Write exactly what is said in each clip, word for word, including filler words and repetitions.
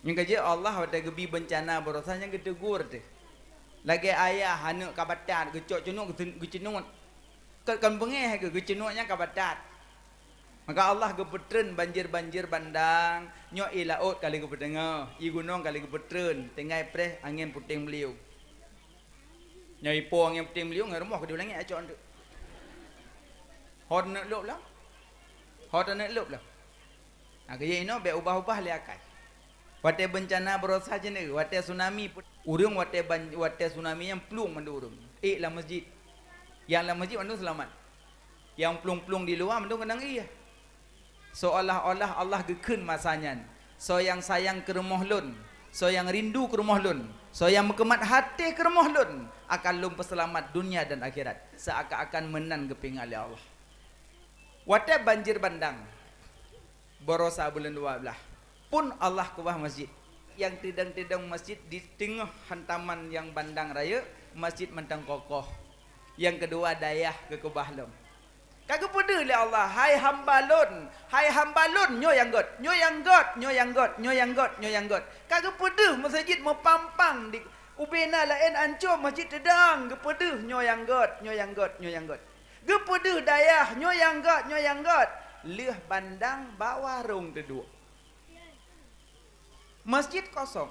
Nyang ka jeuet Allah watée geubi beuncana baroesa nyang geuteugur teuh. Lagée ayah aneuëk ka batat geucok cunuk geucen-, geuceunut. Kon, kon beungéh geuh, geuceunut nyang ka batat. Maka Allah geupeutreun banjir-banjir bandang, nyoe ié laôt ka lheueh geupeuteungoh, ié gunong ka lheueh geupeutreun, tinggai preh angén puténg beuliu. Nyoe ipo angén puténg beuliu ngon rumoh keudeh langét acok anteuk. Ho taneuk lôb lom. Ho taneuk lôb lom. Nah, geuyue inoe bék ubah-ubah lé akai. Watée beuncana baroesa jeuet, watée tsunami, ureuëng watée ban-, watée tsunami nyan plueng mandum ureuëng. Ék lam masjid. Nyang lam masjid mandum seulamat. Nyang plueng-plueng di luwa mandum keunong ié. Seolah-olah Allah geukheun masa nyan, "Soe nyang sayang keu rumoh Lôn, soe nyang rindu keu rumoh Lôn, soe nyang meukeumat até keu rumoh Lôn, akan Lôn peuseulamat dunia dan akhirat." Seuakan-akan meunan geupeuingat lé Allah. Watée banjir bandang, baroesa buleuen dua blaih, phon Allah keubah masjid. Nyang teudong-teudong masjid di teungoh hantaman nyang bandang rayeuk, masjid mantong kokoh. Nyang keudua dayah geukeubah lom. Ka geupeudeuh lé Allah, "Hai hamba Lôn, hai hamba Lôn, nyoe nyang göt, nyoe nyang göt, nyoe nyang göt, nyoe nyang göt, nyoe nyang göt." Ka geupeudeuh meuseujid meupampang di ubena laén ancô masjid teudong, geupeudeuh nyoe nyang göt, nyoe nyang göt, nyoe nyang göt. Geupeudeuh dayah nyoe nyang göt, nyoe nyang göt. Lheueh bandang bak warong teuduek. Masjid kosong.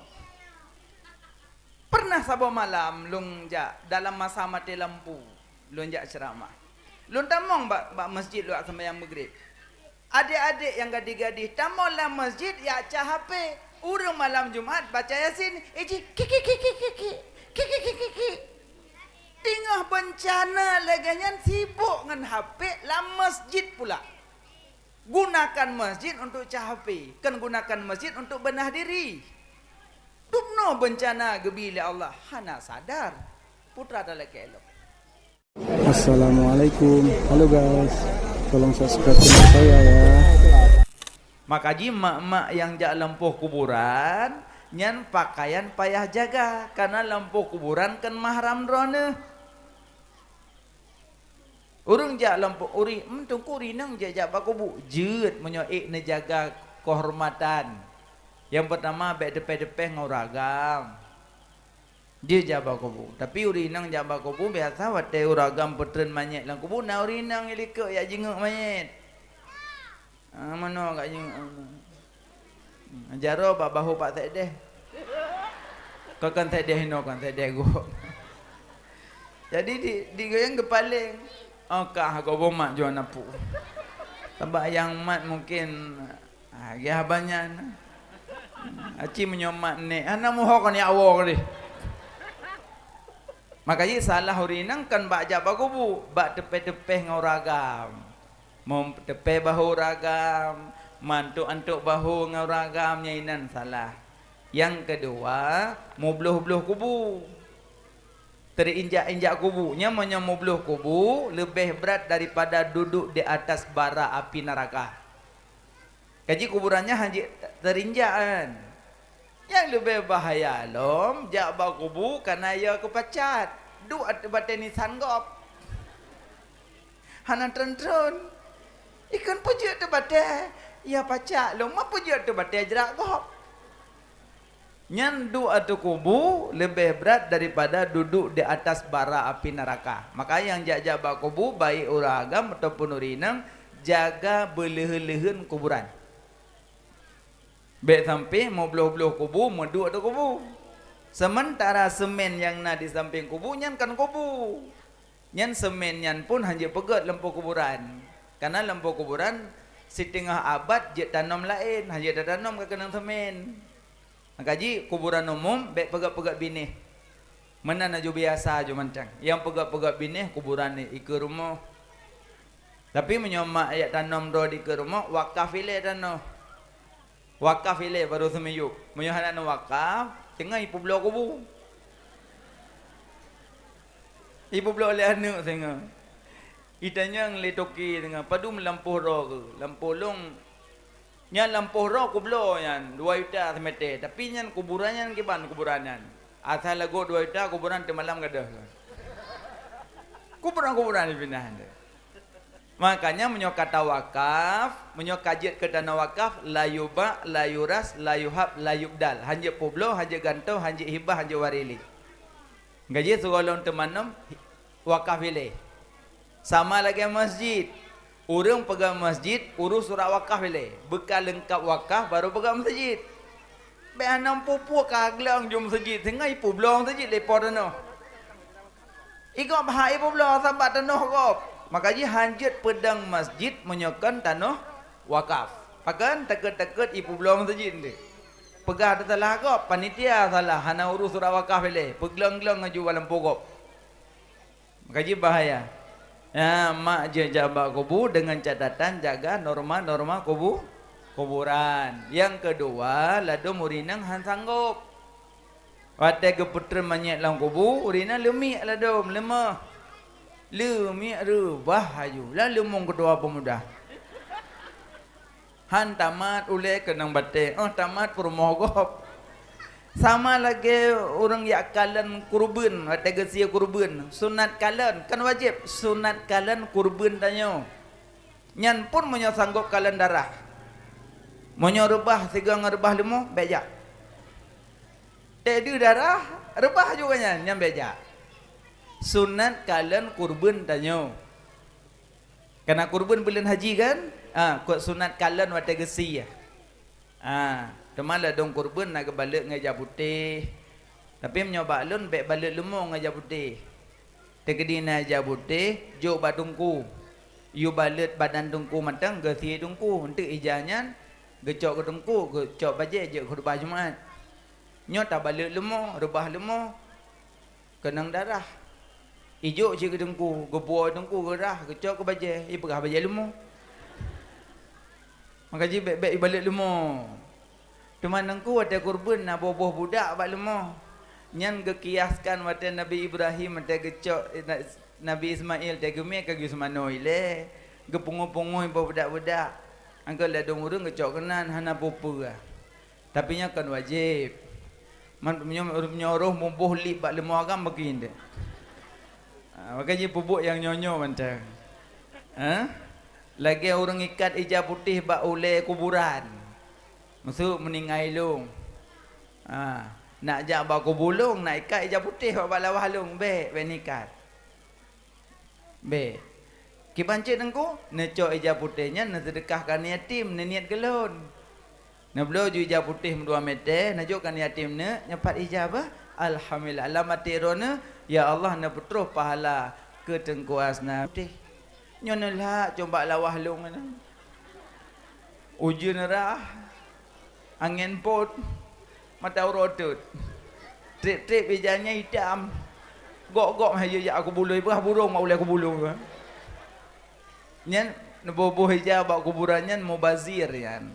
Pernah saboh malam lôn jak dalam masa maté lampu, lôn jak ceuramah. Lôn tamong bak, bak masjid lôn seumayang Maghrib. Adék-adék nyang gadih-gadih tamong lam masjid jak cah H P. Ureuëng malam Jumat baca Yasin, iji kiki kiki kiki, kiki kiki kiki. Teungoh beuncana lagée nyan sibok ngon H P lam masjid pula. Gunakan masjid untuk cah H P, kon gunakan masjid untuk beunah diri. Dubnoe beuncana geubi lé Allah, hana sadar. Putra talakée lom. Assalamualaikum. Halo guys. Tolong subscribe channel saya ya. Maka jih mak-mak nyang jak lampôh kuburan, nyan pakaian payah jaga, karena lampôh kuburan kon mahram droeneuh. Ureuëng jak lampôh uri, "Em, Teungku, ureuëng inong jak, jak bak kubu." Jeuet meunyoe ék neujaga keuhormatan. Nyang peurtama, bék teupéh-teupéh ngon ureuëng agam. Jeuet jak bak kubu. Tapi ureuëng inong jak bak kubu, biasa watée ureuëng agam peutreun manyét lam kubu, na ureuëng inong likot jak jingeuk manyét. Ah, meunoe gak nyoe. Jaroe bak bahô Pak Sekdes. Kon, kon Sekdes inoe, kon Sekdes gob. Jadi di, di goyang geupaléng. Oh, kah gob mat jua napu. Sabab nyang mat mungkin, ah, gah banyan. Aci meunyoe mat nek, hana muho kon yak woe deh. Maka jih salah ureuëng inong kon bak jak bak kubu, bak teupéh-teupéh ngon ureuëng agam. Meuteupéh bahô ureuëng agam, mantuk-antuk bahô ngon ureuëng agam, nyan inan salah. Nyang keudua, mubloh-bloh kubu. Teuinjak-injak kubu. Nyan meunyoe mubloh kubu, leubeh brat daripada duduk di atas bara api neuraka. Kaji kuburan nyan hana jeuet teuinjak kan. Nyang leubeh bahaya lom, jak bak kubu kana ya keupacat. Duek ateueh batée nisan gob. Hana treun-treun. Ikon peujeuet teuh batée, ya pacak lom, ma peujeuet teuh batée jrak gob. Nyan duek ateueh kubu leubeh brat daripada duduk di atas bara api neuraka. Maka nyang jak-jak bak kubu, baik ureuëng agam ataupun ureuëng inong, jaga beuleuheun-leuheun kuburan. Bék sampai meubloh-bloh kubu, meuduek ateueh kubu. Seumeuntara seumén nyang na di sampéng kubu nyan kon kubu. Nyan seumén nyan pun hana jeuet peugét lampôh kuburan. Kana lampôh kuburan siteungoh abad jeuet tanom laén, hana jeuet tatanom ka keunong seumén. Maka jih kuburan umum bék peugét-peugét binéh. Meunan aju biasa aju mantong. Nyang peugét-peugét binéh kuburan di ikeue rumoh. Tapi meunyoe mak jak tanom droe di ikeue rumoh, wakaf ilée tanoh. Wakaf ilée barô seumiyueb. Meunyoe hana neuwakaf, teungoh ipeubloe kubu. Ipeubloe lé aneuëk teungoh. Itanyong lé toke teungoh, "Padum lampôh droe keuh?" "Lampôh lôn, nyan lampôh droe kubloe nyan, dua juta seumeté, tapi nyan kuburan nyan kiban kuburan nyan. Asai lagot dua juta, kuburan teumalam gadôh." Kuburan-kuburan dipinah. Makanya meunyoe ka tawakaf, meunyoe ka jeuet keu tanoh wakaf, la yuba', la yuras, la yuhab, la yubdal. Hanjeuet peubloe, hanjeuet gantoe, hanjeuet hibah, hanjeuet waréh lé. Gaji sigohlom teuma nom wakaf ilée. Sama lagée masjid. Ureuëng peugah masjid, urus surat wakaf ilée. Beuka leungkab wakaf, baru peugah masjid. Bék hana peue-peue ka gleueng jeuet masjid, singoh ipeubloe masjid lé po tanoh. Igob hak ipeubloe sabab tanoh gob. Maka jih hanjeuet peudong masjid meunyoe kon tanoh wakaf. Pakon takot-takot ipeubloe masjid nyoe. Peugah teusalah gob, panitia salah, hana urus surat wakaf ilée, peuglong-glong ngon jubah lampôh gob. Maka jih bahaya. Ya, mak jeuet jak bak kubu dengan catatan jaga norma-norma kubu, kuburan. Nyang keudua, ladôm ureuëng inong han sanggob. Watée geupeutreun manyét lam kubu, ureuëng inong leumiek ladôm, leumoh. Leumiek reubah aju, lam leumong keudua peumuda. Han tamat ulée keunong batée, óh tamat peurumoh gob. Sama lagée ureuëng jak kalon kureubeuen, watée geusie kureubeuen, sunat kalon, kon wajéb, sunat kalon kureubeuen tanyoe. Nyan pun meunyoe sanggob kalon darah. Meunyoe reubah sigoe ngon reubah leumoh, bék jak. Teudeuh darah, reubah juga nyan, nyan bék jak. Sunat kalon kureubeuen tanyoe. Kana kureubeuen buleuen haji kan? Ha, kot sunat kalon watée geusie. Ha, teuma ladôm kureubeuen na geubalot ngon ija putéh. Tapi meunyoe bak lôn bék balot leumo ngon ija putéh. Teukeudi na ija putéh, jok bak teungku. Yue balot badan teungku mantong, geusie teungku. Eunteuk ija nyan geucok keu teungku, geucok bajée jeuet khutubah Jumat. Nyoe tabalot leumo, reubah leumo. Keunong darah. Ijok cit keu teungku, geubuoe teungku geurah, geucok keu bajée, ipeugah bajée leumo. Maka jih bék-bék ibalot leumo. Teuma teungku watée kureubeuen na boh-boh budak bak leumo. Nyan geukiaskan watée Nabi Ibrahim watée geucok, eh, na-, Nabi Ismail teugeumé ka geuseumanö ilée, geupungoe-pungoe boh budak-budak. Angkot ladôm ureuëng geucok keunan hana peue-peue. Tapi nyan kon wajéb. Man, meunyoe, meunyoe roh muboh lip bak leumo agam bagi nde. Ha, maka jih peubuet nyang nyoe-nyoe mantong. Ha? Lagée ureuëng ikat ija putéh bak ulée kuburan. Maksud meuninggai lôn. Ha, nak jak bak kubu lôn, nak ikat ija putéh bak, bak lawah lôn, bék, bék nikat. Bék. Kiban cit teungku, neucok ija putéh nyan neuseudeukah keu aneuk yatim, neuniet keu lôn. Neubloe ju ija putéh meudua mètè, neujok keu aneuk yatim neuh, nyoe pat ija bah. Alhamdulillah, lam até droeneuh, ya Allah, neupeutroh pahala keu Teungku Asna putéh. Nyoe neulhak cok bak lawah lôn nyan. Ujeuen rhah, angén pôt, mata uroe teuet. Trép-trép ija nyan itam. Gok-gok hai jak kubu lôn, ipeugah burông bak ulée kubu lôn. Nyan neuboh-boh ija bak kuburan nyan mubazir nyan.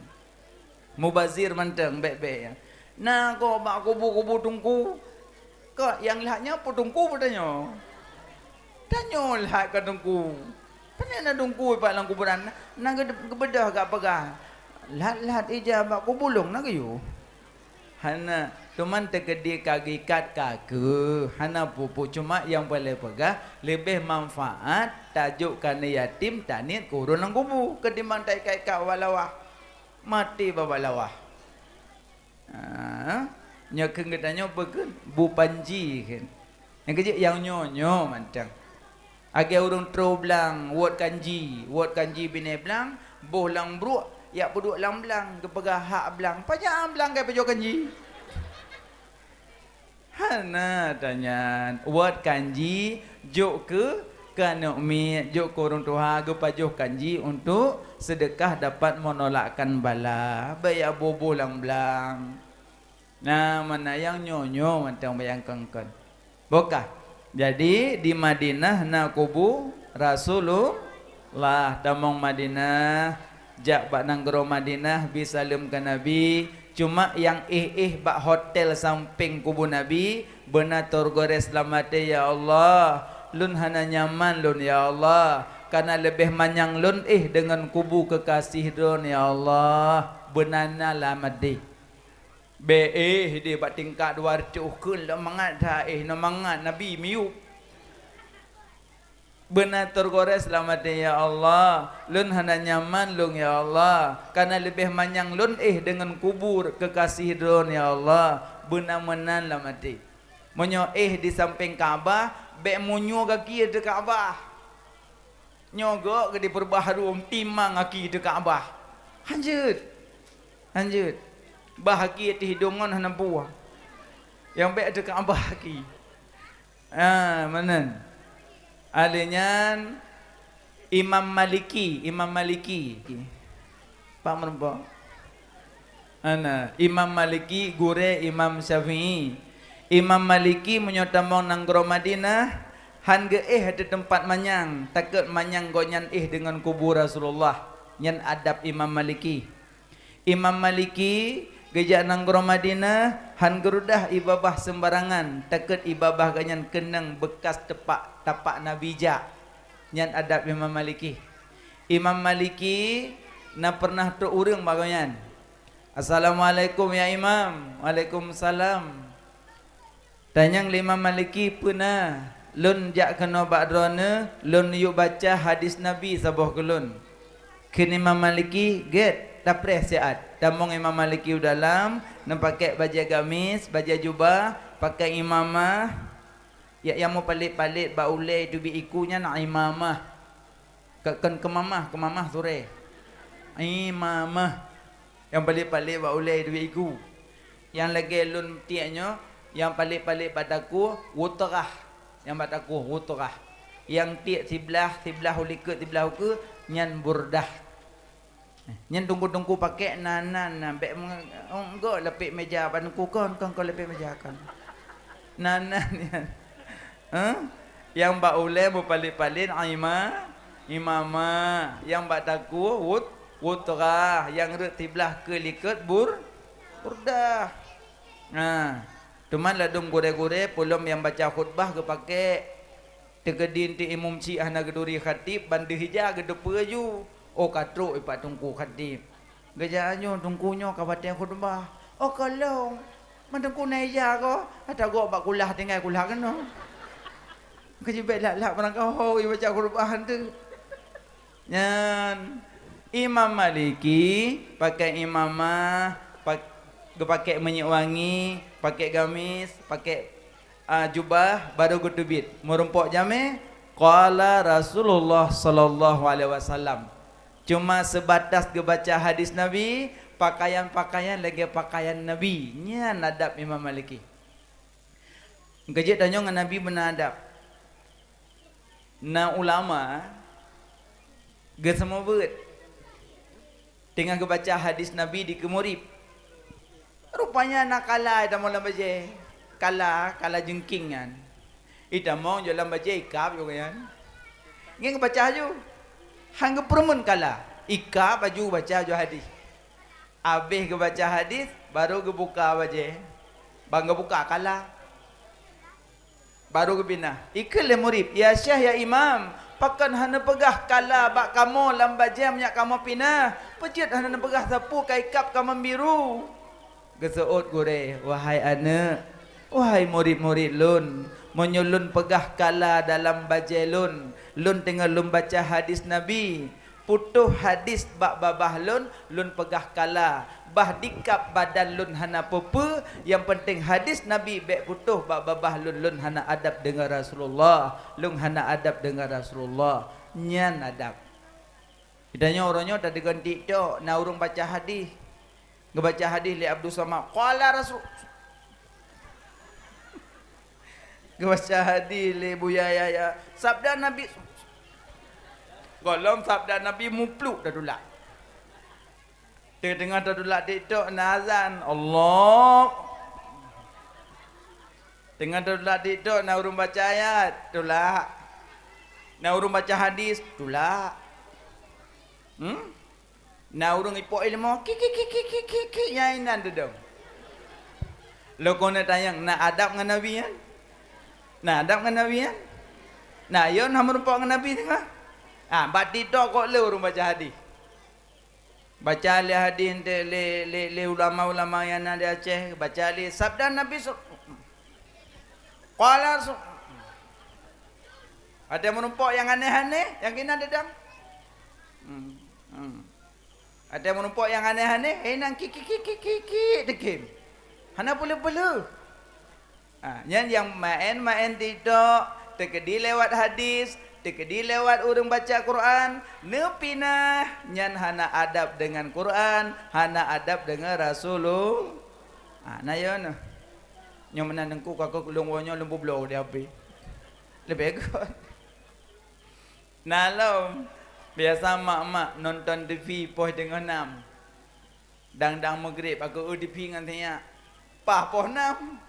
Mubazir mantong, bék-bék nyan. Na gob bak kubu-kubu teungku. Kok nyang lhak nyoe peue teungku peue tanyoe? Tanyoe lhak keu teungku. Pane na teungku ipat lam kuburan, na geu-, geubeudôh gak peugah, "Lhat-lhat ija bak kubu lôn na geuyue." Hana, teuma teukeudi ka geuikat ka keuh, hana peue-peue, cuma nyang paleng peugah leubeh manfaat tajok keu aneuk yatim taniet keu ureuëng lam kubu ketimbang taikat-ikat bak lawah. Maté bak lawah. Ha, nyoe kheun geutanyoe peue kheun? Bu panji kheun. Nyang keujeuet nyang nyoe-nyoe mantong. Lagée ureuëng troh blang, wot kanji, wot kanji binéh blang, boh lam bruek, jak peuduek lam blang, geupeugah hak blang. Pajan blang ka ipajoh kanji? Hana tanyan. Wot kanji, jok keu, keu aneuk miet, jok keu ureuëng tuha, geupajoh kanji untuk seudeukah dapat menolakkan bala. Bék jak boh-boh lam blang. Na, mana nyang nyoe-nyoe mantong bayangkan kon. Bukah. Jadi, di Madinah na kubu Rasulullah. Tamong Madinah, jak bak nanggroe Madinah, bi saleuem keu Nabi. Cuma nyang éh-éh bak hotel sampéng kubu Nabi, beuna teugores lam até, "Ya Allah, lôn hana nyaman lôn, ya Allah, kana leubeh manyang lôn éh deungon kubu keukasih lôn, ya Allah." Beuna na lam até. Bék éh deh bak tingkat dua reutôh kheun lom mangat that éh, nyoe mangat Nabi miyueb. Beuna teugores lam até, "Ya Allah, lôn hana nyaman lôn, ya Allah, kana leubeh manyang lôn éh deungon kubur keukasih droen, ya Allah." Beuna meunan lam até. Meunyoe éh di sampéng Ka'bah, bék meunyoe gaki ateueh Ka'bah. Nyoe gok geudipeurubah harôm timang gaki ateueh Ka'bah. Hanjeuet. Hanjeuet. Bah gaki ateueh hidông ngon hana buah. Nyang bék ateueh Ka'bah gaki. Ah, meunan. Alèh nyan Imam Maliki, Imam Maliki. Pak meureumpok. Ana, Imam Maliki, gurée Imam Syafi'i. Imam Maliki meunyoe tamong nanggroe Madinah, han geuéh ateueh teumpat manyang, takot manyang gobnyan éh deungon kubu Rasulullah. Nyan adab Imam Maliki. Imam Maliki geujak nanggroe Madinah, han geurudah ié babah seumbarangan, takot ié babah gobnyan keunong beukas tepak, tapak Nabi jak. Nyan adab Imam Maliki. Imam Maliki na peureunah trok ureuëng bak gobnyan. "Assalamualaikum, ya Imam." "Waalaikumsalam." Tanyong lé Imam Maliki, "Peue na?" "Lôn jak keunoe bak droeneuh, lôn yue baca hadis Nabi saboh keu lôn." Kheun Imam Maliki, "Gét, tapreh siat." Tamong Imam Maliki u dalam, neupaké bajée gamis, bajée jubah, paké imamah, ya, nyang meupalet-palet bak ulée teubiet iku nyan imamah. Ka-, kon keumamah, keumamah surée. Imamah. Nyang palet-palet bak ulée teubiet iku. Nyang lagée lôn tiek nyoe, nyang palet-palet bak takue, wutrah. Nyang bak takue, wutrah. Nyang tiek siblah, siblah u likot, siblah ukeue, nyan burdah. Nyan teungku-teungku paké nan-nan, nan bék meuge-, oh, enggak lapék méja bak teungku kon, kon, kon lapék méja kon. Nan-nan nyan. Hah? Nyang bak ulée meupalet-palet ima-, imamah, nyang bak takue wut-, wutrah, nyang rot siblah keu likot bur-, burdah. Nah, teuma ladôm gurée-gurée peulom nyang baca khutbah geupaké. Teukeudi eunteuk imum syiek hana geuturi khatib, ban deuh ija geuteupeue ju. Oh, ka trok ipat teungku khatib. Geujak nyoe teungku nyoe ka watée khutbah. Oh, ka lheueh. Man teungku na ija ko, ata gok bak kulah tinggai kulah keunoe. Keujibek lak-lak barang kaho ibaca khutbah eunteuk. Nyan Imam Maliki pakai imamah, pak-, geupaké minyeuk wangi, paké gamis, paké ah, jubah, baru geuteubiet. Meurumpok jamé, qala Rasulullah sallallahu alaihi wasallam. Cuma seubatas geubaca hadis Nabi, pakaian-pakaian lagée pakaian Nabi. Nyan adab Imam Maliki. Keujeuet tanyoe ngon Nabi beuna adab. Na ulama geuseumeubeuet teungoh geubaca hadis Nabi dikeue murit. Rupanya na kala itamong lam bajée. Kala, kala jeungking nyan. Itamong jok lam bajée, ikab jok nyan. Ngieng geubaca laju. Han geupeureumeun kala. Ikab laju baca jok hadis. Abéh geubaca hadis, baru geubuka bajée. Ban geubuka kala. Baru geupinah. Ikheun lé murit, "Ya Syekh, ya Imam, pakon hana neupeugah kala bak kamoe lam bajée meunyak kamoe pinah? Peue jeuet hana neupeugah sapeue ka ikab kamoe biru?" Geuseuôt gurée, "Wahai aneuëk, wahai murit-murit lôn, meunyoe lôn peugah kala dalam bajée lôn, lôn teungoh lôn baca hadis Nabi, putôh hadis bak babah lôn, lôn peugah kala, bah dikab badan lôn hana peue-peue, nyang peunteng hadis Nabi bék putôh bak babah lôn, lôn hana adab deungon Rasulullah, lôn hana adab deungon Rasulullah." Nyan adab. Geutanyoe uroe nyoe tadeungon TikTok, na ureuëng baca hadis. Geubaca hadis lé Abdul Somad, qala Rasul. Geubaca hadis lé Buya Yahya, sabda Nabi. Gohlom sabda Nabi mupluk tatulak. Teungoh-teungoh tatulak TikTok na azan, Allah. Teungoh tatulak TikTok na ureuëng baca ayat, tulak. Na ureuëng baca hadis, tulak. Hmm? Na ureuëng ipok ilmu, ki, ki, ki, nyang inan teudong. Lôn keuneuk tanyong, na adab ngon Nabi nyan? Na adab ngon Nabi nyan? Na, yo na meurumpok ngon Nabi teungoh? Ah, bak TikTok kok le ureuëng baca hadis. Baca lé hadis eunteuk lé, lé, lé ulama-ulama nyang na di Aceh, baca lé sabda Nabi sa-, qala sa-, Ada meurumpok nyang aneh-aneh, nyang keunan deudang. Hmm, hmm. Ada meurumpok nyang aneh-aneh, eh, nang kiki-kiki-kiki deukem. Hana peuleueh-peuleueh. Ha, nyan nyang maén-maén TikTok, teukeudi lewat hadis, teukeudi lewat ureuëng baca Quran, neupinah, nyan hana adab deungon Quran, hana adab deungon Rasulullah. Ha, na yo neuh. Nyoe meunan teungku, ka keu lôn woe nyoe lôn peubloe di H P. Leubeh göt. Na lom, biasa mak-mak nonton T V poh teungoh nam. Dang-dang meugreb, aku eu T V ngon sinyak. Paih poh nam.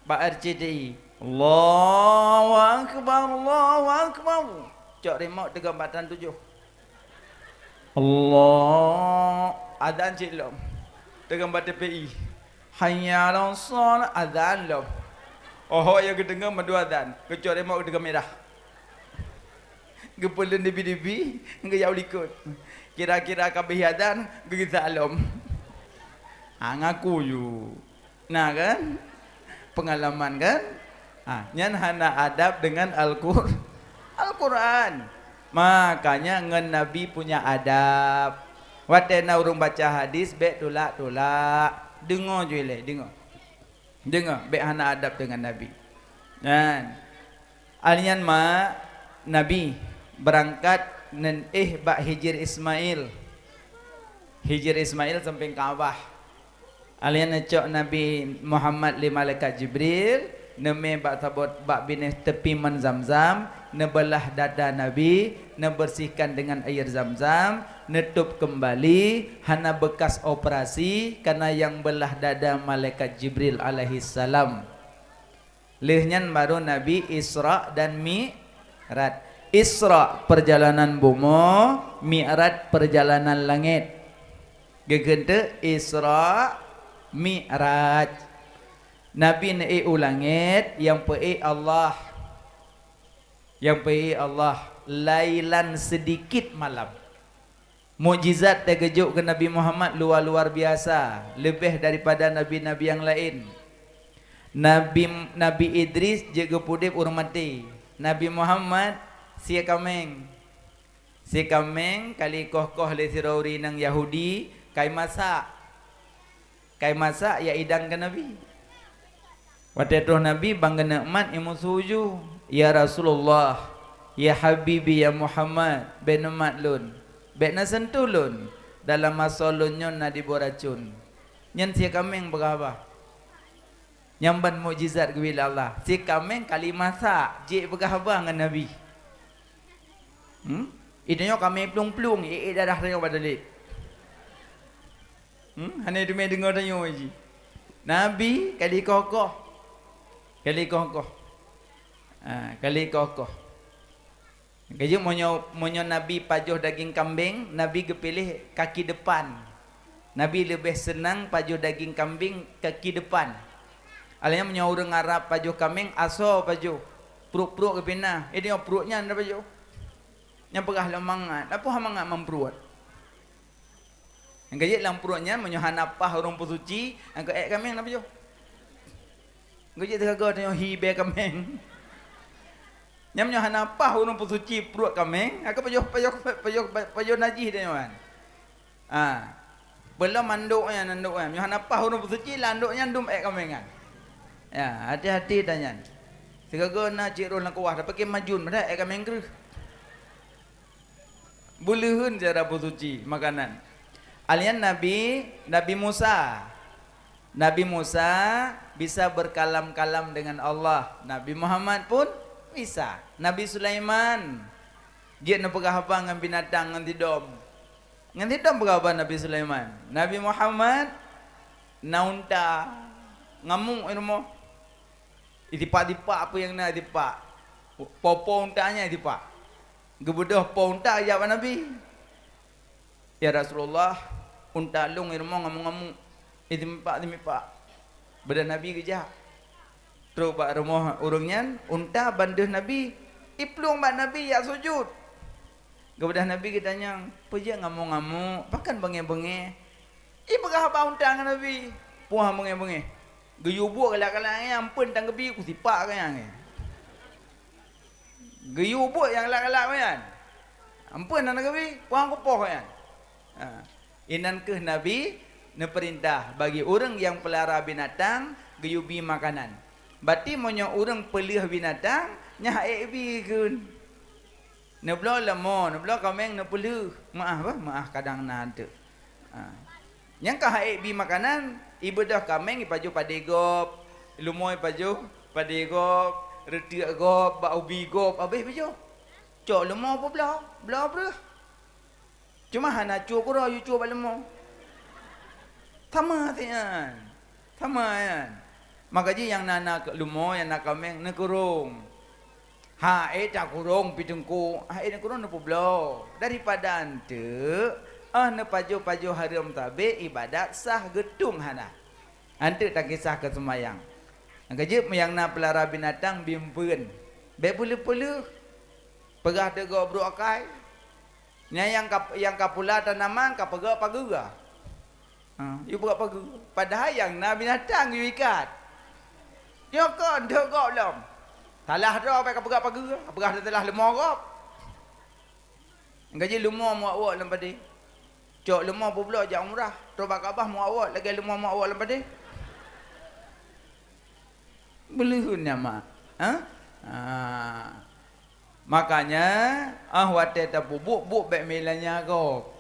Bak R C T I. Allahu Akbar, Allahu Akbar. Cok remote teugam bak tan tujoh. Allah. Azan cit lom. Teugam bak T P I. Hayya 'alas shalah, azan lom. Oho, ya geudeungoe meudoa azan. Keucok remote geudeungoe mirah. Geupeuleuen dibi-dibi, geuyue likot. Kira-kira ka beuh azan, geugisa lom. Ha, ngaku ju. Na kan? Peungalaman kan? Ha, nyan hana adab deungon Al-Qur-, Al-Quran. Makanya ngon Nabi punya adab. Watée na ureuëng baca hadis, bék tulak-tulak. Deungoe ju ilée, deungoe. Deungoe, bék hana adab deungon Nabi. Nyan. Alnyan ma Nabi beurangkat ngon éh bak Hijir Ismail. Hijir Ismail sampéng Ka'bah. Alnyan neucok Nabi Muhammad lé malaikat Jibril, neumé bak sabot bak binéh teupi man Zamzam, neubeulah dada Nabi, neubersihkan dengan air Zamzam, neutôb keumbali, hana beukas operasi, kana nyang beulah dada malaikat Jibril alaihissalam. Lheueh nyan baru Nabi Isra dan Mi'raj. Isra, perjalanan bumoe, Mi'raj, perjalanan langét. Geukheun teuk Isra, Mi'raj. Nabi neuék u langét, nyang peuék Allah. Nyang peuék Allah, lailan, sedikit malam. Mukjizat teugeujok keu Nabi Muhammad luwa-luar biasa, leubeh daripada nabi-nabi nyang laén. Nabi, Nabi Idris jeuet geupeuudeb ureuëng maté. Nabi Muhammad sie kaméng. Sie kaméng ka likoh-koh lé sidroe ureuëng inong Yahudi, ka imasak. Ka imasak, ya idang keu Nabi. Watée troh Nabi ban geuneuk mat, imeusu ju, "Ya Rasulullah, ya Habibi, ya Muhammad, bék neumat lôn, bék neuseuntuh lôn. Dalam asoe lôn nyoe na diboh racon." Nyan sie kaméng peugah haba. Nyang ban mukjizat geubri lé Allah. Sie kaméng ka lheueh masak, jeuet peugah haba ngon Nabi. Hmm? Inoe kaméng plueng-plueng, ék-ék darah tanyoe bak dalek. Hmm? Hana teumé deungoe tanyoe jih. Nabi ka likoh-koh. Ka likoh-koh. Ha, ka likoh-koh. Keujeuet meunyoe, meunyoe Nabi pajoh daging kambeng, Nabi geupiléh kaki depan. Nabi leubeh seunang pajoh daging kambeng kaki depan. Alheuh nyan meunyoe ureuëng Arab pajoh kaméng, asoe pajoh, pruet-pruet geupinah. Eh, deungoe pruet nyan na pajoh. Nyang peugah lom mangat, apa mangat man pruet? Nyang ka jeuet lam pruet nyan, meunyoe hana paih ureuëng peusuci, nyang ka ék kaméng na pajoh? Nyang ka jeuet teugaga tanyoe hi bèe kaméng. Nyan meunyoe hana paih ureuëng peusuci pruet kaméng, nyang ka pajoh, pajoh, pajoh, pajoh najih tanyoe kan. Ha. Peulom mandok nyan, mandok nyan. Meunyoe hana paih ureuëng peusuci, lam andok nyan dum ék kaméng kan. Ya, hati-hati tanyan. Sigaga na cit roh lam kuah, tapi ke majun, padahai ék kaméng kreueh. Beuleuheun cara peusuci makanan. Alheuh nyan Nabi, Nabi Musa. Nabi Musa bisa berkalam-kalam dengan Allah. Nabi Muhammad pun bisa. Nabi Sulaiman jeuet neupeugah haba ngon binatang, ngon sidom. Ngon sidom peugah haba Nabi Sulaiman. Nabi Muhammad na unta, ngamuk i rumoh. Itipak-tipak peue nyang na itipak. Po-po unta nyan itipak. Geubeudôh po unta geujak bak Nabi. "Ya Rasulullah, unta lôn i rumoh ngamuk-ngamuk. Itimipak-timipak." Beudah Nabi geujak. Trok bak rumoh ureuëng nyan, unta ban deuh Nabi. Iplueng bak Nabi jak sujut. Geubeudôh Nabi geutanyong, "Peue jeuet ngamuk-ngamuk? Pakon beungéh-beungéh?" Ipeugah haba unta ngon Nabi. Puah beungéh-beungéh. Geuyue buet galak-galak nyan, amphon tan geubi, kusipak keu nyan. Geuyue buet nyang galak-galak nyan. Ampeuen hana geubi, puang kupoh nyan. Ha. Inan kheueh Nabi neupeurintah bagi ureuëng nyang peulara binatang geuyue bi makanan. Bati meunyoe ureuëng peulheueh binatang, nyan han ék bi kheun. Neubloe leumô, neubloe kaméng neupeulheueh. Meuáh bah, meuáh kadang na teuk. Ha. Nyang ka han ék bi makanan, ibeudôh kaméng ipajoh padé gob, leumô ipajoh padé gob, reutiek gob, bak ubi gob, habéh ipajoh. Cok leumô peubloe, bloe breueh. Cuma hana cue keudroe, yue cue bak leumô. Sama siat nyan. Sama nyan. Maka jih nyang na, na leumô, nyang na kaméng, neukurông. Han ék takurông pih teungku, han ék neukurông neupeubloe. Daripada eunteuk, óh neupajoh-pajoh hareuem sabé ibadat sah geutueng hana. Eunteuk takisah keu seumayang. Nyang keujeuet nyang na peulara binatang bi ampeuen. Bék peulheueh-peulheueh. Peugah teuk gob brok akai. Nyan nyang ka, nyang ka pula tanaman ka peugah pageue. Ha, yue peugah pageue. Padahai nyang na binatang yue ikat. Nyoe kon deuek gob lom. Salah droe ka peugah pageue, ka peugah salah leumô gob. Nyang keujeuet leumô meuwak-wak lam padé. Cok leumô peubloe jak umrah, trok bak Ka'bah meuwak-wak lagée leumô meuwak-wak lam padé. Beuleuheun nyan mak. Ha? Ha. Makanya, ah, watée tapeubuet, buet bék meulanya gob.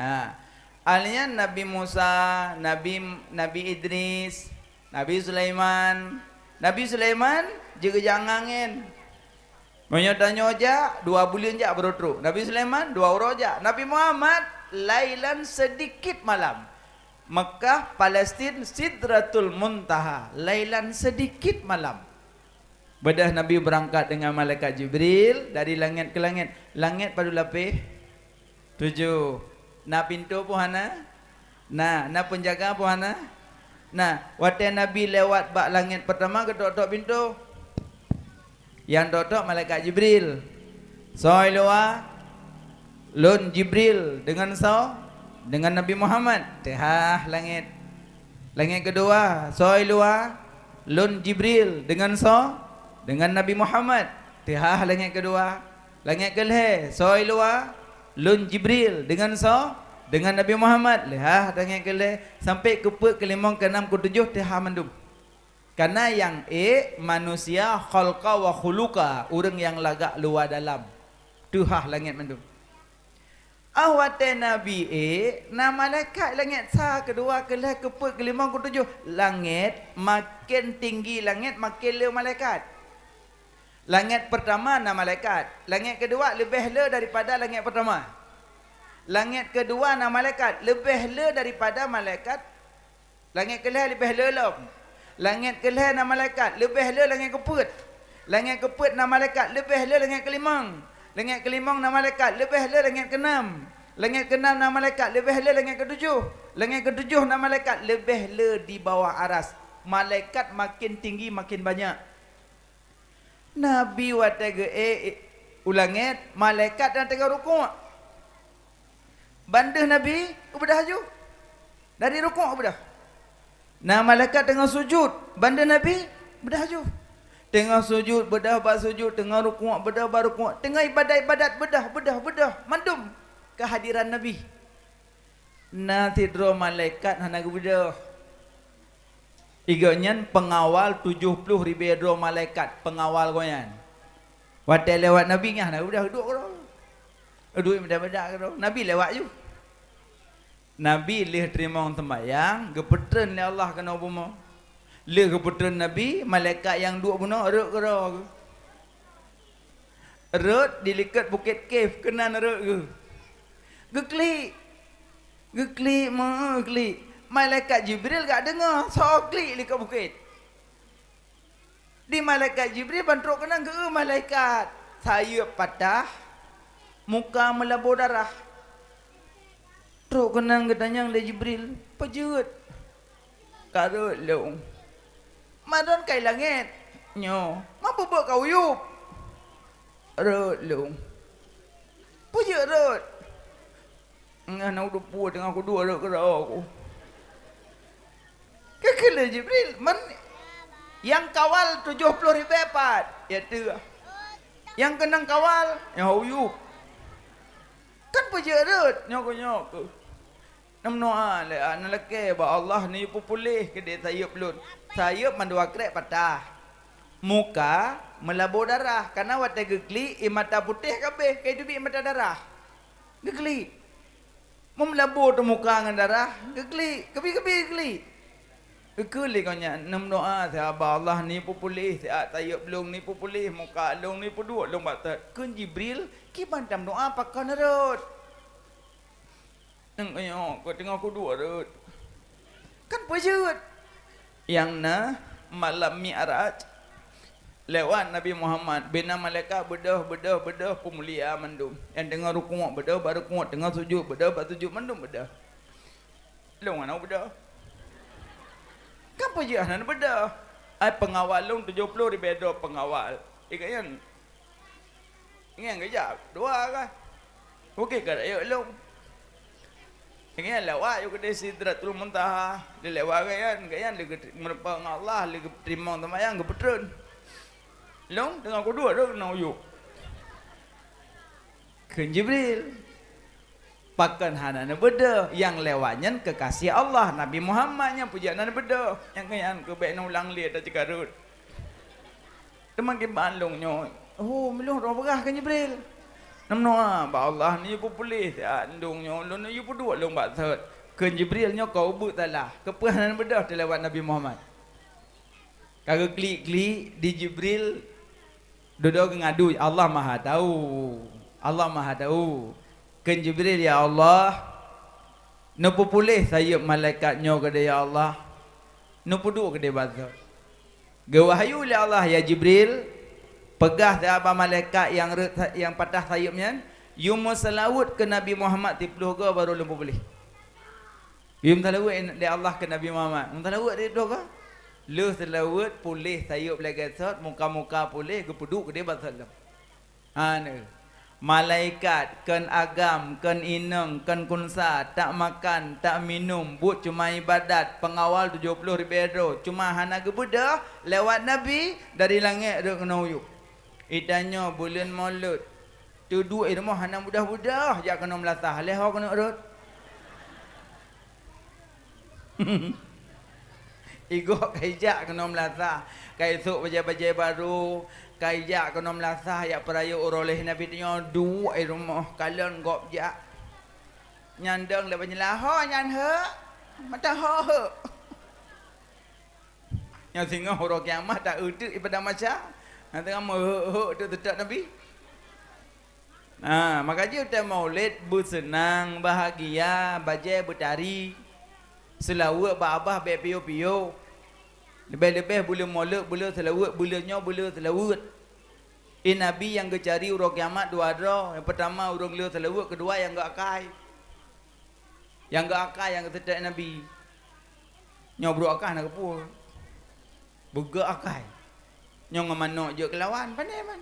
Ha. Ahli nyan Nabi Musa, Nabi, Nabi Idris, Nabi Sulaiman. Nabi Sulaiman jigeujak angén. Meunyoe tanyoe jak, dua buleuen jak baru trok. Nabi Sulaiman dua uroe jak. Nabi Muhammad lailan sedikit malam. Mekah, Palestin, Sidratul Muntaha. Lailan sedikit malam. Beudôh Nabi beurangkat deungon malaikat Jibril dari langét keu langét. Langét padub lapéh? Tujoh. Na pintoe peue hana? Na. Na peunjaga peue hana? Na. Watée Nabi lewat bak langét peurtama, geutok-tok pintoe. Nyang tok-tok malaikat Jibril. Soe luwa? Lôn Jibril. Deungon soe? Deungon Nabi Muhammad. Teuhah langét. Langét keudua, soe luwa? Lôn Jibril. Deungon soe? Deungon Nabi Muhammad. Teuhah langét keudua. Langét keulhée, soe luwa? Lôn Jibril. Deungon soe? Deungon Nabi Muhammad. Leuhah langét keulhée. Sampai keupeuet, keulimong, keunam, keutujoh, teuhah mandum. Kana nyang ék manusia khalqa wa khuluqa, ureuëng nyang lagak luwa dalam. Teuhah langét mandum. Ah, watée Nabi ék, na malaikat langét sa, keudua, keulhée, keupeuet, keulimong, keutujoh. Langét, maken tinggi langét, maken le malaikat. Langét peurtama na malaikat. Langét keudua leubeh le daripada langét peurtama. Langét keudua na malaikat, leubeh le daripada malaikat. Langét keulhée leubeh le lom. Langét keulhée na malaikat, leubeh le langét keupeuet. Langét keupeuet na malaikat, leubeh le langét keulimong. Langét keulimong na malaikat, leubeh le langét keunam. Langét keunam na malaikat, leubeh le langét keutujoh. Langét keutujoh na malaikat, leubeh le di bawah aras. Malaikat maken tinggi, maken banyak. Nabi watée geuék u langét, malaikat nyang teungoh rukuk. Ban deuh Nabi geubeudah laju. Dari rukuk geubeudah. Na malaikat teungoh sujut, ban deuh Nabi beudah laju. Teungoh sujut, beudah bak sujut, teungoh rukuk, beudah bak rukuk, teungoh ibadat-ibadat, beudah, beudah, beudah, mandum keuhadiran Nabi. Na sidroe malaikat hana geubeudoh. Gobnyan peungawal tujoh ploh ribée droe malaikat, peungawal gobnyan. Watée lewat Nabi nyan hana geubeudoh, duek keudroe. Duek meudak-meudak keudroe. Nabi lewat ju. Nabi lheueh teurimong seumayang, geupeutreun lé Allah keunoe bumoe. Lheueh geupeutreun Nabi, malaikat nyang duek bunoe rhot keudroe geuh. Rhot di likot Bukét Kaf keunan rhot geuh. Geuklik. Geuklik, meuklik. Malaikat Jibril gak deungoe, soe klik likot bukét. Di malaikat Jibril ban trok keunan geu malaikat. Sayeuep patah, muka meulabô darah. Trok keunan geutanyong lé Jibril, "Peue jeuet?" "Ka rhot lôn." "Meunan kai langét?" "Nyoe." "Ma peubeuet ka uyueb?" "Rhot lôn." "Peue jeuet rhot?" "Ngon na udeup peue teungoh kuduek rhot keudroe ku." Keu kheun lé Jibril, "Man nyang kawal tujoh ploh ribée pat?" "Ya teuh." Nyang keunong kawal, nyang uyup. Kan peujeuet rot, nyoe keuh, nyoe keuh. Neumeudoa lé, ah, neulakée bak Allah, neuyue peupuléh keudéh sayeuep lôn. Sayeuep mandua krek patah. Muka meulabô darah, kareuna watée geuklik, ie mata putéh ka abéh, ka teubiet mata darah. Geuklik. Meulabô teumuka ngon darah, geuklik, keubi-keubi geuklik. Geukheun lé gobnyan, neumeudoa, "Ya Allah, neuyue peupuléh siat sayeuep lôn, neuyue peupuléh muka lôn, neuyue peuduek lôn bak thot." Kheun Jibril, "Kiban tameudoa pakon rot?" Nyoe, ka teungoh kuduek rot. Kan peujeuet. Nyang na malam Mi'raj, lewat Nabi Muhammad, bina malaikat beudôh, beudôh, beudôh, peumulia mandum. Nyang teungoh rukuk beudôh, bak rukuk, teungoh sujud beudôh, bak sujud mandum beudôh. Lôn hana beudôh. Kan peujeuet hana beudôh. Ai peungawal lôn tujoh ploh ribée droe peungawal. Ingat nyan. Ngieng geujak dua ka. Oke ka rayeuk lôn. Ngieng lewat yue keudeh Sidratul Muntaha. Dilewat gobnyan, gobnyan lé geuteurimong ngon Allah, lé geuteurimong seumayang, geupeutreun. Lôn teungoh kuduek rot keunoe yue. Kheun Jibril. Pakon hana neubeudôh, nyang lewat nyan keukasih Allah, Nabi Muhammad nyang peujeuet hana neubeudôh. Nyang nyan keuh bék neulang lé ata ceukarot. Teuma kiban lôn nyoe, "Oh, meulôn roh beurah," kheun Jibril. "Neumeudoa bak Allah neuyue peupuléh siat ndong nyoe, lôn neuyue peuduek lôn bak thot." Kheun Jibril, "Nyoe ka ubeuet salah. Keupeue hana neubeudôh teulewat Nabi Muhammad?" Ka geuklik-klik di Jibril, dudoe geungadu, "Allah Maha Tahu. Allah Maha Tahu." Kheun Jibril, "Ya Allah, neupeupuléh sayeuep malaikat nyoe keudeh, ya Allah. Neupeuduek keudeh bak thot." Geuwahyu lé Allah, "Ya Jibril, peugah siat bak malaikat nyang rhot sa-, nyang patah sayeuep nyan, yue meuseulaweuet keu Nabi Muhammad siplôh goe barô lôn peupuléh." Yue meuseulaweuet lé Allah keu Nabi Muhammad. Meuseulaweuet di dua ka. Lheueh seulaweuet puléh sayeuep lagée sot, muka-muka puléh geupeuduek keudeh bak thot lom. Hana. Malaikat, kon agam, kon inong, kon kunsa, tak makan, tak minum, buet cuma ibadat, peungawal tujoh ploh ribée droe, cuma hana geubeudôh lewat Nabi dari langét rhot keunoe u yup. Itanyoe buleuen Molot, teuduek i rumoh hana mudah-mudah jak keunoe meulasah, lheueh ho keuneuk rhot. Igoe ka ijak keunoe meulasah, ka isôk bajée-bajée barô, ka ijak keunoe meulasah jak peurayeuk uroe lheueh Nabi, tanyoe duek i rumoh kalon gob jak. Nyan dong lé banyeulaho nyan hek, mata ho hek. Nyang singoh uroe kiamat ta-eu teuk i Padang Mahsyar, nyang teungoh meuhek-hek teuk teutab Nabi. Nah, maka jeuet teuh Maulid beuseunang, bahagia, bajée beutari, seulaweuet bak babah bék piôh-piôh. Leubeh-leubeh buleuen Molot, buleuen seulaweuet, buleuen nyoe, buleuen seulaweuet. I Nabi nyang geucari uroe kiamat dua droe, nyang peurtama ureuëng le seulaweuet, keudua nyang geuakai. Nyang geuakai nyang geuseutôt Nabi. Nyoe brôk akai hana geupeue. Beugöt akai. Nyoe ngon manök jeuet keulawan, pane man.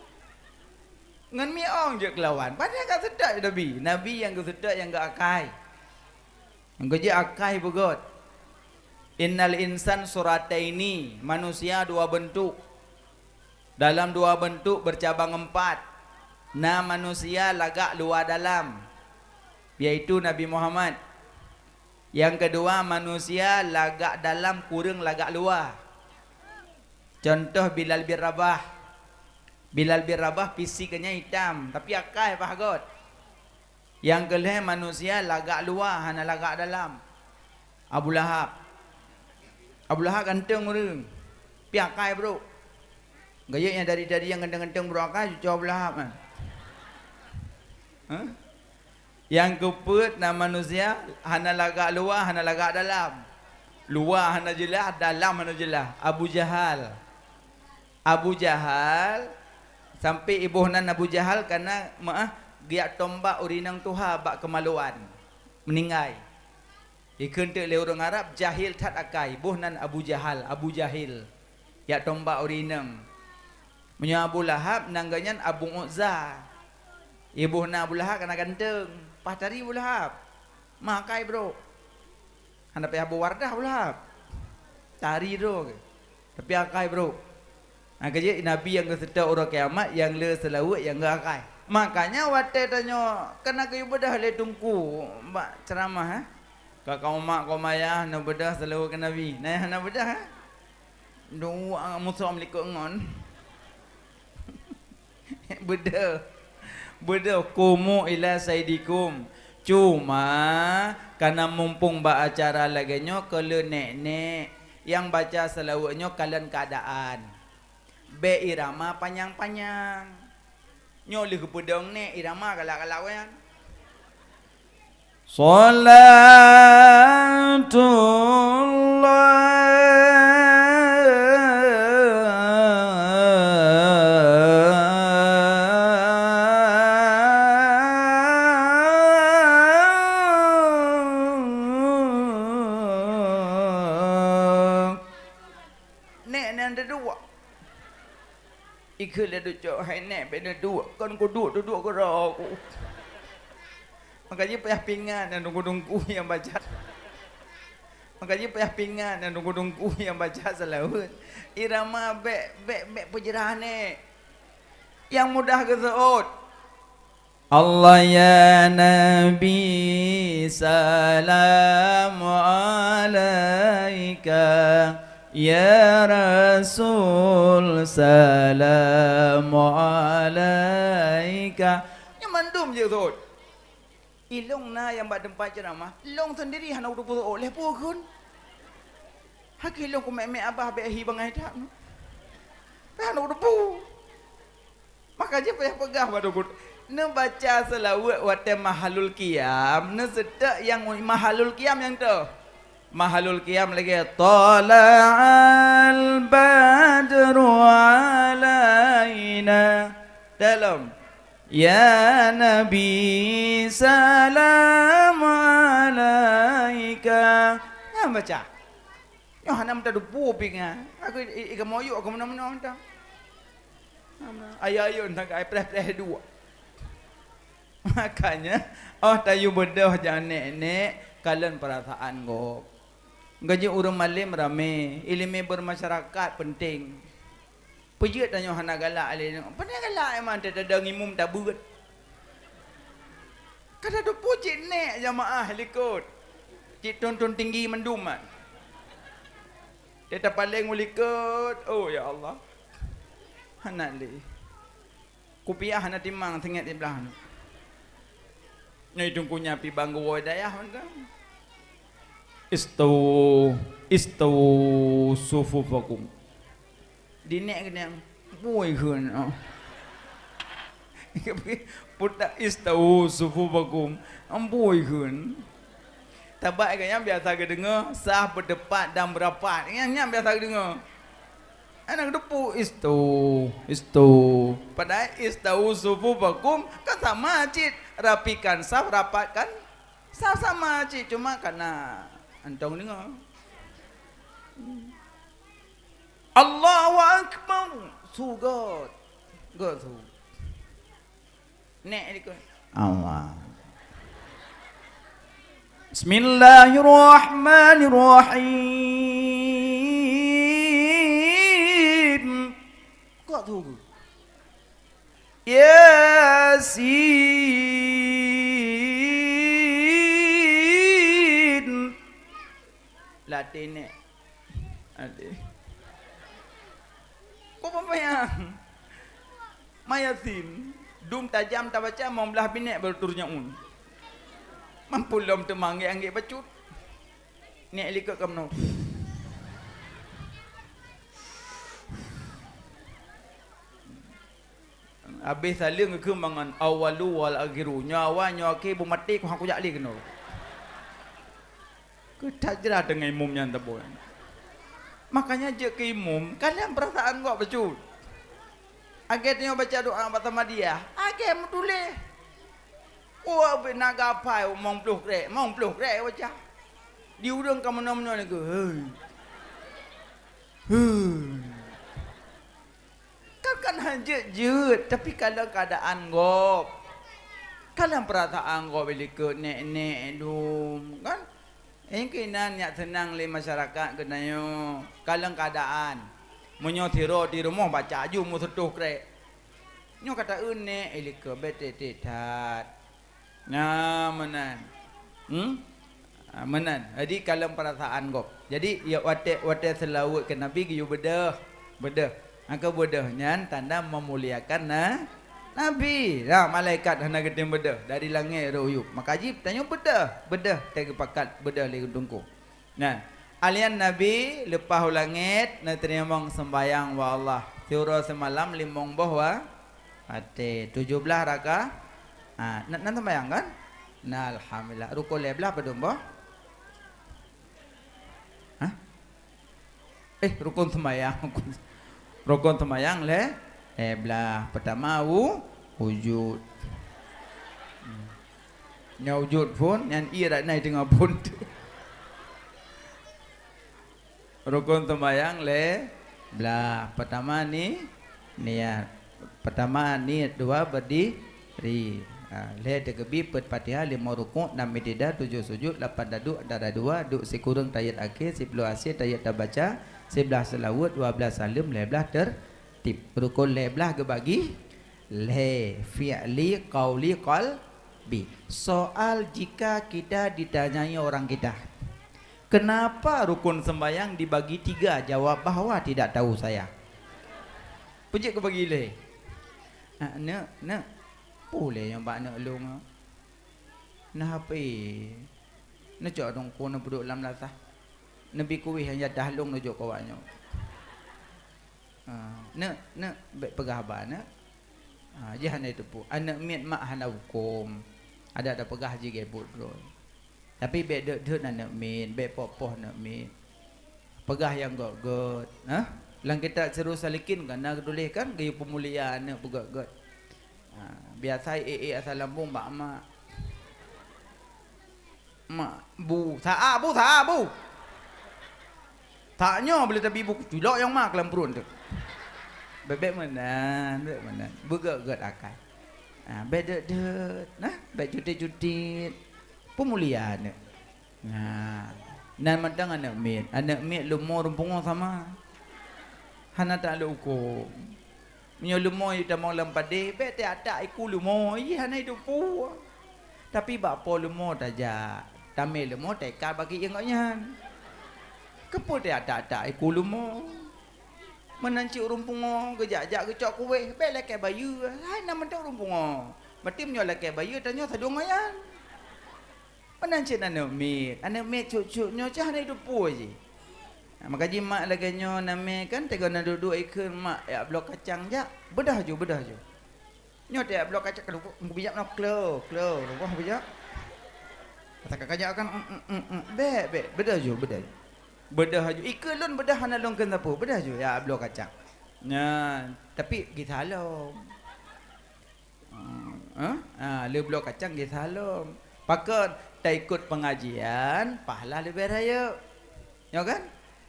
Ngon miong jeuet keulawan, pane ka seutôt Nabi. Nabi nyang geuseutôt nyang geuakai. Nyang geujeuet akai beugöt. Innal insan surataini, manusia dua beuntuk. Dalam dua beuntuk beucabang empat. Na manusia lagak luwa dalam, yaitu Nabi Muhammad. Nyang keudua, manusia lagak dalam kureueng lagak luwa. Contoh Bilal bin Rabah. Bilal bin Rabah fisik geuhnyan itam, tapi akai paih göt. Nyang keu lhée manusia lagak luwa hana lagak dalam. Abu Lahab. Abu Lahab ganteng ureuëng, pi akai brôk. Gayeuet nyang dari-dari nyang ganteng-ganteng brôk akai, cucoe Abu Lahab nyan. Hah? Nyang keupeuet na manusia hana lagak luwa, hana lagak dalam. Luwa hana jeulaih, dalam hana jeulaih. Abu Jahal. Abu Jahal, sampai iboh nan Abu Jahal kana meuah geujak tombak ureuëng inong tuha bak keumaluan, meuninggai. Ikheun teuk lé ureuëng Arab jahil that akai, boh nan Abu Jahal, Abu Jahil. Jak tombak ureuëng inong. Meunyoe Abu Lahab, nan geuhnyan Abu Uzza. Iboh nan Abu Lahab kana ganteng, paih tari Abu Lahab. Meuakai brôk. Hana payah boh Wardah Abu Lahab. Tari droe geuh. Tapi akai brôk. Ha, keujeuet Nabi nyang geuseutôt uroe kiamat, nyang le seulaweuet nyang geuakhai. Makanya watée tanyoe kana geuyue beudôh lé teungku bak ceuramah, eh. Ka kaum mak kaum ayah na beudôh seulaweuet keu Nabi. Na nyang hana beudôh, eh? Dua musoh likot ngon. Beudôh. Beudôh, "Qumu ila sayyidikum." Cuma, kana mumpung bak acara lagée nyoe, keu le nék-nék nyang baca seulaweuet nyoe kalon keuadaan. Bék irama panyang-panyang. Nyoe lheueh geupeudong nék, irama galak-galak nyan. Salatullah. Nék nyan teuduek. Ikheun lé ducok, "Hai nék, bék neuduek, kon kuduek-duek keudroe ku." Maka jih payah pingat nyan teungku-teungku nyang baca. Maka jih payah pingat nyan teungku-teungku nyang baca seulaweuet. Irama bék, bék, bék peujeurah nék. Nyang mudah geuseuôt. Allah ya Nabi, salam alaika, ya Rasul, salam alaika. Nyan mandum jeuet seuôt. Ilong na nyang bak teumpat ceuramah, lôn sendiri hana kuteupeu seuôt, lheueh peue kheun. Haki lôn kumek-mek abah bék hi bangai that. Hana kuteupeu. Maka jih payah peugah bak teungku, neubaca seulaweuet watée mahalul qiyam, neuseutôt nyang mahalul qiyam nyang toh. Mahalul qiyam lagée, "Tala'al badru alaina." Dalam, "Ya Nabi, salam alaika." Nyan baca. Nyoe hana meuteupeu pingan. Aku i, i, i kamoe yuk, aku meunoe-meunoe mantong. Ayo-ayo, entah ka preh-preh dua. Makanya, oh tayue beudôh jak nék-nék, kalon peurasaan gob. Gaji ureuëng malém ramé, iéleumé beurmasyarakat peunteng. Peujeuet tanyoe hana galak lé nyoe. Pane galak emang teudeung imum tabeuet. Ka tateupeue cit nék jamaah likot. Cit thon-thon tinggi mandum mat. Teuh tapaleng u likot. Oh, ya Allah. Hana lé. Kupiah hana timang singet siblah nyoe. Nyoe teungku nyan pi bang geuwoe dayah mantong. Istawu, istawu sufufakum. Di nék geuh nyan, bui kheun. Putak istawu sufufakum, ambui kheun. Tabak geuh nyan biasa geudeungoe, saf, beuteupat dan beurapat. Nyan, nyan biasa geudeungoe. Hana geuteupeue, istawu, istawu. Padahai istawu sufufakum kan sama cit, rapikan saf, rapatkan saf, sama cit, cuma kana antong deungoe. Allahu Akbar. Su göt. Göt su. Nék likot. Allah. Bismillahirrahmanirrahim. Göt su. Yasin. Latih nék. Latih. Kok peumayang? Ma Yasin. Dum tajam tabaca, mong blah binék baru turun nyaun. Mampu lom teuma anggét-anggét bacut. Nék likot ka meunoe. Abéh saleueng geukheun mangan awalu wal akhiru. Nyoe awai, nyoe akhé, beumaté, ku han kujak lé keunoe. Keu that jrat deungon imum nyan tabôi. Makanya jeuet keu imum, kalon peurasaan gob bacut. Lagée tanyoe baca doa bak samadiyah, lagée meutuléh. Oh, abéh na gapai, mong ploh krek, mong ploh krek baca. Di ureuëng ka meunoe-meunoe lagée, hei. Hei. Kan, kan han jeuet-jeuet, tapi kalon keuadaan gob. Kalon peurasaan gob likot nék-nék dum, kan? Nyang keunan nyak seunang lé masyarakat geutanyoe, kalon keuadaan. Meunyoe sidroe di rumoh baca aju meuseutôh krek. Nyoe ka taeu nèk, eh, likot bèk tiep-tiep that. Nah, meunan. Hmm? Ah, meunan. Jadi, kalon peurasaan gob. Jadi, ya, watèe, watèe seulaweuet keu Nabi geuyue beudôh. Beudôh. Maka beudôh nyan tanda meumuliakan na-, Nabi. Nah, malaikat hana geutem beudôh. Dari langèt rot u yup. Maka jih tanyoe beudôh. Beudôh teuh geupakat, beudôh lé teungku. Nah, alian Nabi leupah u langèt neuteurimong seumbahyang bak Allah. Siuroe seumalam limong boh wa-, watèe tujoh blaih raka-, ah, na, na seumbahyang kan? Nah, alhamdulillah. Rukon lhèe blaih padum boh? Hah? Eh, rukon seumbahyang. Rukon seumbahyang lhèe, lhèe blaih. Pertama, wu-, wujud. Hmm. Nyoe wujud phôn, nyan ie dak na teungoh phôn. Rukon seumbahyang lhèe blaih. Pertama ni, niat. Pertama niet, dua berdiri. Ha, lhèe teukeubie, peuet Fatihah, limong rukuk, nam i'tidal, tujoh sujud, lapan taduek, dara dua, duek sikureueng tahiyat akhé, siploh asie tahiyat tabaca, siblaih seulaweuet, dua blaih saleuem, lhèe blaih tertib. Rukon lhèe blaih geubagi lhèe, fi'li, qauli, qalbi. Soal jika kita ditanyai orang kita, "Kenapa rukun sembahyang dibagi tiga?" Jawab bahwa tidak tahu saya. Peue jeuet keu bagi lé? Ah, neuk, neuk. Peue lé nyang bak neuk lôn? Nah, hapé. Neucok dong ku neupeuduek lam lasah. Neubi kuéh nyang jadah lôn neujok keu awak nyoe. Ah, neuk, neuk, bèk peugah haba neuk. Ah, jih hana teupeu. Aneuk miet mak hana huköm. Adak tapeugah jih gèt buet droe. Tapi bèk deuet-deuet aneuk miet, bèk poh-poh aneuk miet. Peugah nyang gèt-gèt, ha? Lam kitab Sirus Salikin kan na geutuléh kan geuyue peumulia aneuk peugèt-gèt. Ha, biasa ék-ék asai lambông bak mak. Mak, bu, sa-a, bu, sa-a, bu. Tanyoe bila tabi bu, culok nyang ma keu lam pruet teuh. Bèk-bèk meunan, bèk meunan. Beugèt-gèt akai. Ha, bèk deuet-deuet, nah, bèk jutet-jutet. Peumulia aneuk. Nah, nan mantong aneuk miet. Aneuk miet leumo ureueng pungo sama. Hana taklok huköm. Meunyoe leumo jitamong lam padé, bèk teuak-tak iku leumo, jih hana jiteupeue. Tapi bak po leumo tajak, tamè leumo taikat bak geuh ngon nyan. Keupeue teuak-tak iku leumo? Meunan cit ureueng pungo geujak-jak geucok kuéh, bèk lakèe bayeue, hai na mantong ureueng pungo. Maté meunyoe lakèe bayeue, tanyoe sadong ngon nyan. Meunan cit aneuk miet. Aneuk miet cut-cut nyoe cah hana jiteupeue jih. Maka jih mak lagèe nyoe namè kan teungoh na duek-duek ikheun mak jak bloe kacang jak. Beudôh ju, beudôh ju. Nyoe teuh jak bloe kacang, keuduek, meubijak nyoe klo, klo, keuduek meubijak. Kata ka kajak kan, em, em, em, em. Bèk, bèk, beudôh ju, beudôh ju. Beudôh ju. Ikheun lôn beudôh hana lôn kheun sapeue, beudôh ju jak bloe kacang. Nyan, tapi gisa lom. Hmm, eh? Ha, le bloe kacang gisa lom. Pakon? Taikot pengajian, pahala leubeh rayeuk. Nyo kan?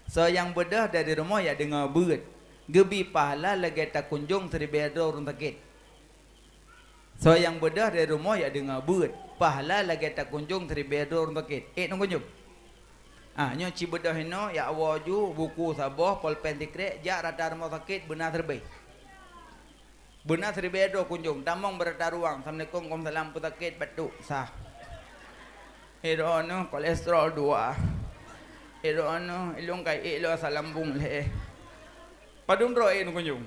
Soe nyang beudôh dari rumoh jak deungoe beuet, geubi pahala lagèe takunjong siribèe droe ureueng sakét. Soe nyang beudôh dari rumoh jak deungoe beuet, pahala lagèe takunjong siribèe droe ureueng sakét. Ék neukunjong? Ah, nyoe ci beudôh inoe, jak woe ju, buku saboh, polpen sikrek, jak rata rumoh sakét, beuna siribèe. Beuna siribèe droe kunjong, tamong beurata ruang, "Assalamualaikum." "Waalaikumsalam." "Peue sakét?" "Batuk." "Sah." "Droeneuh kolesterol dua." "Droeneuh ilôn ka ék lôn asai lambung lhèe." Padum droe ék neukunjong?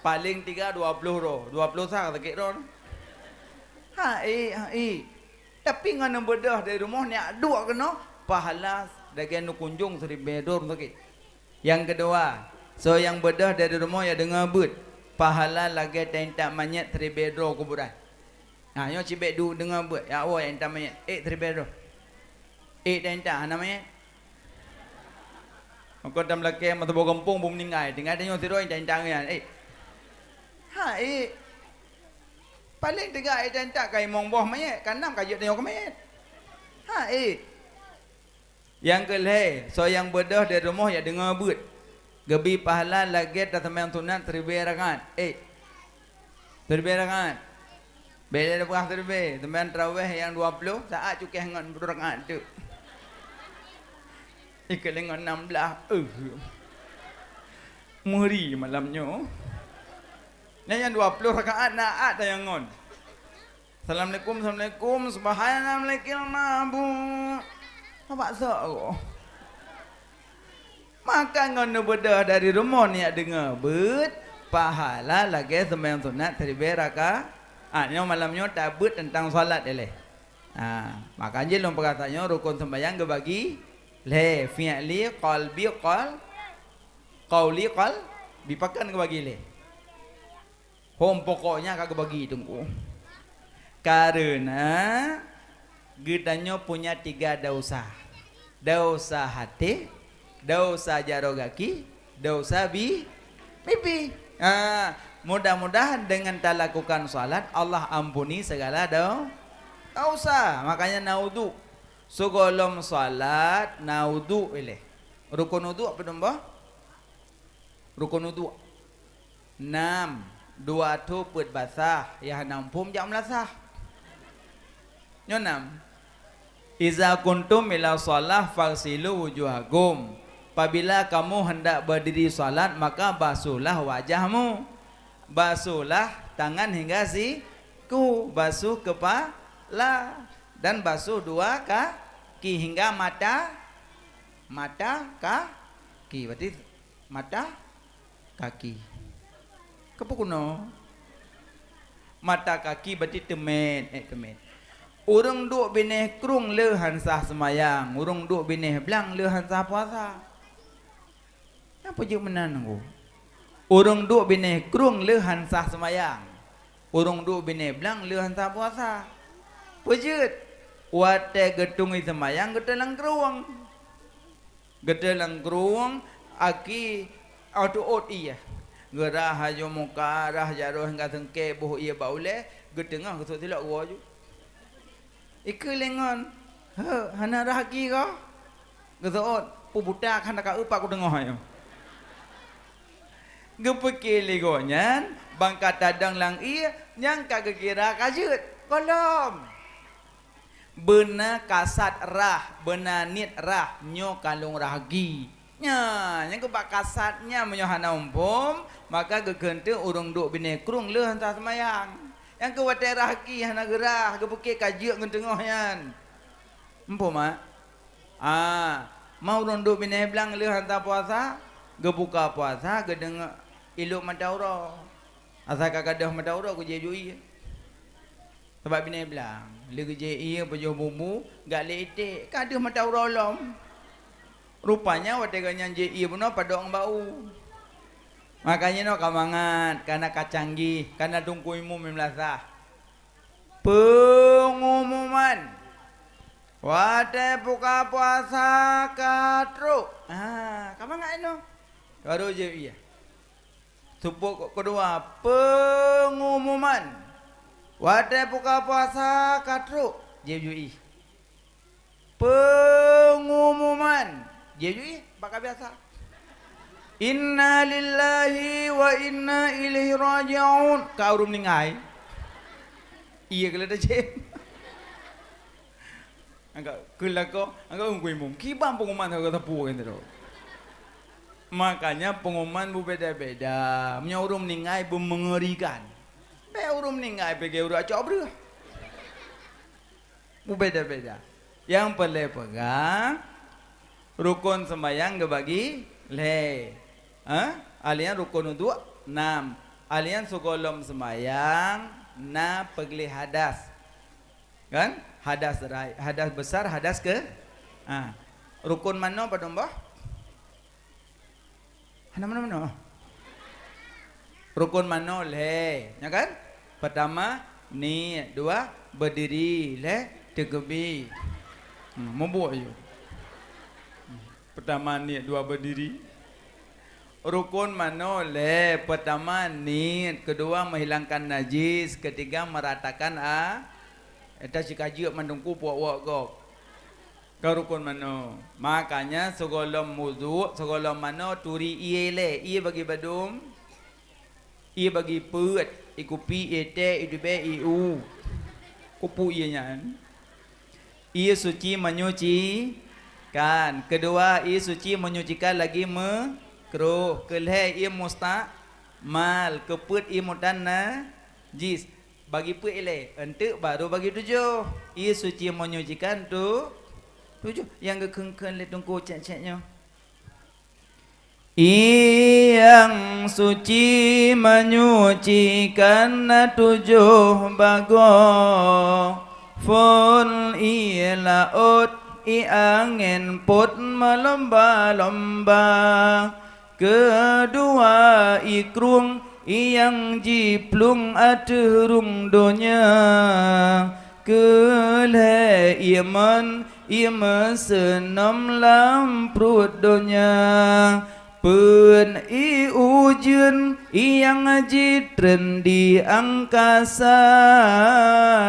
Paleng tiga dua ploh droe, dua ploh sah sakét droeneuh. Ha ék, ha ék. Tapi ngon neubeudôh dari rumoh neujak duek keunoe, pahala lagèe neukunjong siribèe droe ureueng sakét. Nyang keudua, soe nyang beudôh dari rumoh jak deungoe beuet, pahala lagèe taintat manyét siribèe droe kuburan. Nah, nyoe cibèk du-, deungoe beuet, jak woe jak intat manyét, ék siribèe droe. Ék taintat hana manyét. Maka tam lakèe meusaboh gampông beu meuninggai, tinggai tanyoe sidroe intat-intat ngon nyan, ék. Ha ék. Paleng teuga ék taintat ka limong boh manyét, ka nam ka jeuet tanyoe keu manyét. Ha ék. Nyang keu lhèe, soe nyang beudôh dari rumoh jak deungoe beuet, geubi pahala lagèe taseumayang sunat siribèe rakaat. Ék, siribèe rakaat. Bèk lé tapeugah siribèe, seumayang tarawèh nyang dua ploh, saát cukéh ngon peuet rakaat teuk. Ikeu lé ngon nam blaih, eh. Meuri malam nyoe. Nyan nyang dua ploh rakaat na at tanyong ngon. Assalamualaikum, assalamualaikum, subhanallah, malakil mabuk. Abak sok ko. Maka ngon neubeudôh dari rumoh neujak deungoe beuet pahala lagèe seumayang sunat siribèe rakaat. Ah, nyoe malam nyoe tabeuet teuntang salat ilèe. Ah, maka jih lôn peugah tanyoe rukon seumayang geubagi lhèe, fi'li, qalbi, qal-, qauli, qalbi, pakon geubagi lhèe. Hom pokoknya ka geubagi teungku. Karena geutanyoe punya tiga dosa. Dosa até, dosa jaroe gaki, dosa bi-, bibi. Ha, mudah-mudahan dengan talakukan salat, Allah ampuni segala do-, dosa. Makanya na udhu. Sigohlom salat na udhu ilèe. Rukon udhu apa dum boh? Rukon udhu. Nam, dua tho peuet basah, nyang hana muphom jak meulasah. Nyoe nam. Iza kuntum ila shalah faghsilu wujuhakum. Pabila kamu hendak berdiri salat, maka basuhlah wajahmu. Basuhlah tangan hingga siku, basuh kepala, dan basuh dua kaki hingga mata, mata kaki. Berarti mata, kaki. Keupeue keunoe? Mata kaki berarti teumèt, eh, teumèt. Ureueng duek binéh krueng le han sah seumayang, ureueng duek binéh blang le han sah puasa. Nyan peue jeuet meunan nunggu? Ureueng duek binéh krueng le han sah seumayang. Ureueng duek binéh blang le han sah puasa. Peue jeuet? Watèe geutungui seumayang geuteulang krueng. Geuteulang krueng, aki, oh, teuôt ié. Geurah aju muka, rah jaroe hingga seungkè boh ié bak ulèe, geuteungoh geusut silop geuwoe ju. Ikeue lé ngon, "He, hana rhah aki kah?" Geuseuôt, "Peue buta ka hana ka eu pat kuteungoh nyoe." Geupeuke lé gobnyan, ban ka tadong lam ié, nyan ka geukira ka jeuet. Gohlom. Beuna kasat rhah, beuna niet rhah, nyoe ka lôn rhah aki. Nyan, nyang keuh bak kasat nyan meunyoe hana muphom, maka geukheun teuk ureueng duek binéh krueng le han sah seumayang. Nyang keuh watèe rhah aki hana geurhah, geupeuke ka jeuet ngon teungoh nyan. Muphom, mak? Ah, ma ureueng duek binéh blang le han sah puasa, geubuka puasa, geudeungoe ilop mata uroe. Asai ka gadôh mata uroe geujieb ju ié. Sabab binéh blang, lé geujieb ié, pajoh bumbu, gak lé iték, ka deuh mata uroe lom. Rupanya watèe gobnyan jieb ié bunoe padok ngon bak u. Makanya nyoe ka mangat, kana ka canggih, kana teungku imum meulasah. Peungumuman. Watèe buka puasa ka trok. Ha, ka mangat inoe. Baru jieb ié. Subut keudua, peungumuman. Watèe buka puasa ka trok, jieb ju ié. Peungumuman. Jieb ju ié, bak ka biasa. Inna lillahi wa inna ilaihi raji'un. Ka ureueng meuninggai. Ié keuh lé tajieb. Angkat keu lakoe, angkat ungkui mum. Kiban pengumuman sagoe sapu kan tu. Makanya pengumuman berbeda-beda. Meunyoe ureueng meuninggai beumeungerikan. Bèk ureueng meuninggai pike ureueng acok breuh. Berbeda-beda. Nyang peureulèe peugah, rukon seumayang geubagi lhèe. Ha? Alian rukon udhu nam. Alian sigohlom seumayang na peugleh hadas. Kan? Hadas rai-, hadas besar, hadas ke-, ha. Rukon manoe padum boh? Hana manoe-manoe. Rukon manoe lhèe, nya kan? Pertama, niet, dua, berdiri, lhèe, teukeubi. Hmm, mubuet yôh. Pertama niet, dua berdiri. Rukon manoe lhèe, pertama niet, kedua menghilangkan najis, ketiga meratakan a-, ata sikajeuk mandum ku puak-puak gob. Ka rukon manoe. Makanya sigohlom wudhu, sigohlom manoe turi ié lé, ié bagi badum. Ié bagi peuet, ié kupi, ié teh, ié tubèe, ié u. Kupu ié nyan. Ié suci menyucikan. Kedua, ié suci menyucikan lagi me-, Kruh, keu lhée ie mustakmal, keu peuet ie mutan najis. Bagi peuet ilée, eunteuk baru bagi tujoh. Ie suci menyucikan tu tujoh. Nyang geukheun-kheun lé Teungku cék-cék nyoe. Ie nyang suci menyucikan na tujoh bagoe. Phon ie laôt, ie angén pôt meulomba-lomba. Keudua ie krueng, ie nyang jiplueng ateueh rhueng donya. Keu lhée ie mön, ie meuseunom lam pruet donya. Peuet ie ujeuen, ie nyang jitreun di angkasa.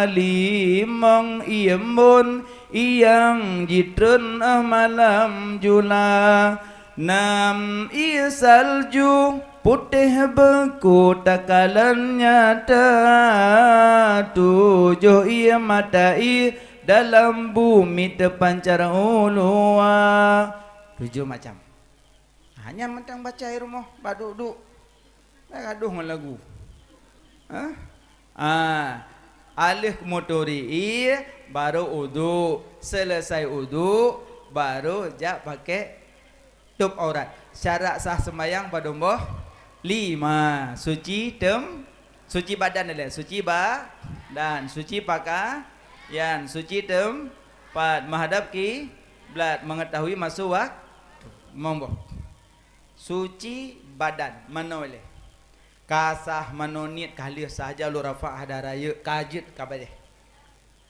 Limong ie embôn, ie nyang jitreun malam jula. Nam ie salju, putéh beuku takalon nyata. Tujoh ie mata ie dalam bumi teupancar u luwa. Tujoh macam. Ha, nyan mantong baca i rumoh, bak duek-duek. Bak gadoh ngon lagu. Hah? Ah, aleuh meuturi ie, baru uduk. Seuleusai uduk, baru jak pakék tôb aurat. Syarat sah seumayang padum boh? Lima. Suci tem-, suci badan ilée. Suci badan, suci pakaian, suci teumpat, meuhadab kiblat, meungeutahui masu wak-, limong boh. Suci badan, manoe ilée. Ka sah manoe niet ka lheueh sah, jaloe rafa' hada rayeuk, ka jeuet ka bajée.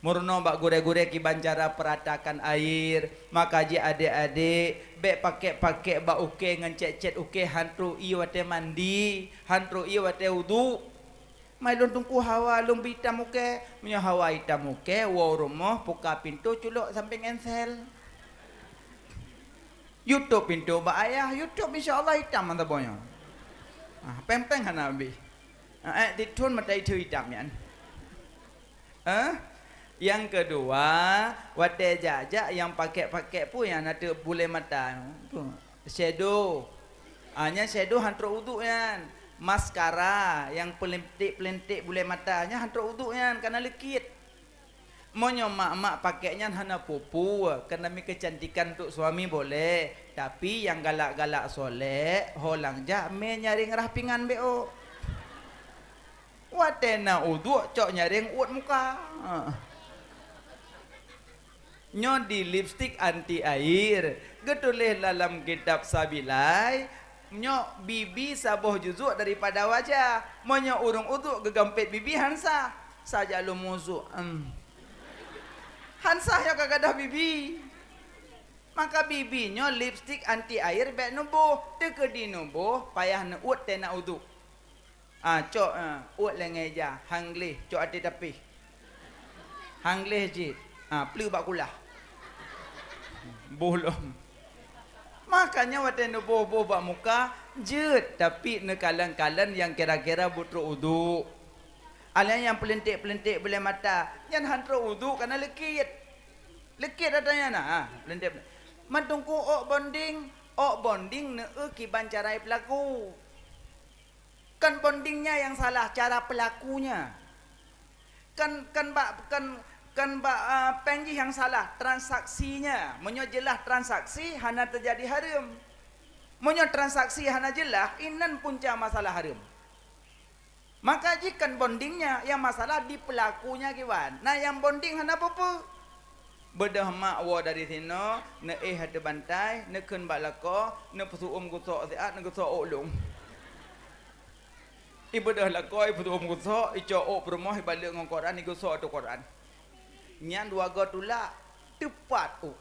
Meurunoe bak gurée-gurée kiban cara peuratakan air, maka jih adék-adék bék pakék-pakék bak ukée ngon cét-cét ukée han trok ie watée mandi, han trok ie watée uduk. Mai lôn teungku hawa lôn beuitam ukée, meunyoe hawa itam ukée, woe u rumoh, puka pintoe culok sampéng ensel. Yue tôb pintoe bak ayah, yue tôb insya Allah itam mata boh nyoe. Ah, péng-péng hana habéh. Ah, ék tithon mata itheue itam nyan. Eh? Nyang keudua, watée jak-jak nyang pakék-pakék peue nyang na teuk bulée mata? Peue? Shadow. Ah, nyan shadow han trok uduk nyan. Maskara nyang peulinték-peulinték bulée mata, nyan han trok uduk nyan, ka na leukit. Meunyoe mak-mak pakék nyan hana peue-peue, keuneumi keucantikan untuk suami boleh, tapi nyang galak-galak solék, ho lam jak mé nyaréng rah pingan bék ôk. Watée na uduk cok nyaréng uet muka. Nyoe di lipstik anti air, geutuléh lam kitab Sabilai, nyoe bibi saboh juzuk daripada wajah. Meunyoe ureuëng uduk geugampét bibi han sah, saja lom muzuk. Em. Han sah nyoe ka gadôh bibi. Maka bibi nyoe lipstik anti air bék neuboh, teukeudi neuboh payah neuuet tena uduk. Ah, cok, ah, uet lé ngon ija, han gleh, cok até tapéh. Han gleh cit, ah, pleuk bak kulah. Boh lom. Makanya watée neuboh-boh bak muka, jeuet, tapi neukalon-kalon nyang kira-kira beutrok uduk. Alah nyang peulinték-peulinték bulée mata, nyan han trok uduk kana leukit. Leukit ata nyan na, ah, peulinték-peulinték. Mantong ku ôk bonding, ôk bonding neueu kiban cara peulaku. Kon bondingnya yang salah, cara pelakunya. Kon, kon bak, kon, kon bak, ah, péng jih yang salah, transaksinya. Meunyoe jeulaih transaksi, hana teujadi hareuem. Meunyoe transaksi hana jeulaih, inan punca masalah hareuem. Maka jih kon bondingnya, yang masalah di pelakunya kiban. Na nyang bonding hana peue-peue. Beudôh mak woe dari sinoe, neuéh ateueh bantai, neukheun bak lakoe, neupeuseu'uem gusok siat, neugeusok ôk lôn. Ibeudôh lakoe, ipeuseu'uem gusok, icok ôk peurumoh, ibalek ngon koran, igusok ateueh koran. Nyan dua goe tulak, teupat ôk.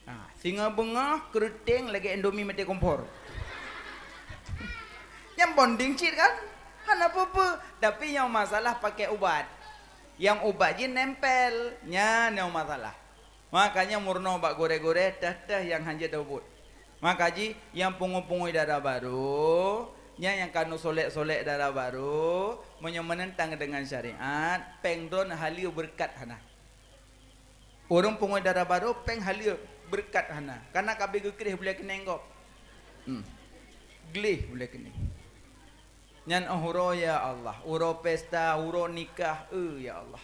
Ha, singoh beungoh, keureuteng lagée Indomie maté kompor. Nyan bonding cit kan? Hana peue-peue, tapi nyang masalah pakai ubat. Nyang ubat jih nempel, nyan nyang masalah. Makanya meurunoe bak gurée-gurée, teuh-teuh nyang hanjeuet teubuet. Maka jih, nyang pungo-pungo dara barô, nyan nyang ka neusolek-solek dara barô, meunyoe meunentang deungon syariat, péng droe haleue beureukat hana. Ureuëng pungo dara barô, péng haleue beureukat hana, kana ka abéh geukreh bulée keuneng gob. Hmm. Gleh ulée keunoe. Nyan óh uroe, ya Allah, uroe pesta, uroe nikah, eh, ya Allah.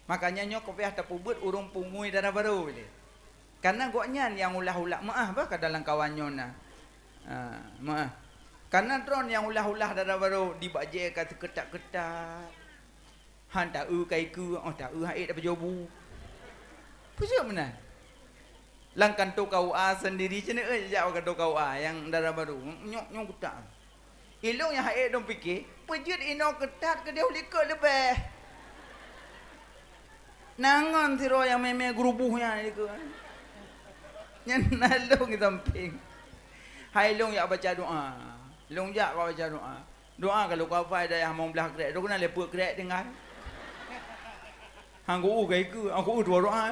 Makanya nyoe keupiah tapeubuet ureuëng pungui dara barô lé. Karena gobnyan nyang ulah-ulah, meuáh bah ka dalam kawan nyoe na. Ha, meuáh. Karena droe nyang ulah-ulah dara barô, dibajée ka teuketat-ketat. Han ta-eu ka ikeue, óh ta-eu han ék tapajoh bu. Peue jeuet meunan? Lam kantô K U A sendiri cit, eh, jak u kantô K U A nyang dara barô. Nyoe, nyoe kutak. Ilông nyang han ék lôn pike, peue jeuet inoe keutat keudeh u likot leubeh. Na ngon sidroe nyang mé-mé geuruboh nyan likot. Nyan na lông di sampéng. Hai lông jak baca doa. Lông jak ka baca doa. Doa ka lôn kafai dayah limong blaih krek, droe keunan lé peuet krek tinggai. Han geu-eu ka ikeue, han geu-eu tuwoe doa.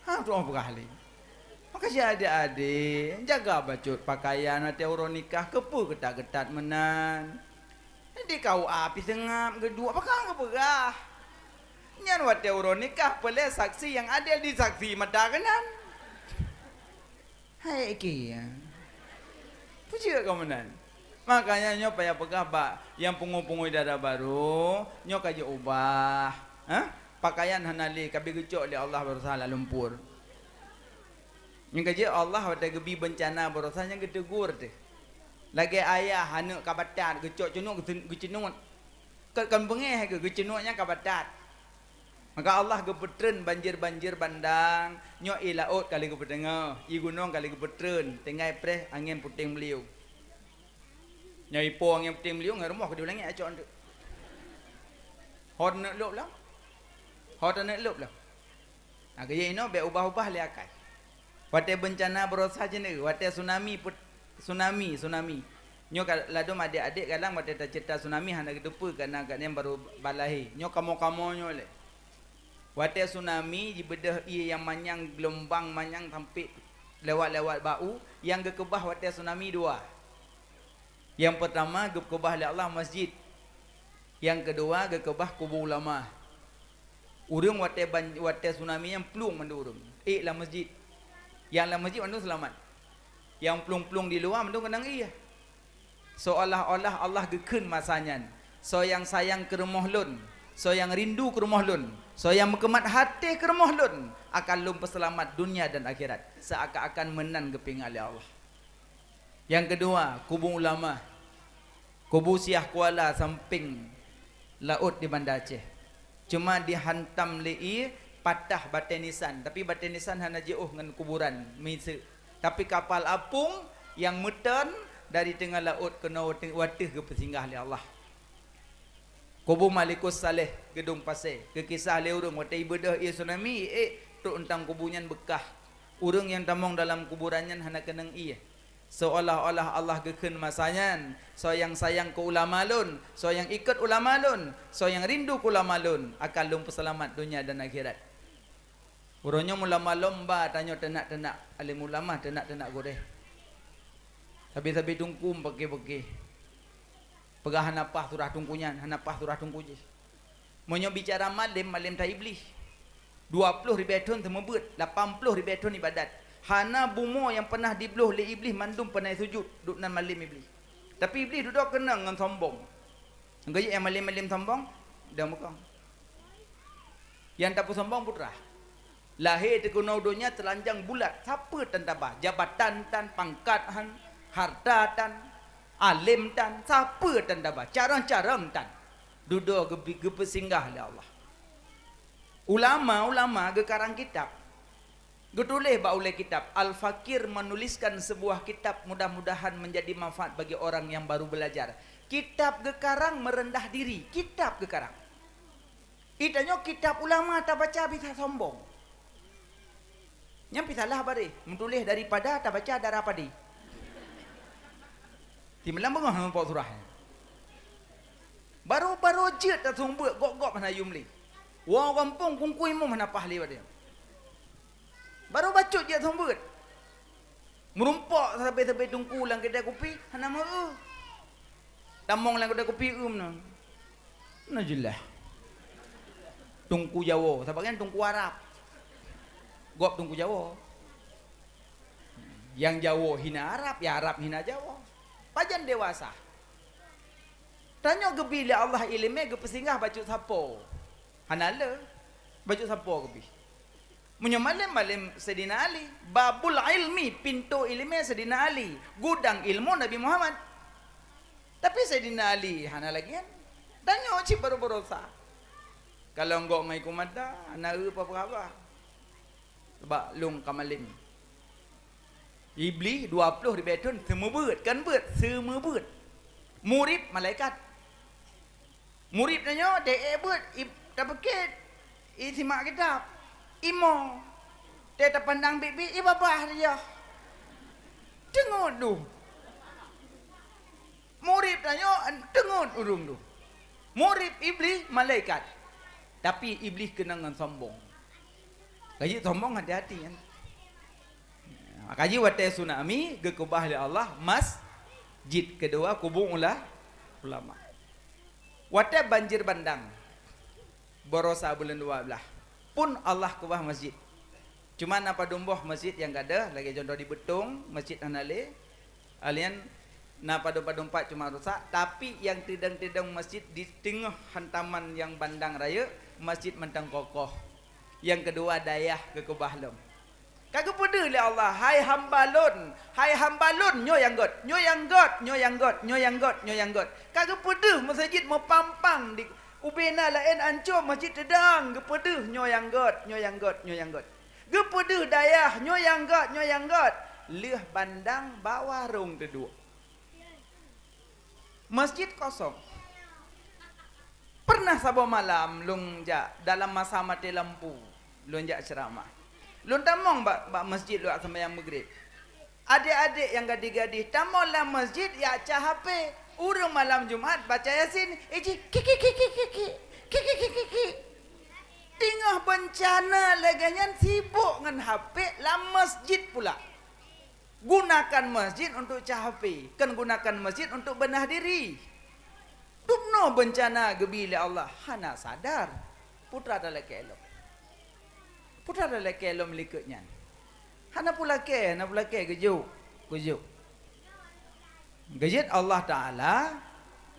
Ha, tuwoe peugah lé. Maka si adék-adék, jaga bacut pakaian watée uroe nikah, keupeue keutat-keutat meunan. Di K U A pih seungab geuduek, pakon geupeugah. Nyan watée uroe nikah, peureulée saksi nyang adil disaksi mata keunan. Hai, ék ya. Peue jeuet kamoe meunan? Makanya nyoe payah peugah bak nyang pungo-pungo dara barô, nyoe ka jiubah. Ha? Pakaian hana lé, ka bie geucok lé Allah baroesa lam lumpur. Nyang ka jeuet Allah watée geubi beuncana baroesa nyan geuteugur teuh. Lagée ayah aneuk ka batat geucok cunuk geucen-, geuceunut. Kon, kon beungéh geu-, geuceunut nyan ka batat. Maka Allah geupeutreun banjir-banjir bandang, nyoe ié laôt ka lheueh geupeuteungoh, ié gunong ka lheueh geupeutreun, tinggai preh angén puténg beuliueng. Nyoe ipo angén puténg beuliueng, ngon rumoh keudeh u langét acok anteuk. Ho taneuk lôb lom? Ho taneuk lôb lom? Nah, geuyue inoe bék ubah-ubah lé akai. Watée beuncana baroesa jeuet, watée tsunami pet-, tsunami, tsunami. Nyoe ka ladôm adék-adék kadang watée taceurita tsunami hana geuteupeue karena gobnyan barô balahé. Nyoe kamoe-kamoe nyoe lé. Watée tsunami jibeudôh ié nyang manyang, geulumbang manyang sampé lewat-lewat bak u, nyang geukeubah watée tsunami dua. Nyang peurtama geukeubah lé Allah masjid. Nyang keudua geukeubah kubu ulama. Ureuëng watée ban-, watée tsunami nyan plueng mandum ureuëng. Ék lam masjid. Nyang lam masjid mandum seulamat. Nyang plueng-plueng di luwa mandum keunong ié. Seolah-olah Allah geukheun masa nyan, "Soe nyang sayang keu rumoh Lôn, soe nyang rindu keu rumoh Lôn, soe nyang meukeumat até keu rumoh Lôn, akan Lôn peuseulamat dunia dan akhirat." Seuakan-akan meunan geupeuingat lé Allah. Nyang keudua, kubu ulama. Kubu Syiah Kuala sampéng laôt di Banda Aceh. Cuma dihantam lé ié, patah batée nisan, tapi batée nisan hana jiôh ngon kuburan miseue. Tapi kapal apung nyang meuteun dari teungoh laôt keunoe watée, watée geupeusinggah lé Allah. Kubu Malikus Saleh, Geudong Pasé, geukisah lé ureuëng watée ibeudôh ié tsunami, ék trok teuntang kubu nyan beukah. Ureuëng nyang tamong dalam kuburan nyan hana keunong ié. Seolah-olah Allah geukheun masa nyan, "Soe nyang sayang keu ulama Lôn, soe nyang ikot ulama Lôn, soe nyang rindu keu ulama Lôn, akan Lôn peuseulamat dunia dan akhirat." Uroe nyoe ulama lom ba tanyoe teunak-teunak além ulama, teunak-teunak gurée. Sabe-sabe teungku beuke-beuke. Peugah hana paih surah teungku nyan, hana paih surah teungku jih. Meunyoe bicara malém, malém that Iblih. Dua ploh ribée thon seumeubeuet, lapan ploh ribée thon ibadat. Hana bumoe nyang peunah dibloh lé Iblih mandum peunah sujut, duek nan malém Iblih. Tapi Iblih dudoe keunong ngon sombong. Geuyue nyang malém-malém sombong, dan bukon. Nyang tapeusombong putra. Lahé teukeunoe donya teulanjang bulat, sapeue tan taba, jabatan tan, pangkat han, harta tan, além tan, sapeue tan taba, carông-carông tan. Dudoe geubi-, geupeusinggah lé Allah. Ulama-ulama geukarang kitab. Geutuléh bak ulée kitab, Al-Fakir menuliskan sebuah kitab, mudah-mudahan menjadi manfaat bagi orang yang baru belajar. Kitab geukarang meureundah diri, kitab geukarang. Ih, tanyoe kitab ulama tabaca bisa sombong. Nyan pih salah bareh, meutuléh daripada tabaca darah padé. Timeulaang beungoh meurumpok surah nyan. Barô-barô jeuet taseumeubeuet, gob-gob hana yum lé. Woe gampông kungkui mum hana paih lé watée nyan. Barô bacut jeuet seumeubeuet. Meurumpok sabe-sabe teungku lam keudai kupi hana meu-eu. Tamong lam keudai kupi eu meunan. Meunan jeulaih. Teungku Jawoe, sabab nyan teungku Arab. Gob teungku Jawoe. Nyang Jawoe hina Arab, nyang Arab hina Jawoe. Pajan dewasa? Tanyoe geubi lé Allah iéleumé geupeusinggah bacut sapo. Hana le bacut sapo geubi. Meunyoe malém, malém Saidina Ali. Babul ilmi, pintoe iéleumé Saidina Ali. Gudang ilmu Nabi Muhammad. Tapi Saidina Ali hana lagée nyan. Tanyoe cit baroe-baroe sa. Ka lheueh gok ngon iku mata, hana eu peue haba. Sabab lôn ka malém. Iblih dua ploh ribée thon seumeubeuet, kon beuet, seumeubeuet. Murit malaikat. Murit tanyoe, teu-ék beuet, i, tapeukét, isimak kitab. Imo. Teu tapandang biet-biet, ibabah riyah. Teungeut duh. Murit tanyoe teungeut ureuëng tu. Murit Iblih malaikat. Tapi Iblih keunong ngon sombong. Ka jeuet sombong hati-hati nyan. Maka jih watée tsunami geukeubah lé Allah masjid, keudua kubu ula-, ulama. Watée banjir bandang, barosa buleuen dua blaih, pun Allah keubah masjid. Cuma na padum boh masjid nyang gadôh, lagée contoh di Beutong, masjid hana lé. Alien na padum-padum pat cuma rusak, tapi nyang tidong-tidong masjid di teungoh hantaman nyang bandang rayeuk, masjid mantong kokoh. Nyang keudua dayah geukeubah lom. Ka geupeudeuh lé Allah, "Hai hamba Lôn, hai hamba Lôn, nyoe nyang gét, nyoe nyang gét, nyoe nyang gét, nyoe nyang gét, nyoe nyang gét." Ka geupeudeuh meuseujid meupampang di ubena laén ancô, masjid teudong, geupeudeuh nyoe nyang gét, nyoe nyang gét, nyoe nyang gét. Geupeudeuh dayah, nyoe nyang gét, nyoe nyang gét. Lheueh bandang bawa rhung teuduek. Masjid kosong. Pernah saboh malam lôn jak dalam masa maté lampu, lôn jak ceuramah. Lôn tamong bak, bak masjid lôn jak seumayang Maghrib. Adék-adék nyang gadih-gadih tamong lam masjid jak cah H P. Ureuëng malam Jumat baca Yasin, iji kiki kiki kiki, kiki kiki kiki. Teungoh beuncana lagée nyan sibok ngon H P lam masjid pula. Gunakan masjid untuk cah H P, kon gunakan masjid untuk beunah diri. Dumnoe beuncana geubi lé Allah, hana sadar. Putra talakée lom. Putra talakée lom likot nyan. Hana peue lakée, hana peue lakée, geujok, geujok. Geujeuet Allah Taala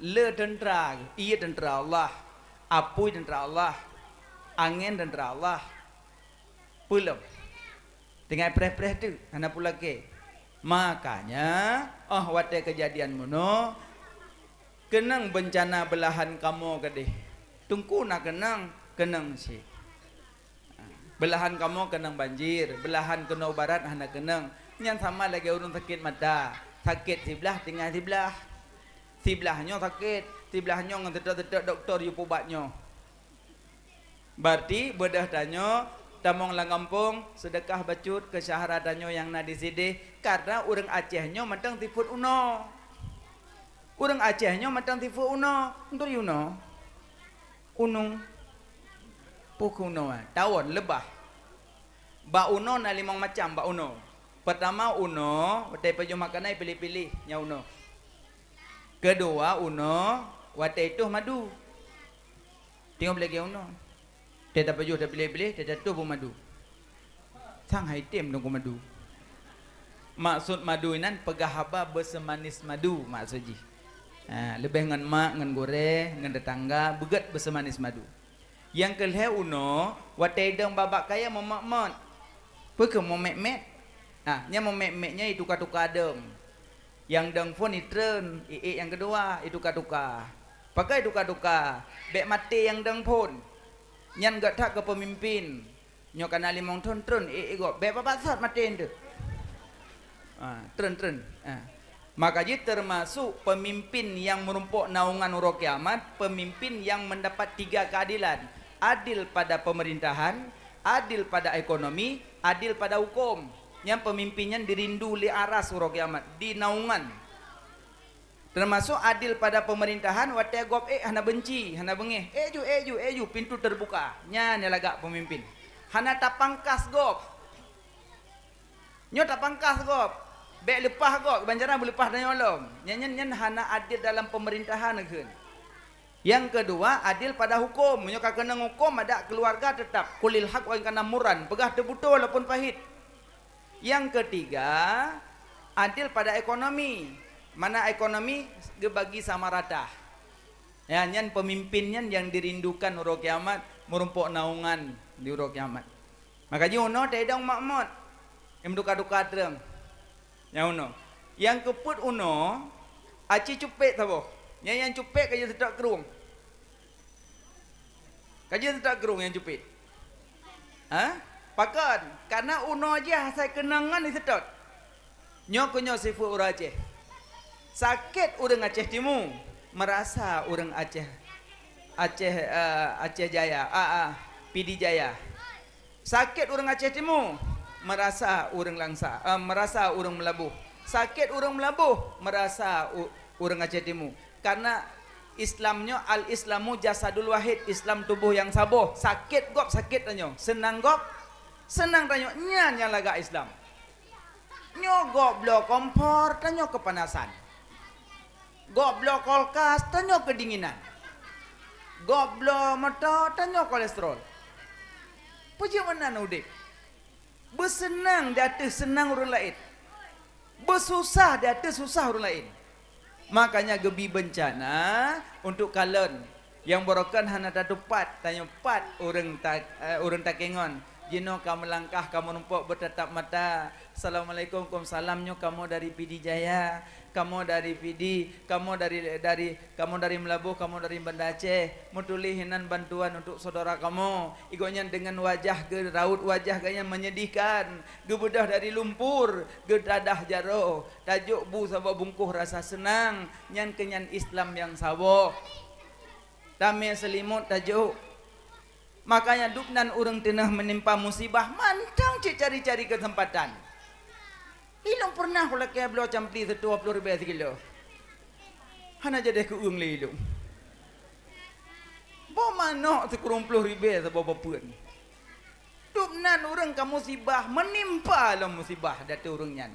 le teuntra, ie teuntra Allah, apui teuntra Allah, angén teuntra Allah. Peulom. Tinggai preh-preh teuk, hana peue lakée. Makanya, óh watée keujadian meunoe, keunong beuncana beulahan kamoe keudeh. Teungku na keunong, keunong cit. Beulahan kamoe keunong banjir, beulahan keunoe barat hana keunong. Nyan sama lagée ureuëng sakét mata, sakét siblah tinggai siblah. Siblah nyoe sakét, siblah nyoe ngon teutôk-teutôk dokto jipeuubat nyoe. Berarti beudôh tanyoe tamong lam gampông, seudeukah bacut keu syedara tanyoe nyang na di sideh, karna ureuëng Aceh nyoe mantong sifeuet unoe. Ureuëng Aceh nyoe mantong sifeuet unoe, beutôi unoe. Unong. Peue keuh unoe, eh? Tawon, leubah. Bak unoe na limong macam bak unoe. Peurtama unoe, watée pajoh makanan piléh-piléh nyang unoe. Keudua unoe, watée itoh madu. Teungoh lagée unoe. Teu tapajoh tapiléh-piléh, teu tatoh bak madu. Sang hai tem dong keu madu. Maksud madu inan peugah haba beuseumanis madu maksud jih. Ha, leubeh ngon mak, ngon gurée, ngon teutangga, beugét beuseumanis madu. Nyang keu lhée unoe, watée idong babak kayée meumat-mat. Peue keuh meumat-mat? Ha, nyang meumat-mat nyan ituka-tuka dong. Nyang dong phon itreun, iék nyang keudua ituka-tuka. Pakon ituka-tuka? Bék maté nyang dong phon. Nyan gét that keu peumimpén. Nyoe ka na limong thon treun iék-iék gob. Bék babah sot maté eunteuk. Ah, treun, treun. Ah. Maka jih teumasok peumimpén nyang meurumpok naungan uroe kiamat, peumimpén nyang meudapat tiga keuadilan, adil pada peumeurintahan, adil pada ekonomi, adil pada huköm. Nyan peumimpén nyan dirindu lé aras uroe kiamat, di naungan. Teumasok adil pada peumeurintahan, watée gob ék hana beunci, hana beungéh. Ék ju, ék ju, ék ju, pintoe teubuka. Nyan nyang lagak peumimpén. Hana tapangkas gob. Nyoe tapangkas gob. Bék leupah gob, ban cara beuleupah tanyoe lom. Nyan, nyan, nyan hana adil dalam peumeurintahan kheun. Nyang keudua, adil pada huköm. Meunyoe ka keunong huköm, adak keuluwarga teutap. Qulil haq wa in kana murran. Peugah teubeutôi walaupun pahit. Nyang keutiga, adil pada ekonomi. Mana ekonomi geubagi sama rata. Ya, nyan peumimpin nyan nyang dirindukan uroe kiamat, meurumpok naungan di uroe kiamat. Maka jih unoe teuidong mak mot, nyang meuduka-duka treung. Nyang unoe. Nyang keupeuet unoe, aci cupet saboh. Nyang, nyang cupet ka jeuet seutôt krueng. Ka jeuet seutôt krueng nyang cupet. Ha? Pakon? Karena unoe jih asai keunong ngon diseutôt. Nyoe keuh nyoe sifeuet ureuëng Aceh. Sakét ureuëng Aceh Timu, meurasa ureuëng Aceh, Aceh, eh, Aceh Jaya, ah, ah, Pidie Jaya. Sakét ureuëng Aceh Timu, meurasa ureuëng Langsa, eh, meurasa ureuëng Meulaboh. Sakét ureuëng Meulaboh, meurasa u-, ureuëng Aceh Timu. Karena Islam nyoe, al-Islamu jasadul wahid, Islam tuboh nyang saboh. Sakét gob sakét tanyoe, seunang gob seunang tanyoe. Nyan nyang lagak Islam. Nyoe gob bloe kompor, tanyoe keupanasan. Gob bloe kulkas, tanyoe keudinginan. Gob bloe moto, tanyoe kolesterol. Peue jeuet meunan udeb? Beuseunang di ateueh seunang ureuëng laén. Beususah di ateueh susah ureuëng laén. Makanya geubi beuncana untuk kalon. Nyang barokon hana tatupat, tanyoe pat ureuëng ta-, eh, ureuëng takengon. Jinoe ka meulangkah, ka meurumpok beutatap mata. Assalamualaikum, waalaikumsalam, nyoe kamoe dari Pidie Jaya, kamoe dari Pidie, kamoe dari, dari, kamoe dari Meulaboh, kamoe dari Banda Aceh. Meutuléh inan bantuan untuk saudara kamoe. Igoe nyan deungon wajah geu-, raut wajah geuh nyan menyedihkan. Geubeudôh dari lumpur, geudadah jaroe. Tajok bu saboh bungkôh rasa seunang, nyan keuh nyan Islam nyang saboh. Tamé seulimot tajok. Makanya dubnan ureuëng teungoh meunimpa musibah, mantong cit cari-cari keuseumpatan. Ilong peureunah kulakée bloe campli siturong ploh ribée sikilo. Hana jadeh keu-ueng lé ilong. Boh manok sikurong ploh ribée saboh bapeuen. Dubnan ureuëng ka musibah, meunimpa lom musibah di ateueh ureuëng nyan.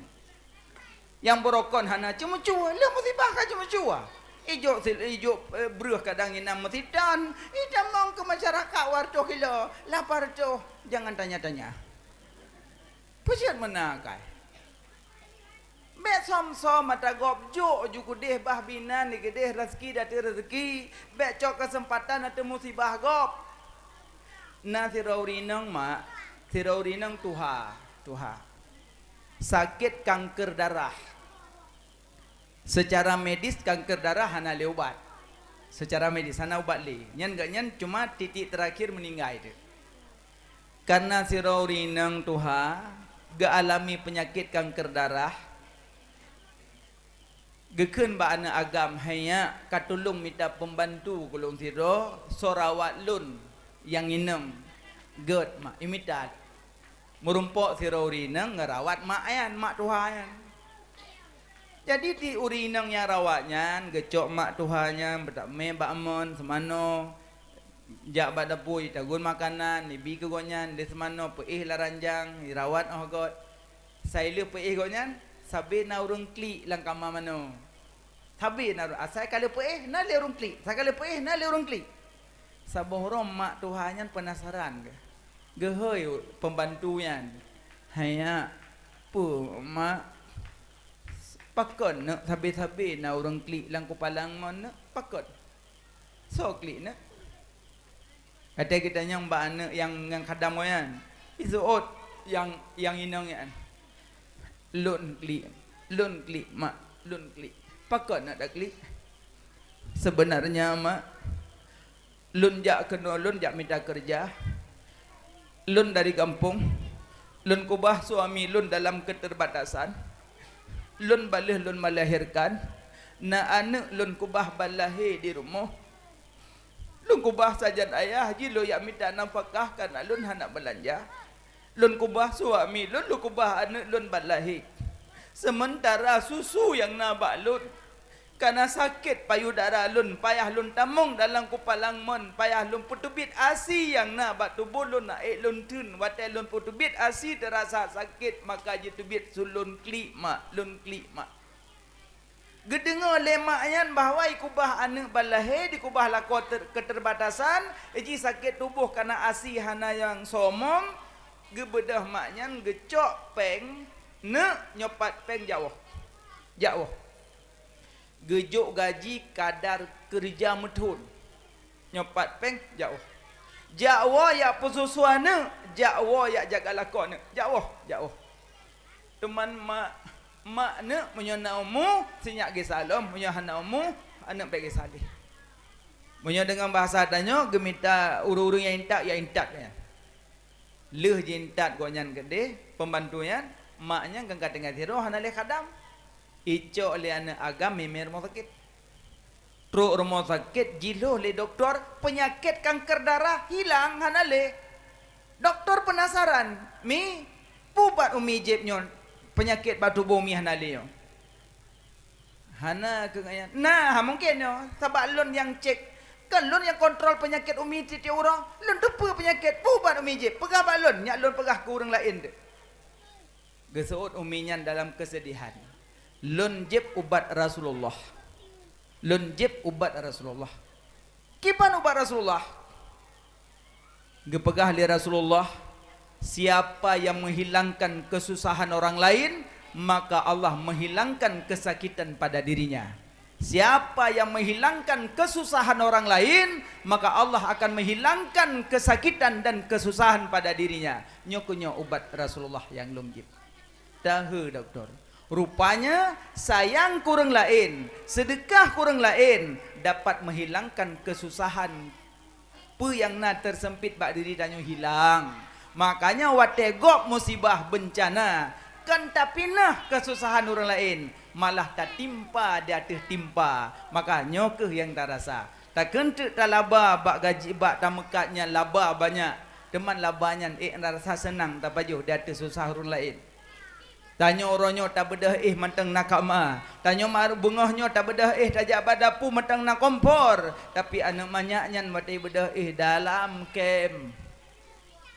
Nyang barokon hana ceumeucue, lheueh musibah ka ceumeucue. Ijok sil-, ijok, eh, breueh kadang inong meusiton, itamong keu masyarakat dua reutôh kilo, lapan reutôh, jangan tanya-tanya. Peue jeuet meunan akai? Bék som-som ata gob jok ju keudeh bah binan di keudeh raseuki di ateueh raseuki, bék cok keuseumpatan ateueh musibah gob. Na sidroe ureuëng inong mak, sidroe ureuëng inong tuha, tuha. Sakét kanker darah. Secara medis, kanker darah hana lé ubat. Secara medis, hana ubat lé. Nyan geuh nyan cuma titik terakhir meuninggai teuk. Karena sidroe ureuëng inong tuha geualami peunyakét kanker darah, geukheun bak aneuëk agam, "Hai nyak, ka tulông mita peumbantu keu lôn sidroe, soe rawat lôn nyang inong." Gét mak, imita. Meurumpok sidroe ureuëng inong ngerawat mak nyan, mak tuha nyan. Jadi di ureuëng inong nyang rawat nyan, geucok mak tuha nyan, beutamé bak amon, seumanoe, jak bak dapui, tagun makanan, ibi keu gobnyan, lé seumanoe, peuéh lam ranjang, irawat óh göt. Sai lheueh peuéh gobnyan, sabe na ureuëng klik lam kama manoe. Sabe na ureuëng, asai ka lheueh peuéh, na lé ureuëng klik, asai ka lheueh peuéh, na lé ureuëng klik. Saboh uroe mak tuha nyan peunasaran geuh. Geuhôi peumbantu nyan, "Hai nyak, peue mak, pakon neuk sabe-sabe na ureuëng klik lam kupalang mon neuk? Pakon? Soe klik neuk?" Watée geutanyong bak aneuëk nyang, nyang khadam nyan, iseuôt nyang, nyang inong nyan, "Lôn klik, lôn klik mak, lôn klik." "Pakon neuk taklik?" "Seubeunarnya mak, lôn jak keunoe, lôn jak mita keureuja. Lôn dari gampông, lôn keubah suami lôn dalam keuteubatasan. Lôn bah lheueh lôn meulahérkan, na aneuëk lôn keubah ban lahé di rumoh. Lôn keubah sajan ayah jih lôn jak mita nafakah, kareuna lôn hana beulanja. Lôn keubah suami lôn, lôn keubah aneuëk lôn ban lahé. Seumeuntara susu nyang na bak lôn, kareuna sakét payudara lôn, payah lôn tamong dalam kupalang mon, payah lôn peuteubiet asi nyang na bak tuboh lôn, na ék lôn theun. Watée lôn peuteubiet asi teurasa sakét, maka jiteubiet su lôn klik mak, lôn klik mak." Geudeungoe lé mak nyan bahwa ikeubah aneuëk ban lahé, dikeubah lakoe ter-, keuteubatasan, jih sakét tuboh kareuna asi hana nyang somong, geubeudôh mak nyan geucok péng, Neuk, nyoe pat péng jak woe. Jak woe. Geujok gaji kadar keureuja meuthon. Nyoe pat péng jak woe. Jak woe jak peususu aneuk, jak woe jak jaga lakoe aneuk. Jak woe, jak woe. Teuma mak, mak neuk meunyoe na umu, sinyak gisa lom, meunyoe hana umu, aneuk bék gisa lé. Meunyoe deungon bahasa tanyoe, geumita ureuëng-ureuëng nyang intat, ya intat nyan. Lheueh jiintat gobnyan keudeh, pembantu nyan, mak nyan kan ka tinggai sidroe hana lé khadam. Icok lé aneuk agam mimé rumoh sakét. Trok rumoh sakét jilhoh lé dokto, peunyakét kanker darah hilang hana lé. Dokto peunasaran, "Mi, peue ubat umi jieb nyoe, peunyakét bak tuboh umi hana lé nyoe?" Hana keu nyan. Nah, ha mungken nyoe, sabab lôn nyang cek. Kan lôn nyang kontrol peunyakét umi tieb-tieb uroe. Lôn teupeue peunyakét, peue ubat umi jieb. Peugah bak lôn, nyak lôn peugah keu ureuëng laén teuk. Geuseuôt umi nyan dalam keusedihan. Lôn jieb ubat Rasulullah. Lôn jieb ubat Rasulullah. Kiban ubat Rasulullah? Geupeugah lé Rasulullah, "Siapa yang menghilangkan kesusahan orang lain, maka Allah menghilangkan kesakitan pada dirinya. Siapa yang menghilangkan kesusahan orang lain, maka Allah akan menghilangkan kesakitan dan kesusahan pada dirinya." Nyoe keuh nyoe ubat Rasulullah nyang lôn jieb. Tahe dokto. Rupanya, sayang keu ureuëng laén, seudeukah keu ureuëng laén dapat menghilangkan kesusahan peue nyang na teuseumpét bak diri tanyoe hilang. Makanya watée gob musibah beuncana, kon tapineupeunoh kesusahan ureuëng laén, malah tatimpa di ateueh timpa. Maka nyoe keuh nyang tarasa. Takheun teuk talaba bak gaji bak tameukat nyan laba banyak, teuma laba nyan ék rasa seunang tapajoh di ateueh susah ureuëng laén. Tanyoe uroe nyoe tabeudôh éh mantong na kama. Tanyoe ma-, beungoh nyoe tabeudôh éh tajak bak dapu mantong na kompor. Tapi aneuk manyak nyan watée beudôh éh dalam kem.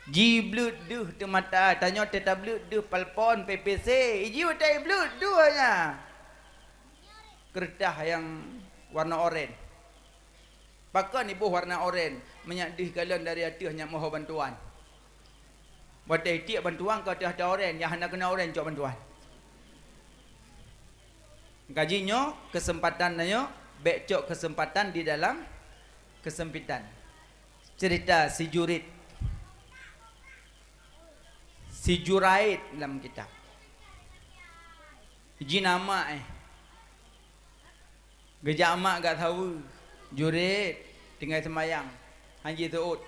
Jibleuet deuh teumata, tanyoe teuh tableuet deuh palpon, P P C. Iji watée ibleuet deuh nyan. Keureutah nyang warna oren. Pakon iboh warna oren, meunyak deuh galon dari ateueh nyak meuho bantuan. Watée itiek bantuan ka teuh ata oren, nyang hana keuna oren cok bantuan. Kaji nyoe keuseumpatan tanyoe, bék cok keuseumpatan di dalam keuseumpitan. Ceurita si Jurit, si Juraid lam kitab. Jih na mak, eh. Geujak mak gak saweue, Jurit, tinggai seumayang, han jiseuôt.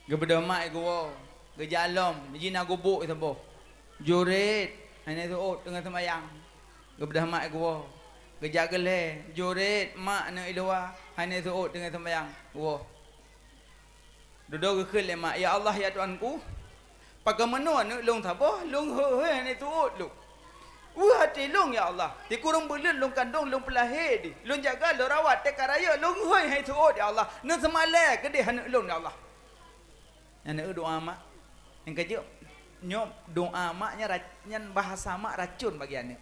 Geubeudôh mak geuwoe, geujak lom, jih na gubuk saboh, Jurit, hana seuôt teungoh seumayang. Geubeudôh mak geuwoe, geujak geulhée, Jurit, mak aneuk i luwa, hana seuôt teungoh seumayang, woe. Dudoe geukheun lé mak, "Ya Allah, ya Tuhanku, pakon meunoe aneuk lôn saboh, lôn hôi-hôi hana seuôt lôn. Weueh até lôn, ya Allah, sikureueng buleuen lôn kandong lôn peulahé dih, lôn jaga, lôn rawat, teuka rayeuk lôn hôi hana seuôt, ya Allah. Neuseumalée keudeh aneuk lôn, ya Allah." Nyan doá mak. Nyang keujeuet, nyoe doá mak nyan ra-, nyan bahasa mak racon bagi aneuk.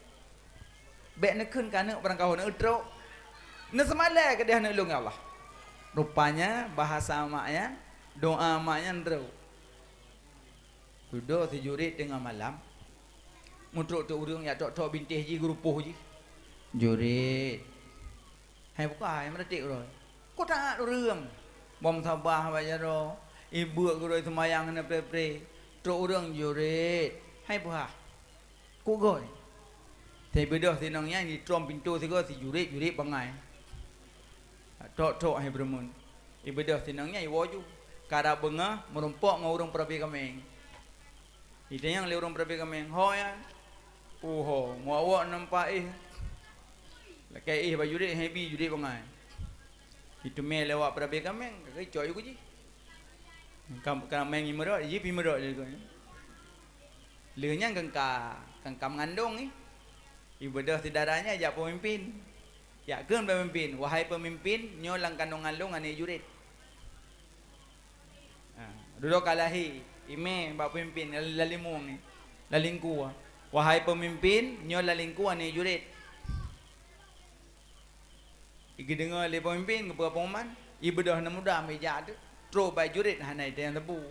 Bék neukheun keu aneuk barangkaho neutrok. Neuseumalée keudeh aneuk lôn, ya Allah. Rupanya bahasa mak nyan, doá mak nyan trok. Dudoe si Jurit teungoh malam, mutrok teuk ureuëng jak tok-tok bintéh jih, geurupoh jih. Jurit. Hai bukai, meuratik uroe. Ku taát ureuëng. Bom sabah bak jaroe, ibeuk gurôi seumayang hana pre-pre. Trok ureuëng, Jurit. Hai puhah. Ku goe. Teubeudôh sinong nyan, itrom pintoe sigoe, si Jurit, Jurit bangai. Tok-tok hai beureumeun. Ibeudôh sinong nyan, iwoe ju. Karab beungoh, meurumpok ngon ureuëng peurabe kaméng. Itanyong lé ureuëng peurabe kaméng, "Ho nyan?" "Uho, ngon awak nampak éh." Lakée éh bak Jurit, hai bi, Jurit bangai. Iteumé lé awak peurabe kaméng, ka geucok ju keu jih. Ka, kaméng imeurot, jih pih meurot lé geuh. Lheueh nyan kan ka, kan ka meungandong éh. Ibeudôh si dara nyan jak peumimpén. Jak kheun bak peumimpén, "Wahai peumimpén, nyoe lam kandongan lôn aneuk Jurit." Ha, dudoe ka lahé, imé bak peumimpén, lalimueng, lalingku. "Wahai peumimpén, nyoe lalingku aneuk Jurit." Igeudeungoe lé peumimpén geupeugah pengumuman, ibeudôh aneuk muda meujak teuk, trok bak Jurit hana itanyong sapeue.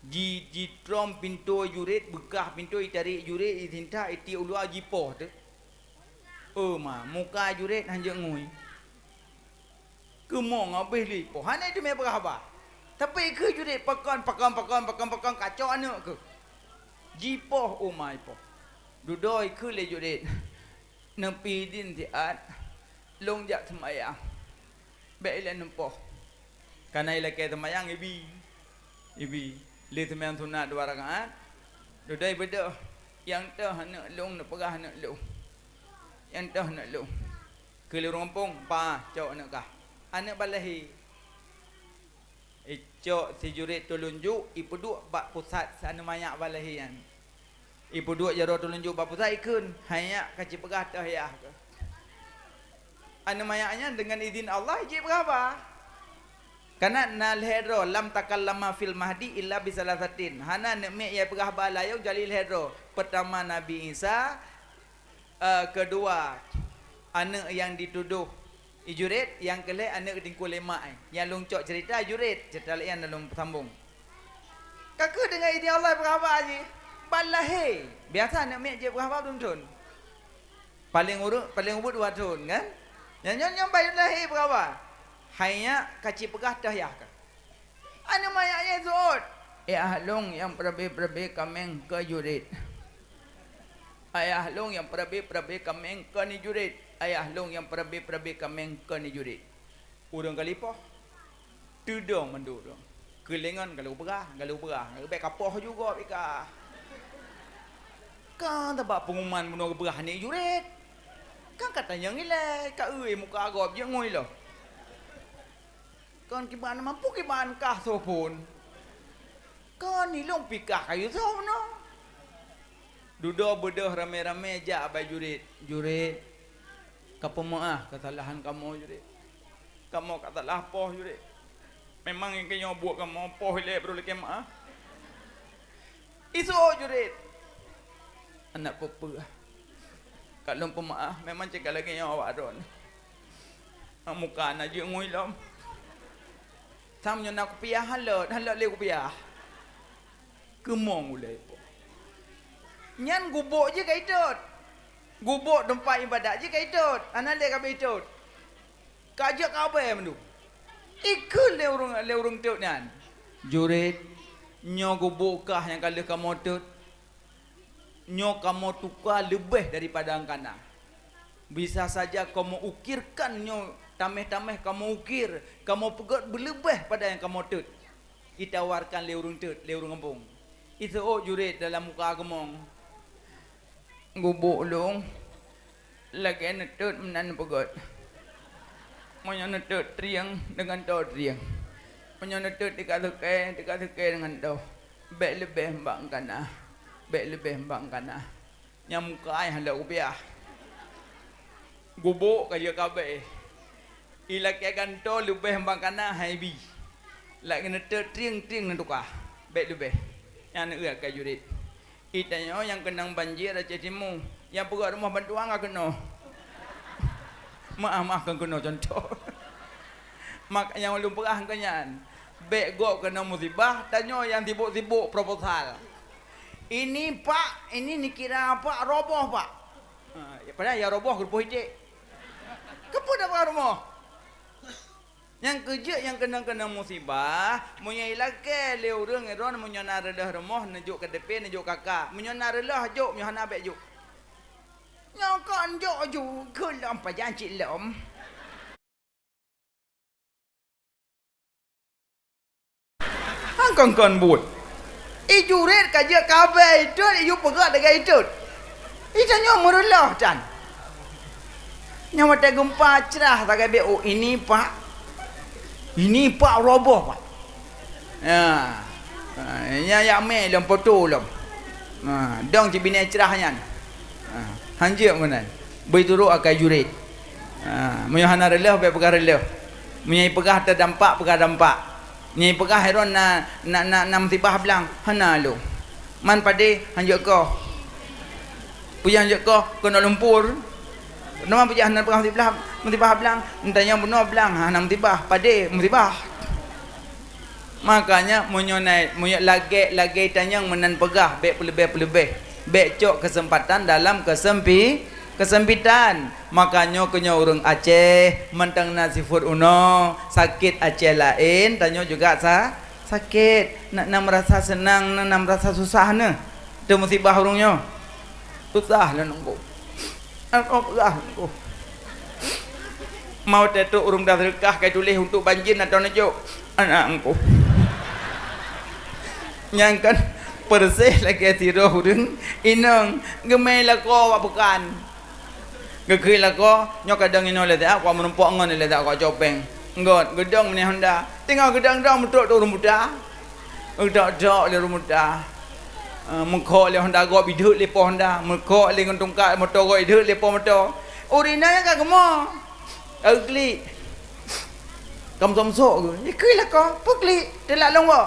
Ji, jitrom pintoe juret, beukah pintoe, itarek juret, itinta, itiek u luwa, jipoh teuh. Oh ma, muka juret hanjeuet ngui. Keumong habéh lé ipoh. Hana iteumé peugah haba. Tapi keu juret pakon, pakon, pakon, pakon, pakon, kacok aneuk keuh. Jipoh, oh ma, ipoh. Dudoe keu lé juret. Neupi idin siat, lôn jak seumayang. Bék ilée neupoh. Kana ilakée seumayang ibi. Ibi. Lé seumayang sunat dua rakaat. Dudoe beudôh. Nyang toh aneuk lôn, neupeugah aneuk lôn. Nyang toh aneuk lôn. Keu lé ureuëng gampông, pa, cok aneuk kah. Aneuk ban lahé. Icok si juret tulunjuk, ipeuduek bak pusat si aneuk manyak ban lahé nyan. Ipeuduek jaroe tulunjuk bak pusat, ikheun, "Hai nyak, ka cipeugah toh yah keuh." Aneuk manyak nyan deungon idin Allah jeuet peugah haba. Kana na lhée droe, "Lam takallama fil mahdi illa bisalasatin." Hana neuk miet nyang peugah haba layong kecuali lhée droe. Peurtama Nabi Isa, eh, keudua aneuk nyang jitudôh i juret, nyang keulhée aneuk teungku lé mak, eh. Nyang lôn cok ceurita juret, ceurita laén nyang lôn peusambong. Ka keuh deungon idin Allah peugah haba jih. Ban lahé, biasa aneuk miet jeuet peugah haba dum thon. Paleng ureuëng, paleng ubit dua thon kan? Nyang nyoe, nyoe ban lahé peugah haba. Hai nyak, ka cipeugah toh yah keuh. Aneuk manyak nyan seuôt. Ayah lôn nyang peurabe-peurabe kaméng keu juret. Ayah lôn nyang peurabe-peurabe kaméng keu ni juret. Ayah lôn nyang peurabe-peurabe kaméng keu ni juret. Ureuëng ka lipoh. Teudong mandum ureuëng. Keulengon galak peugah, galak peugah. Bék kapoh juga pika. Kan tabak pengumuman bunoe geupeugah ni juret. Kan ka tanyong ilée, ka eu muka gob jeuet ngui lom. Kon kiban mampu kiban kah soe phon. Kon ilong pikah kayu soe meunoe. Dudoe beudôh ramé-ramé jak bak juret. Juret, ka peumeuáh keusalahan kamoe juret. Kamoe ka salah poh juret. Memang nyang keunoe buet kamoe poh ilée brôk lakée meuáh. Iseuôt juret. Aneuk peue-peue. Ka lôn peumeuáh, memang cit ka lagée nyoe awak droeneuh. Muka na jeuet ngui lom. Sam nyoe na kupiah halot, halot lé kupiah. Keumong ulée po. Nyan gubôk jih ka itot. Gubôk teumpat iébadat jih ka itot. Hana lé ka beuitot. Ka jeuet ka abée mandum. Ikheun lé ureuëng, lé ureuëng tot nyan, "Juret, nyoe gubôk kah nyang ka lheueh kamoe tot. Nyoe kamoe tuka leubeh daripada nyang kana. Bisa saja kamoe ukirkan nyoe, taméh-taméh kamoe ukir, kamoe peugét beuleubeh pada nyang kamoe tot." Itawarkan lé ureuëng tot, lé ureuëng gampông. Iseuôt juret dalam muka keumong. Gubôk lôn lagée neutot meunan peugét. Meunyoe neutot trieng deungon toe trieng. Meunyoe neutot tika seukée, tika seukée deungon toe. Bék leubeh bak kana. Bék leubeh bak kana. Nyang muka ai hana kupiah. Gubôk ka jeuet ka abée. Ilakée gantoe leubeh bak kana hai bi. Lagée neutot trieng-trieng neutuka. Bék leubeh. Nyan eu akai juret. Itanyoe nyang keunong banjir Aceh Timu, nyang peugét rumoh bantuan ka keunoe. Meuáh-meuáh kon keunoe contoh. Mak nyang ulôn peugah keu nyan, bék gob keunong musibah, tanyoe nyang sibok-sibok proposal. Ini pak, ini nikira pak, roboh pak. Ha, padahai nyang roboh geureupoh iték. Keupeue tapeugah rumoh? Nyang keujeuet nyang keunong-keunong musibah, meunyoe ilakée lé ureuëng droeneuh meunyoe na reuloh rumoh neujok K T P, neujok K K. Meunyoe na reuloh jok, meunyoe hana bék jok. Nyoe kon jok ju, keu lom pajan cit lom. Hang kon-kon buet. Ijuret ka jeuet ka abée itot, iyue peugét lagée itot. Itanyoe meureuloh tan. Nyang watée geumpa crah sagai bék, oh, ini pak. Ini pak roboh pak. Ya. Ha, nyan yak mé lom poto lom. Ha, dong cit binéh crah nyan. Ha, hanjeuet meunan. Beuturot akai juret. Ha, meunyoe hana reuloh bék peugah reuloh. Meunyoe ipeugah teuh dampak, peugah dampak. Nyan ipeugah Heron na, na, na, na musibah blang, hana lôn. Man padé hanjeuet koh. Peue nyang hanjeuet koh, keunoe lumpur. Nama peue nyang hana peugah musibah, musibah blang, entanyong bunoe blang, hana musibah, padé musibah. Makanya, meunyoe na, meunyoe lagée-lagée tanyong meunan peugah, bék peuleubeh-peuleubeh. Bék cok keuseumpatan dalam keuseumpi-, keuseumpatan. Makanya, keu nyoe ureuëng Aceh, mantong na sifeuet unoe, sakét Aceh laén, tanyoe juga sa-, sakét. Na, na meurasa seunang, na, na meurasa susah neuh. Teu musibah ureuëng nyoe. Susah lôn nunggu. Aneuk peugah, "Engku." Mau teutôk ureuëng dah seudeukah kai tuléh untuk banjir atau neujok aneuk engku. Nyang kan persis lagée sidroe ureuëng inong geumé lakoe bak peukan. Geukheun lakoe, nyoe kadang inong lé siat, kok meurumpok ngon lé siat kok copeng. Ngon, geudong meunyoe honda. Teungoh geudong-dong meutrok tôk ureuëng buta. Geudok-dok lé ureuëng buta. Eh, meukok lé honda gob ideuek lé po honda, meukok lé ngon tungkat moto gob ideuek lé po moto. Ureuëng inong nyan ka geumo. Ka geuklik. Ka meusok-meusok geuh. Ikui lakoe, peue klik? Teulak lôn woe.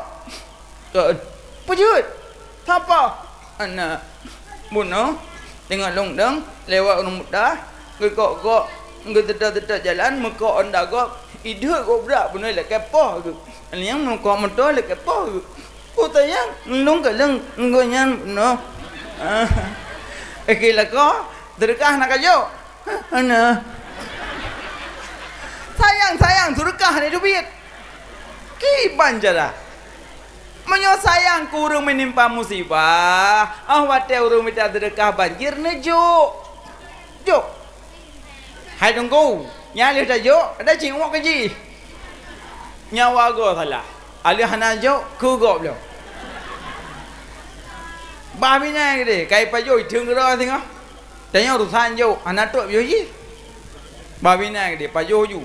Ka, peue jeuet? Sapa? Aneuk. Bunoe. Teungoh lôn dong, lewat ureuëng buta, geukok-kok, geuteuta-teuta jalan, meukok honda gob, ideuek gob brat bunoe lakée poh geuh. Nyang meukok moto lakée poh geuh. Ku sayang, lôn kalon gobnyan bunoe. Ah. Ikui lakoe, seudeukah na kajok. Hana. Sayang, sayang, seudeukah na teubiet. Kiban cara. Meunyoe sayang keu ureuëng meunimpa musibah, óh watée ureuëng mita seudeukah banjir, neujok. Jok. Hai Teungku, nyan lheueh tajok, ada cingok keu jih. Nyawa goe salah. Aleuh hana jok, keu gob lom. Bah binai gede, kai pajoh, iteung keudroe singoh. Tanyoe urusan jok, hana trok piôh jih. Bah binai gede, pajoh ju.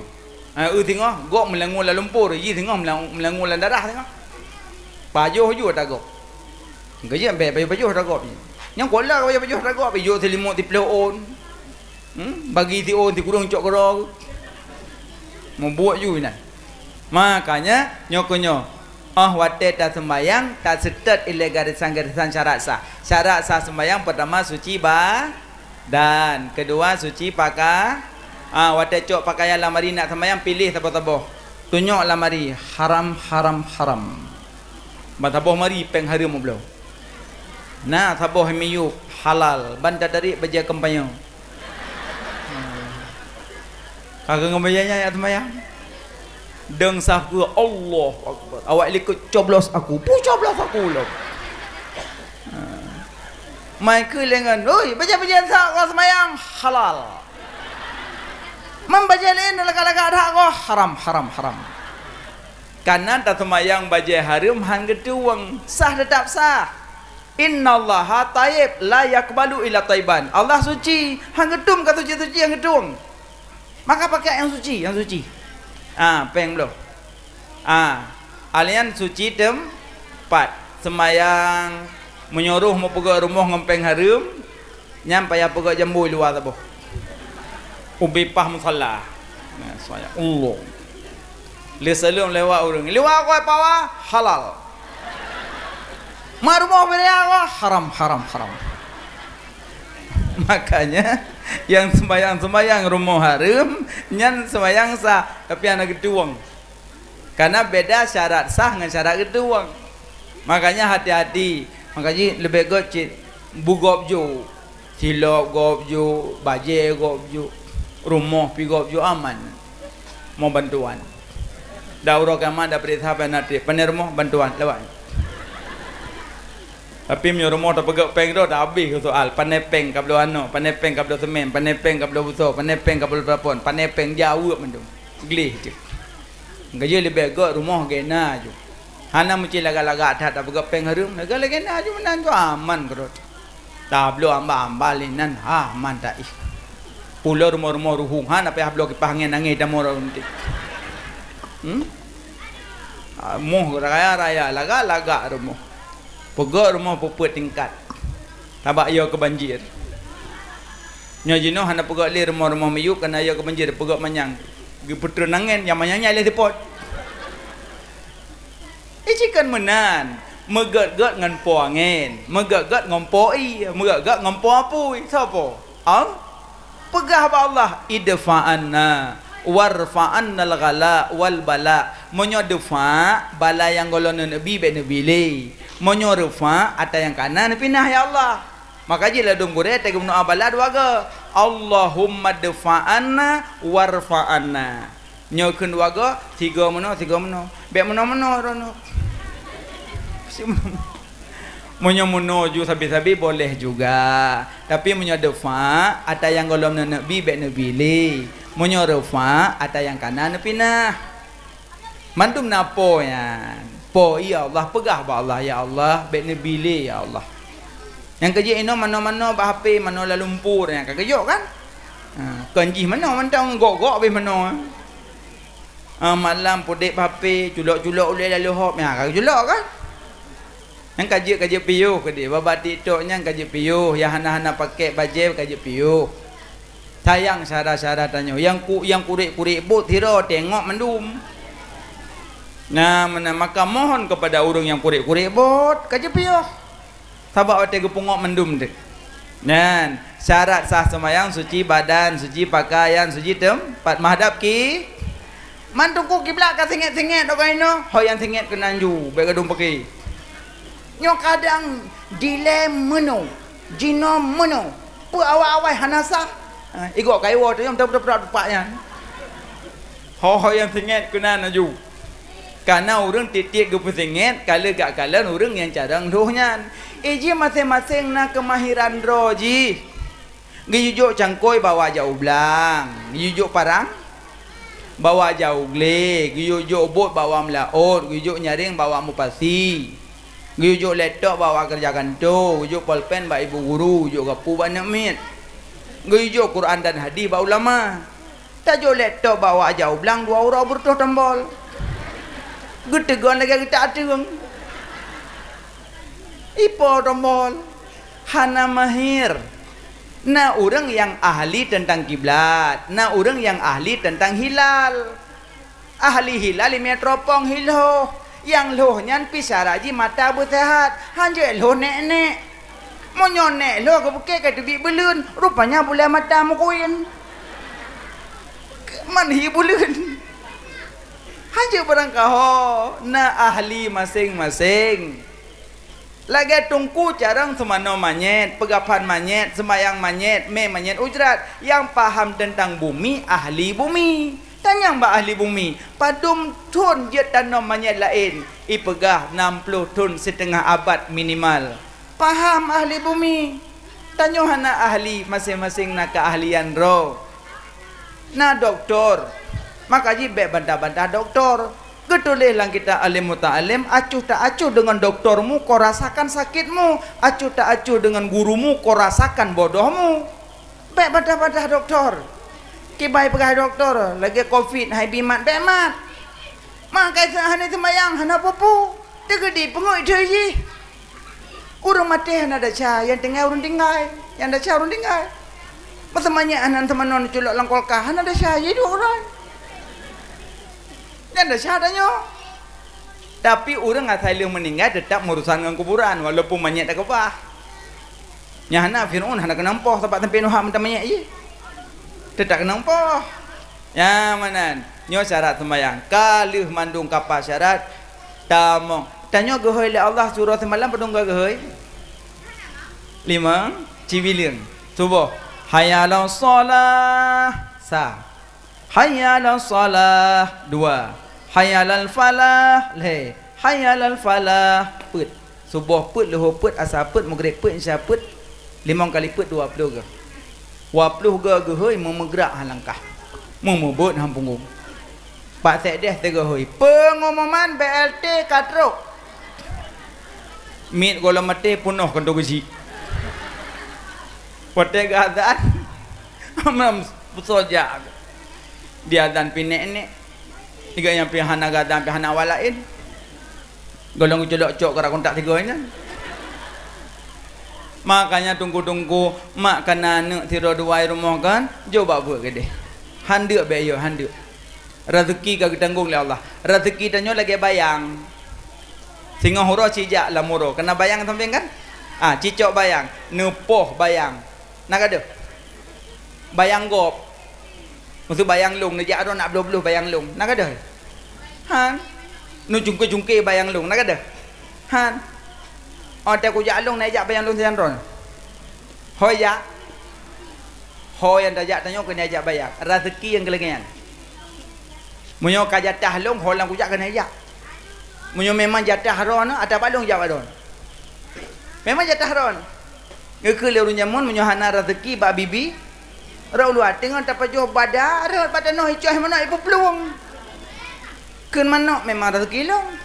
Ha, eu singoh, gob meulangue lam lumpur, jih singoh meulang-, meulangue lam darah singoh. Pajoh ju ata gob. Geujak bèk pajoh-pajoh ata gob jih. Nyang kola ka pajoh-pajoh ata gob, ijok silimok siplôh ôn. Hmm? Bagi si ôn sikureueng cok keudroe. Mubuet ju inan. Makanya, nyoe keuh nyoe. Óh watèe taseumbahyang, taseutôt ilèe garésan-garésan syarat sah. Syarat sah seumbahyang peutama suci ba-, dan keudua suci paka-, ah, watèe cok pakaian lamari nak seumbahyang, piléh saboh-saboh. Tunyok lamari, haram, haram, haram. Ban saboh mari péng hareuem ubloe. Na saboh miyueb, halal, ban tatarék bajèe kampanye. Ka keuh ngon bajèe nyan jak seumayang. Deung saf keu Allahu Akbar. Awak likot coblos aku. Pu coblos aku lom. Ha. Mai keu lengan. Oi, bajèe-bajèe saf keu seumayang halal. Man bajèe laén lagak-lagak that keu haram, haram, haram. Kana taseumayang bajèe hareuem han geutueng, sah teutap sah. Innallaha thayyib la yaqbalu illa thayyiban. Allah suci, han geutueng ka suci-suci han geutueng. Maka pakai nyang suci, nyang suci. Ah, péng bloe. Ah, alian suci teumpat. Seumayang, meunyoe roh meupeugöt rumoh ngon péng hareuem, nyan payah peugöt jambo luwa saboh. Ubé paih musala. Nah, seumayang. Allah. Lé saleuem lewat ureueng. Luwa keu pawa, halal. Ma rumoh beuria keu, haram, haram, haram. Makanya, nyang seumayang-seumayang rumoh hareuem, nyan seumayang sah, tapi hana geutueng. Karena beda syarat sah ngon syarat geutueng. Makanya hati-hati. Makajih leubeh göt cit bugop ju. Silop gop ju, bajèe gop ju, rumoh pi gop ju, aman. Mo bantuan. Da uroe kiamat da peuriksa pada na trép. Pane rumoh bantuan lewat. Tapi meunyoe rumoh tapeugöt péng droe, dah habéh keu soal. Pane péng ka bloe anok, pane péng ka bloe semen, pane péng ka bloe buso, pane péng ka bloe plafon, pane péng jaweueb mandum. Gleh cit. Geujeuet leubeh göt rumoh gena ju. Hana meusti lagak-lagak that tapeugöt péng hareuem, lagak-lagak na ju meunan ju aman keudroe. Tabloe amba-amba lé nan, ha, man taih. Pulo rumoh-rumoh ruhueng, ha, na payah bloe kipah angén, angén tamong rot runté. Hmm? Ah, moh raya-raya, lagak-lagak rumoh. Peugöt rumoh peuet tingkat. Sabab yo keu banjir. Nyoe jinoe hana peugöt lé rumoh-rumoh miyueb, kana yo keu banjir, peugöt manyang. Geupeutreun angén, nyang manyang nyan lé seupôt. Ih, jikheun meunan, meugöt-göt ngon po angén, meugöt-göt ngon po ié, meugöt-göt ngon po apui. Soe po? Allah. Peugah bak Allah, "Idfa anna." Warfa'annal ghala wal bala. Meunyoe deufa, bala nyang gohlom neuneuk bi bék neubi lé. Meunyoe reufa, atra nyang kana neupinah, ya Allah. Maka jih ladôm gurée teugeumeudoa bala dua goe. Allahumma dfa'anna warfa'anna. Nyoe kheun dua goe, sigoe meunoe, sigoe meunoe. Bék meunoe-meunoe droeneuh. Meunyoe meunoe ju sabe-sabe boleh juga. Tapi meunyoe deufa, atra nyang gohlom neuneuk bi bék neubi lé. Meunyoe reufa, atra nyang kana neupinah. Mandum na po nyan. Po, ya Allah, peugah bak Allah, "Ya Allah, bék neubi lé, ya Allah." Nyang keujeuet inoe manoe-manoe bak H P, manoe lam lumpur nyan ka geujok kan? Ha, kon jih manoe mantong gok-gok beh manoe. Ha, malam pudek bak H P, culok-culok ulée lam leuhop, nyan ka geujulok kan? Nyang ka jeuet, ka jeuet piôh keudeh, babah TikTok nyan ka jeuet piôh, nyang hana-hana pakék bajée ka jeuet piôh. Sayang syedara-syedara tanyoe, nyang ku-, nyang kurek-kurek bot sidroe teungoh mandum. Nah, meunan maka mohon kepada ureuëng nyang kurek-kurek bot, ka jeuet piôh. Sabab watée geupeungoh mandum teuk. Nyan, syarat sah seumayang, suci badan, suci pakaian, suci teumpat, menghadap ki-, Man teungku kiblat ka singet-singet, dok inoe, ho nyang singet keunan ju, bék gadong peuki. Nyoe kadang dilée meunoe, jinoe meunoe, peue awai-awai hana sah. Ha, igok kayue tu nyang beutôi-beutôi tupak nyan. Ho-ho nyang singet keunan laju. Kana ureuëng tieb-tieb geupeusinget, ka lheueh gak kalon ureuëng nyang carông lhôh nyan. Iji maséng-maséng na keumahiran droe jih. Geuyue jok cangkôi bawa jak u blang, geuyue jok parang bawa jak u glé, geuyue jok bot bawa meulaôt, geuyue jok nyaréng bawa mupasi, geuyue jok laptop bawa keureuja kantô, geuyue jok polpen bak ibu guru, geuyue jok gapu bak aneuk miet, geuyue jok Quran dan hadih bak ulama. Tajok laptop bawa jak u blang dua uroe beureutôh tombol. Geuteugon lagée geutak ateueng. Ipo tombol. Hana mahir. Na ureuëng nyang ahli teuntang kiblat, na ureuëng nyang ahli teuntang hilal. Ahli hilal imeue tropong hi lhôh, nyang lhôh nyan pih syarat jih mata beuseuhat, hanjeuet lhôh nék-nék. Meunyoe nék lhôh geupeukée ka teubiet beuleuen, rupanya bulée mata meukuén. Man hi beuleuen. Hanjeuet barangkaho, na ahli maséng-maséng. Lagée teungku carông seumanoe manyét, peugaphan manyét, seumayang manyét, mé manyét ujrat, nyang paham teuntang bumi, ahli bumi. Tanyong bak ahli bumi, padum thon jeuet tanom manyét laén, ipeugah nam ploh thon siteungoh abad minimal. Paham ahli bumi. Tanyoe hana ahli, maséng-maséng na keuahlian droe. Na doktor, maka jih bék bantah-bantah doktor. Geutuléh lam kitab Alim Muta'alim, "Acuh tak acuh deungon doktormu, kau rasakan sakitmu. Acuh tak acuh deungon gurumu, kau rasakan bodohmu." Bék bantah-bantah doktor. Kiban peugah doktor, lagée covid hai bi mat, bék mat. Maka hana seumayang, hana peue-peue. Teukeudi peungui thee jih. Ureuëng maté hana desya, nyang tinggai ureuëng tinggai, nyang desya ureuëng tinggai. Meuseumanyét hana teumanoe neuculok lam kulkas, hana desya, jih duek uroe. Nyang desya tanyoe. Tapi ureuëng asai lheueh meuninggai teutap meurusan ngon kuburan, walaupun manyét takeubah. Nyang hana Fir'aun hana keunong poh sabab sampoe neuhak mantong manyét jih. Teutap keunong poh. Nyang meunan, nyoe syarat seumayang. Ka lheueh mandum kapa syarat, tamong. Tanyoe geuhôi lé Allah surah seumalam padum goe geuhôi? Limong, cibileueng. Suboh. Hayya 'alas shalah. Sa. Hayya 'alas shalah. Dua. Hayya 'alal falah. Lhée. Hayya 'alal falah. Peuet. Suboh peuet, leuhô peuet, asa peuet, meugreb peuet, isya peuet, limong kali peuet dua ploh goe. Dua ploh goe geuhôi meumeugrak han langkah, meumeubeuet han punggong. Bak sekdes teuh geuhôi, peungumuman B L T ka trok. Miet gohlom maté peunoh kantô geuchik. Watée geuazan, amram beusojak. Diazan pih nék-nék. Tiga nyang pih hana geuazan pih hana awak laén. Gohlom geuculok cok keu rot kontak tiga nyan. Makanya teungku-teungku, mak kana aneuk sidroe dua i rumoh kan, jok bak buet keudeh. Handeuk bék yo, handeuk. Rezeki ka geutanggong lé Allah. Rezeki tanyoe lagée bayang. Singoh uroe cijak lam uroe. Kana bayang sampéng kan? Ah, cicok bayang, neupoh bayang. Na gadôh? Bayang gob. Meuseubayang lôn, neujak droe nak bloh-bloh bayang lôn. Na gadôh? Han. Neucungké-cungké bayang lôn. Na gadôh? Han. Oh, teuh kujak lôn, neujak bayang lôn sinan droe. Ho jak. Ho nyang tajak tanyoe keuneuk jak bayang. Raseuki nyang keu lagèe nyan. Meunyoe ka jatah lôn, ho nyang kujak keuneuk jak. Meunyoe memang jatah droeneuh, ata bak lôn jak bak droeneuh. Memang jatah droeneuh. Geukheun lé ureueng jameun meunyoe hana raseuki bak bibi, rot luwa teungoh tapajoh bada, rot bak tanoh icoh manok ipeuplueng. Kheun manok memang raseuki lôn.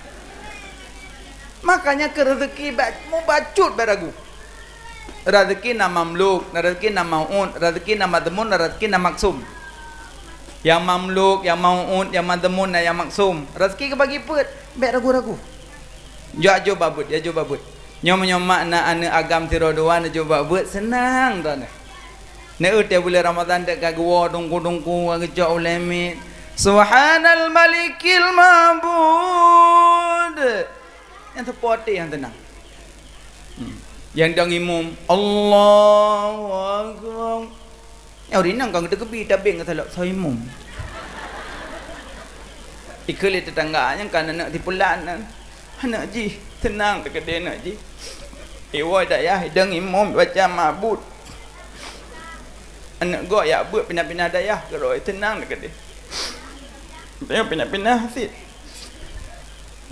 Makanya keu raseuki bak mubacut bak ragu. Raseuki na mamluk, na raseuki na mau'ud, raseuki na madhmun, na raseuki na maksum. Nyang mamluk, nyang mau'ud, nyang madhmun, na nyang maksum. Raseuki geubagi peuet, bèk ragu-ragu. Jak jok bak beuet, jak jok bak beuet. Nyoe meunyoe mak na aneuk agam sidroe dua neujok bak beuet, seunang droeneuh. Neu teuh buleuen Ramadhan dek ka geuwoe dungku-dungku, ka geucok ulèe miet. Subhanal Malikil Ma'bud. Nyang teupoté nyang teunang. Hmm. Nyang dong imum, Allahu Akbar. Nyoe rinang ka geuteukeubie tabeng geusalok soe imum. Ikheun lé teutangga nyang ka aneuk sipulan nyan. Aneuk jih, teunang teukeudéh aneuk jih. Iwoe dayah idong imum baca mabut. Aneuk gob jak beuet pinah-pinah dayah keudroe teunang teukeudéh. Teuh pinah-pinah cit.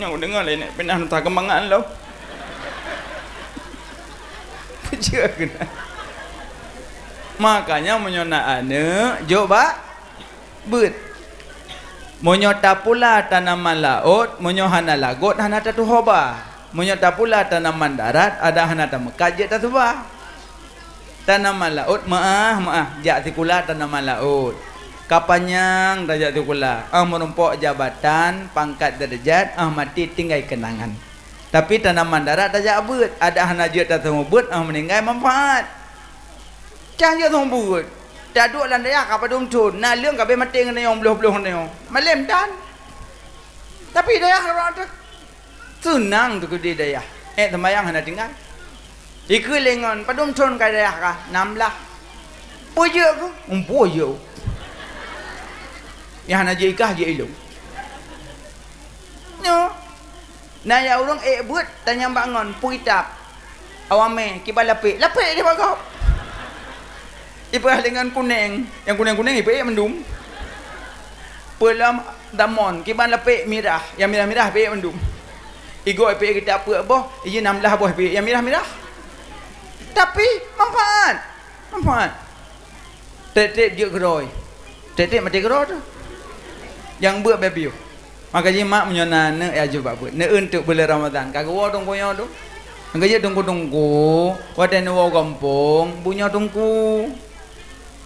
Nyang kudeungoe lé nèk pinah nuta keumangan lom. Peue jeuet keunan? Makanya meunyoe na aneuk, jok bak beuet. Meunyoe tapula tanaman laôt, meunyoe hana lagot, hana tatuho ba. Meunyoe tapula tanaman darat, adak hana tameukat jeuet tasuba. Tanaman laôt meuáh-meuáh jak sikula tanaman laôt. Ka panyang tajak sikula, óh meurumpok jabatan, pangkat, deurajat, óh maté tinggai keunangan. Tapi tanaman darat tajak beuet, adak hana jeuet tateumé beuet, óh meuninggai manfaat. Cang jeuet teumé beuet, taduek lam dayah ka padum thon, naleueng ka abéh maté ngon nyoe, bloh-bloh nyoe. Malém tan. Tapi dayah rot teuh. Seunang teukeudéh dayah. Ék seumayang hana tinggai. Ikheun lé ngon, padum thon ka dayah kah? Nam blah. Peue jeuet keuh? Umpue jeuet. Nyang hana jeuet i kah, jeuet i lôn. Nyoe. Na ya ureueng ék beuet tanyong bak ngon, peue kitab? Awamé, kiban lapék. Lapék di bak gob. Ipeugah lé ngon kuneng, nyang kuneng-kuneng ipeuék mandum. Peulom damon, kiban lapék mirah, nyang mirah-mirah ipeuék mandum. Igoe ipeuék kitab peuet boh, iji nam blah boh ipeuék nyang mirah-mirah. Tapi manfaat. Manfaat. Trép-trép jeuet keudroe. Trép-trép maté keudroe teuh. Nyang beuet bèk piôh. Maka jih mak meunyoe na aneuk ya jok bak beuet. Neueun teuk buleuen Ramadhan. Ka geuwoe teungku nyoe tu. Ka jeuet teungku-teungku. Watèe neuwoe gampông, bunoe teungku.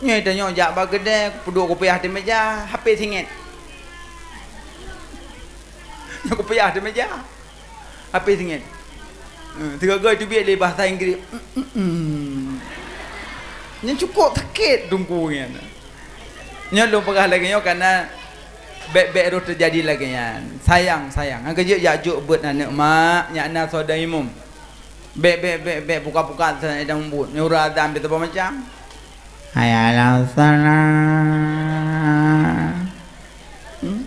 Nyoe tanyoe jak bak keudè, peuduek kupiah di meja, hapé singét. Nyoe kupiah di meja. Hapé singét. Eh, sigoe-goe teubiet lé bahasa Inggréh. Mm, mm, mm. Nyan cukôp sakét teungku nyan. Nyoe lôn peugah lagèe nyoe kareuna bèk-bèk rôh teujadi lagèe nyan. Sayang, sayang. Nyang keujeuet jak jok beuet aneuk mak, nyak na soe dong imum. Bèk, bèk, bèk, bèk, pukat-pukat sa idang mubuet. Nyoe ureueng azan pih saboh macam. Hayya 'alas shalah. Hmm?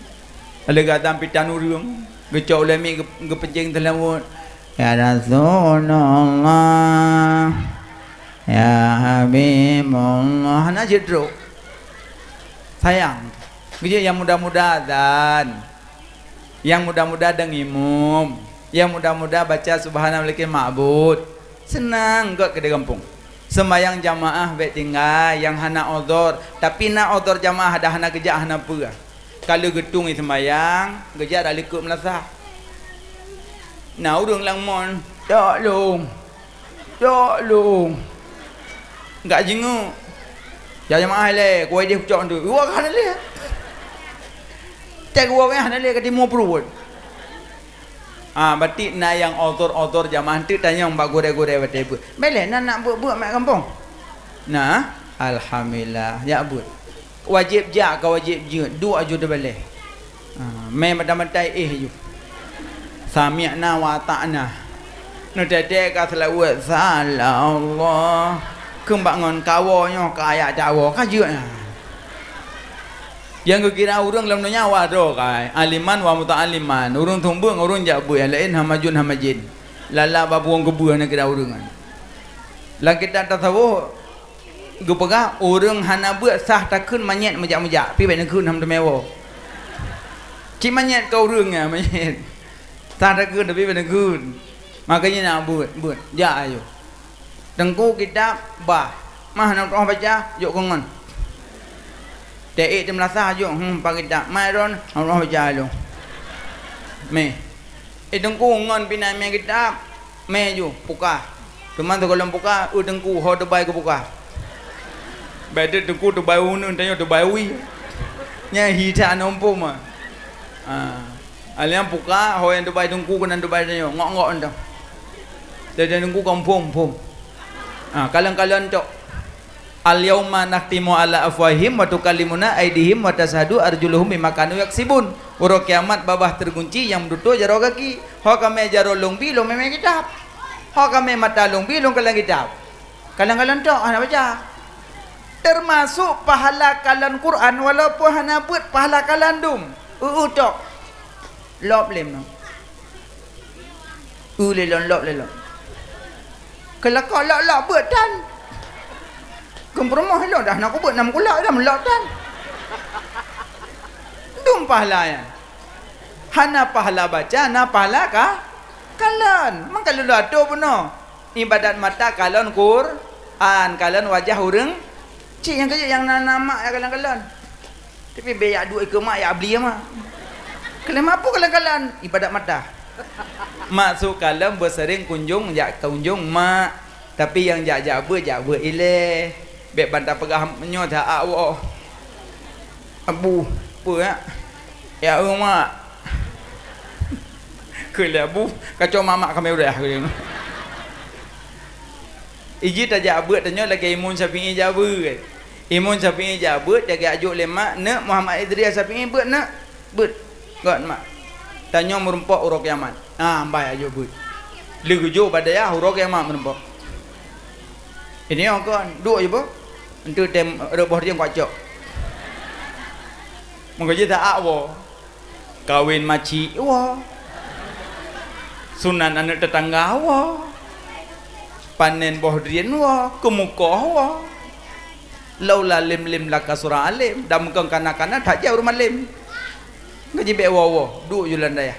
Lheueh geuazan pih tan ureueng, geucok ulèe miet geu-, geupeucéng teulaweuet. Ya Rasulullah, ya Habibullah. Hana jeuet trok. Sayang. Geujeuet nyang muda-muda azan. Nyang muda-muda dong imum. Nyang muda-muda baca Subhanal Malikil Ma'bud. Seunang göt keudéh gampông. Seumayang jamaah bèk tinggai, nyang hana udhur. Tapi na udhur jamaah dah hana geujak hana peue. Ka lheueh geutueng seumayang, geujak dak likot meulasah. Na ureueng lam mon, "Cok lôn! Cok lôn!" Gak jingeuk. "Ya jamaah ilèe, kuwoe idéh kucok nteuk." Iwoe ka hana lé. Teuh kuwoe ka hana lé, ka timu pruet. Ah, berarti na nyang odor-odor jamaah teuk tanyong bak gurèe-gurèe watèe beuet. Bèk lé na nak beuet-beuet mat gampông. Na, alhamdulillah, jak beuet. Wajéb jak ka wajéb jeuet, duek aju teubalèe. Ah, mé mata-mata éh aju. Sami'na wa ata'na. Neutèe-tèe ka seulaweuet, sa Allah. Keumbak ngon kawoe nyoe ka jak tawoe, ka jeuet na. Nyang geukira ureuëng lam donya wa droe kai, aliman wa muta'aliman. Ureuëng thumbeueng, ureuëng jak beuet, nyang laén hana jeuet hana jén. Lala bak puwöng keubeueh na kira ureuëng nyan. Lam kitab tasawuf geupeugah, ureuëng hana beuet sah takheun manyét meujak-meujak, pi bék neukheun hana teumé woe. Cit manyét keu ureuëng nyan manyét. Sah takheun tapi bék neukheun. Makanya nak beuet, beuet. Jak ayo. Teungku kitab bah. Mah na roh baca, jok keu ngon. Teuék teumeulasa jok, hmm, pak kitab. Mai ron, na roh baca lom. Meh. Eh, teungku ngon pih na mé kitab. Mé ju, puka. Teuma sigohlom puka, eu teungku, ho teubai keu puka. Bék teungku teubai uneun, tanyoe teubai wie. Nyan hita nompom ah. Ah. Alheuh puka, ho nyang teubai teungku keunan teubai tanyoe, ngok-ngok entah. Jadi teungku kampung, pom. Ah, kalon-kalon tok. Al-yauma nakhtimu ala afwahihim wa tukallimuna aidihim wa tasyhadu arjuluhum bima kanu yaksibun. Uroe kiamat babah teugunci nyang meututoe jaroe gaki. Ho kamé jaroe lôn bi lôn mé kitab. Ho kamé mata lôn bi lôn kalon kitab. Kalon-kalon tok hana baca. Teumasok pahala kalon Quran walaupun hana beuet pahala kalon dum. Eu-eu tok. Lop lem nyoe. Eu lé lôn lop lé lôn. Keulakok lok-lok beuet tan. Keu peurumoh lôn dah na kubeuet nam kulak dah meulok tan. Dum pahala nyan. Hana pahala baca, na pahala ka kalon. Mangka lôn atô bunoe. Ibadat mata kalon Quran, kalon wajah ureuëng. Cit nyang keujeuet nyang na, na mak nyang kalon-kalon. Tapi bék yak duek ikeue mak yak beli mak. Kalon mak peue kalon-kalon? Ibadat mata. Maksud kalon beuseuring kunjong jak kunjong mak. Tapi nyang jak-jak beuet, jak beuet ilée. Bék ban tapeugah nyoe that ak woe. Abu, peue yak? Yak eu mak. Keu lé abu, kacok mamak kamé udah. Iji tajak beuet tanyoe lagée Imam Syafi'i jak beuet. Imam Syafi'i jak beuet, jak geujok lé mak, neuk Muhammad Idris Syafi'i beuet neuk. Beuet. Göt mak. Tanyoe meurumpok uroe kiamat. Ah, ambai ajo beuet. Lé geujok bak dayah uroe kiamat meurumpok. Ini oh kon, duek je boh. Entu tem reuboh dia kuat cok. Meugaji tak ak woe. Kawin macik woe. Sunat aneuk tetangga woe. Panen boh drien woe, keumukoh woe. Laula lem-lem laka surah alem, dan meukong kana-kana that jauh rumalem. Gaji bék woe-woe, duek julan dayah.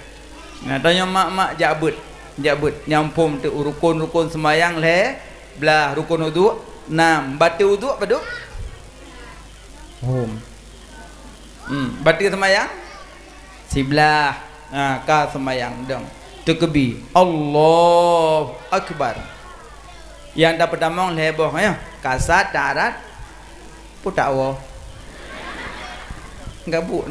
Nah, tanyoe mak-mak jak beuet, jak beuet. Nyang phom teuk rukon-rukon seumayang lhée blah, rukon uduk nam, batée uduk padub? Hom. Hmm, batée seumayang? Siblah. Ha, ka seumayang dong. Teukeubie. Allahu Akbar. Nyang tapeutamong lhée boh nyoe. Kasat, tarat, putak woe. Gabuk.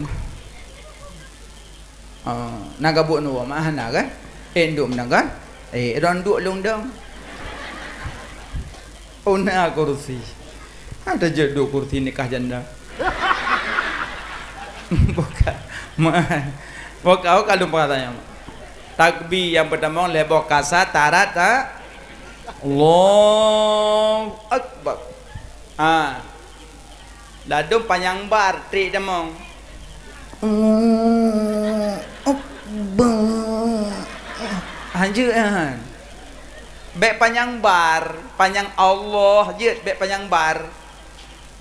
Oh, na gabuk nyoe woe, mak hana kan? Eh, ndum na kan? Eh, ron duek lôn dong. Oh, na kursi. Ada je duek kursi nikah janda. Bukan. Mak. Bukan, bukan lupa tanya. Takbir nyang pertama, lhée boh kasat, tarat, tak? Allahu Akbar. Ha. Ladôm panyang bar, trik tamong. Allahu Akbar. Hanjeuet nyan. Bék panyang bar, panyang Allah jeuet, bék panyang bar.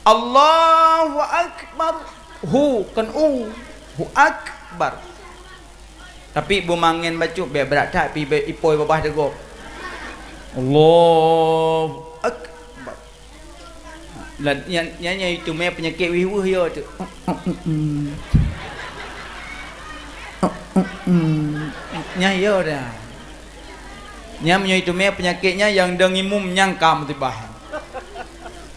Allahu Akbar. Hu, kon u. Hu Akbar. Tapi beumangen bacut, bék brat that, pi bék ipôi babah teugok. Allahu Akbar. Lah, nyan, nyan, nyan itu mé peunyakét wih-wih yo tu. Nyan yo dah. Nyan meunyoe itu mé peunyakét nyan nyang dong imum nyang ka meutibah.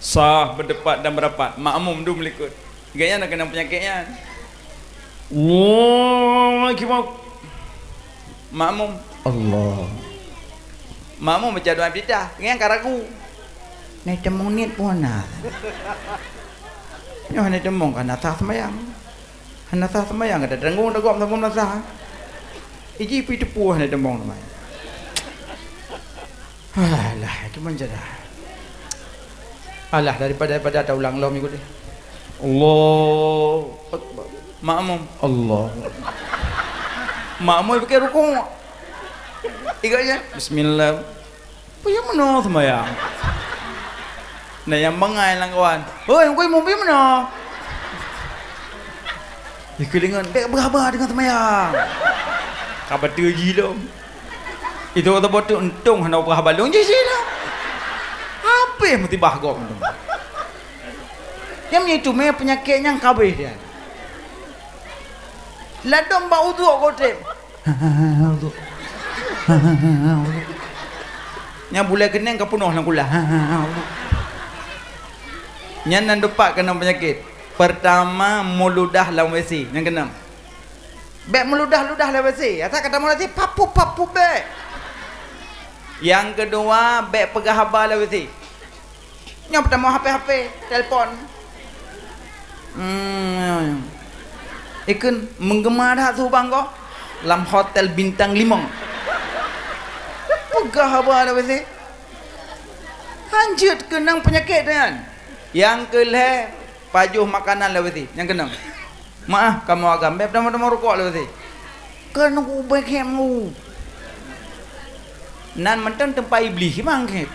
Sah, beudepat dan beurapat, makmum dum likot. Gaya na keunong peunyakét nyan. Allahu Akbar. Makmum, Allah. Makmum baca doa iftitah, ngieng ka ragu. Nai teumong niet pun na. Nyoe hana teumong ka na sah seumayang. Hana sah seumayang ka teunggong teugok meusaboh na sah. Iji pi teupue hana teumong teuma. Alah, itu manjada. Alah, daripada, daripada taulang lom ikut dia. Allahu Akbar. Makmum, Allah. Makmum pike rukuk. Igaknya, bismillah. Peue nyang meunoe seumayang? Na nyang bangai lam kawan. "Hoi, Teungku Imum, peue nyang meunoe?" Ikeulingon, "Bèk beuhaba deungon seumayang." Ka bateue jih lom. Itu kata botok untông hana upah balong jih sila. Habéh musibah gob tu. Nyang itu mé peunyakét nyang kabéh dia. Ladom bak uduk gob tem. Uduk. Nyang bulai keuneng ka peunoh lam kulah. Nyan nan dupat keunong peunyakét. Pertama, meuludah lam W C. Nyang keunong. Bèk meuludah-ludah lé W C. Asai ka tamong lé W C, papup-papup bèk. Nyang keudua, bèk peugah haba lé W C. Nyoe peutamong H P-H P, telepon. Hmm. Ikheun, "Meugeuma that su bang ko?" "Lam hotel bintang limong." Peugah haba lé W C. Hanjeuet keunong peunyakét nyan. Nyang keulhèe, pajoh makanan lé W C. Nyang keunong. Meu'ah kamoe agam, bèk tamong-tamong rukok lé W C. Keuneuk ubé khem u. Nan mantong teumpat Iblih, memang khem.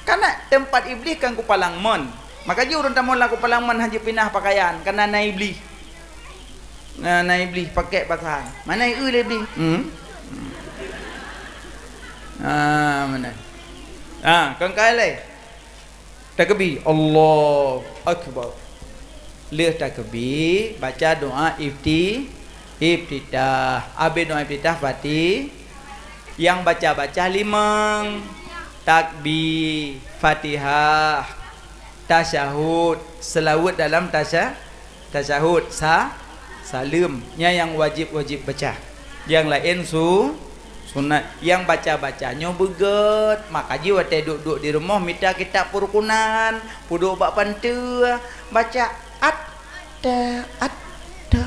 Karena teumpat Iblih kan kupalang mon. Maka jih ureueng tamong lam kupalang mon hana jipinah pakaian, karena na Iblih. Na, na Iblih pakèk pasahan. Mana eu lé Iblih? Hmm. Ah, mana? Ah, kon kai lé. Takbir, Allahu Akbar. Lheueh takbir, baca doa ifti-, iftitah. Abéh doa iftitah, Fati-, nyang baca-baca limong. Takbir, Fatihah, tasyahud, seulaweuet dalam tasya-, Tasyahud sa-, saleuem, nyan nyang wajéb-wajéb baca. Nyang laén su-, sunat. Nyang baca-baca nyoe beugét, maka jih watèe duek-duek di rumoh mita kitab peurukunan, peuduek bak panteue, baca at-ta, at-ta.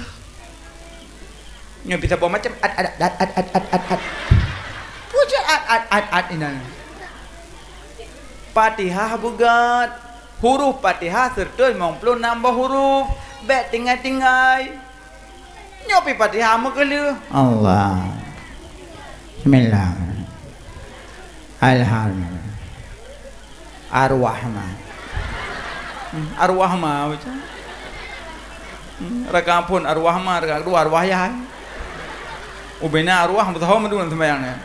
Nyoe bisa boh macam at, at, at, at, at, at, at, at. Puja at, at, at, at inan. Fatihah beugét. Huruf Fatihah seureutôh limong ploh nam boh huruf. Bèk tinggai-tinggai. Nyoe pih Fatihah meukeuleuh. Allah. Bismillah. Alhamdulillah. Ar-Rahman. Hmm, Ar-Rahman baca. Hmm, rakaat phôn Ar-Rahman, rakaat keudua Ar-Wahyan. Ubena Ar-Wah meusaho meudun seumayang nyan.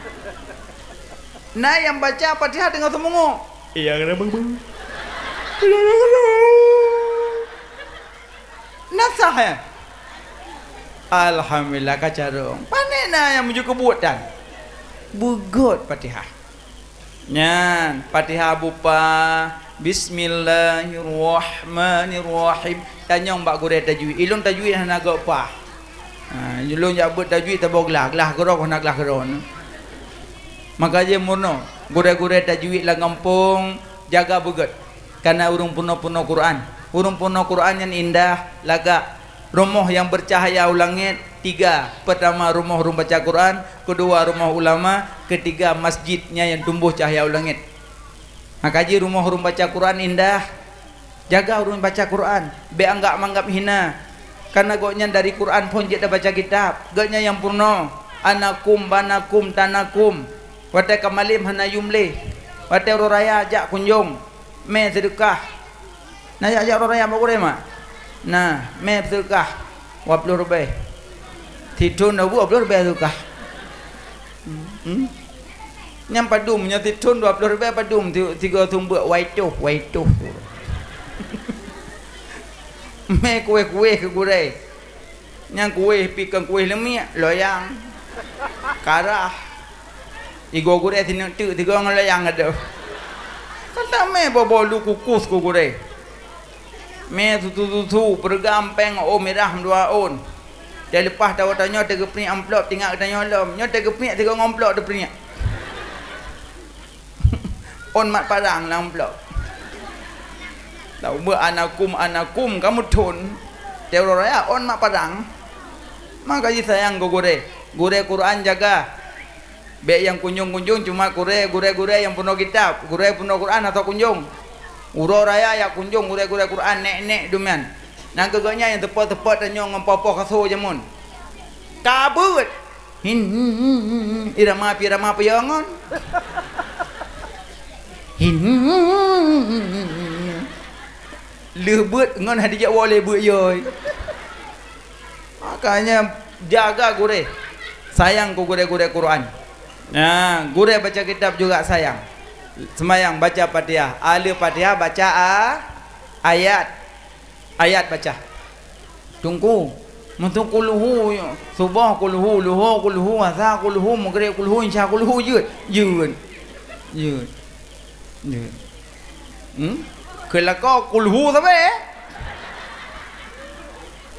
Na nyang baca Fatihah teungoh seumeungok. Iya, kena beng-beng. Na sah, ya? Alhamdulillah, ka carông. Pane na nyang meujeuet keu buet tan? Beugét Fatihah. Nyan, Fatihah bupa, Bismillahirrahmanirrahim. Tanyong bak gurèe tajwid. Ilôn tajwid hana gét pah. Ha, ilôn jak beuet tajwid tabôh glah, glah keudroe hana glah keudroe. Maka jih meurunoe, gurèe-gurèe tajwid lam gampông, jaga beugét. Kana ureueng peunoh-peunoh Quran. Ureueng peunoh Quran nyan indah, lagak. Rumoh nyang beucahya u langét, tiga. Peurtama, rumoh ureueng baca Quran, keudua, rumoh ulama, keutiga, masjid nyan nyang tumboh cahya u langét. Maka jih rumoh ureueng baca Quran indah. Jaga ureueng baca Quran, bèk anggab-manggab hina. Kana gobnyan dari Quran phôn jeuet tabaca kitab. Gobnyan nyang peurunoe, anakum, banakum, tanakum. Watèe ka malém hana yum lé. Watèe uroe raya jak kunjong, mè seudeukah. Na jak-jak uroe raya bak gurèe mak? Na, mè seudeukah dua ploh ribèe. Sithôn na dua ploh ribèe seudeukah. Hmm? Nyan padum, nyan sithôn dua ploh ribèe padum, ti-, tiga seumeubeuet, waitoh, waitoh. Mè kuéh-kuéh keu gurèe. Nyan kuéh pih kon kuéh leumiek, loyang, karah. Igoe gurèe sineuk teuk sigoe ngon loyang adoh. Kan tamè boh-boh lu kukus keu gurèe. Mè susu-susu, peureugam péng, ôn mirah dua ôn. Teuleupah tawoe tanyoe teugeupeunyek amplop, tingat geutanyoe lom. Nyoe teugeupeunyek sigoe ngon amplop teupeunyek. Ôn mat parang lam amplop. Dak ubeut anakum, anakum kamoe thon. Teuh uroe raya ôn mat parang. Maka jih sayang keu gurèe. Gurèe Quran jaga. Bèk nyang kunjong-kunjong cuma gurèe, gurèe-gurèe nyang peunoh kitab, gurèe peunoh Quran atau kunjong. Uroe raya jak kunjong gurèe-gurèe Quran, nèk-nèk dum nyan. Nyang keu gobnyan nyang teupot-teupot tanyoe ngon poh-poh kaso jameun. Ka beuet. Hin, hin, hin, hin, hin. Irama pi irama peue ngon. Hin, hin, hin, hin, hin, hin. Lheueh beuet ngon hana jijak woe lé beuet yoi. Makanya jaga gurée. Sayang keu gurée-gurée Quran. Nah, gurée baca kitab juga sayang. Semayang baca Fatihah. Ahli Fatihah baca a-, ayat. Ayat baca. Teungku, meuseu kulhu, suboh kulhu, luho kulhu, asa kulhu, meugreb kulhu, isya kulhu, jeuet. Jeuet. Jeuet. Jeuet. Hmm? Keu lakoe kulhu sabe.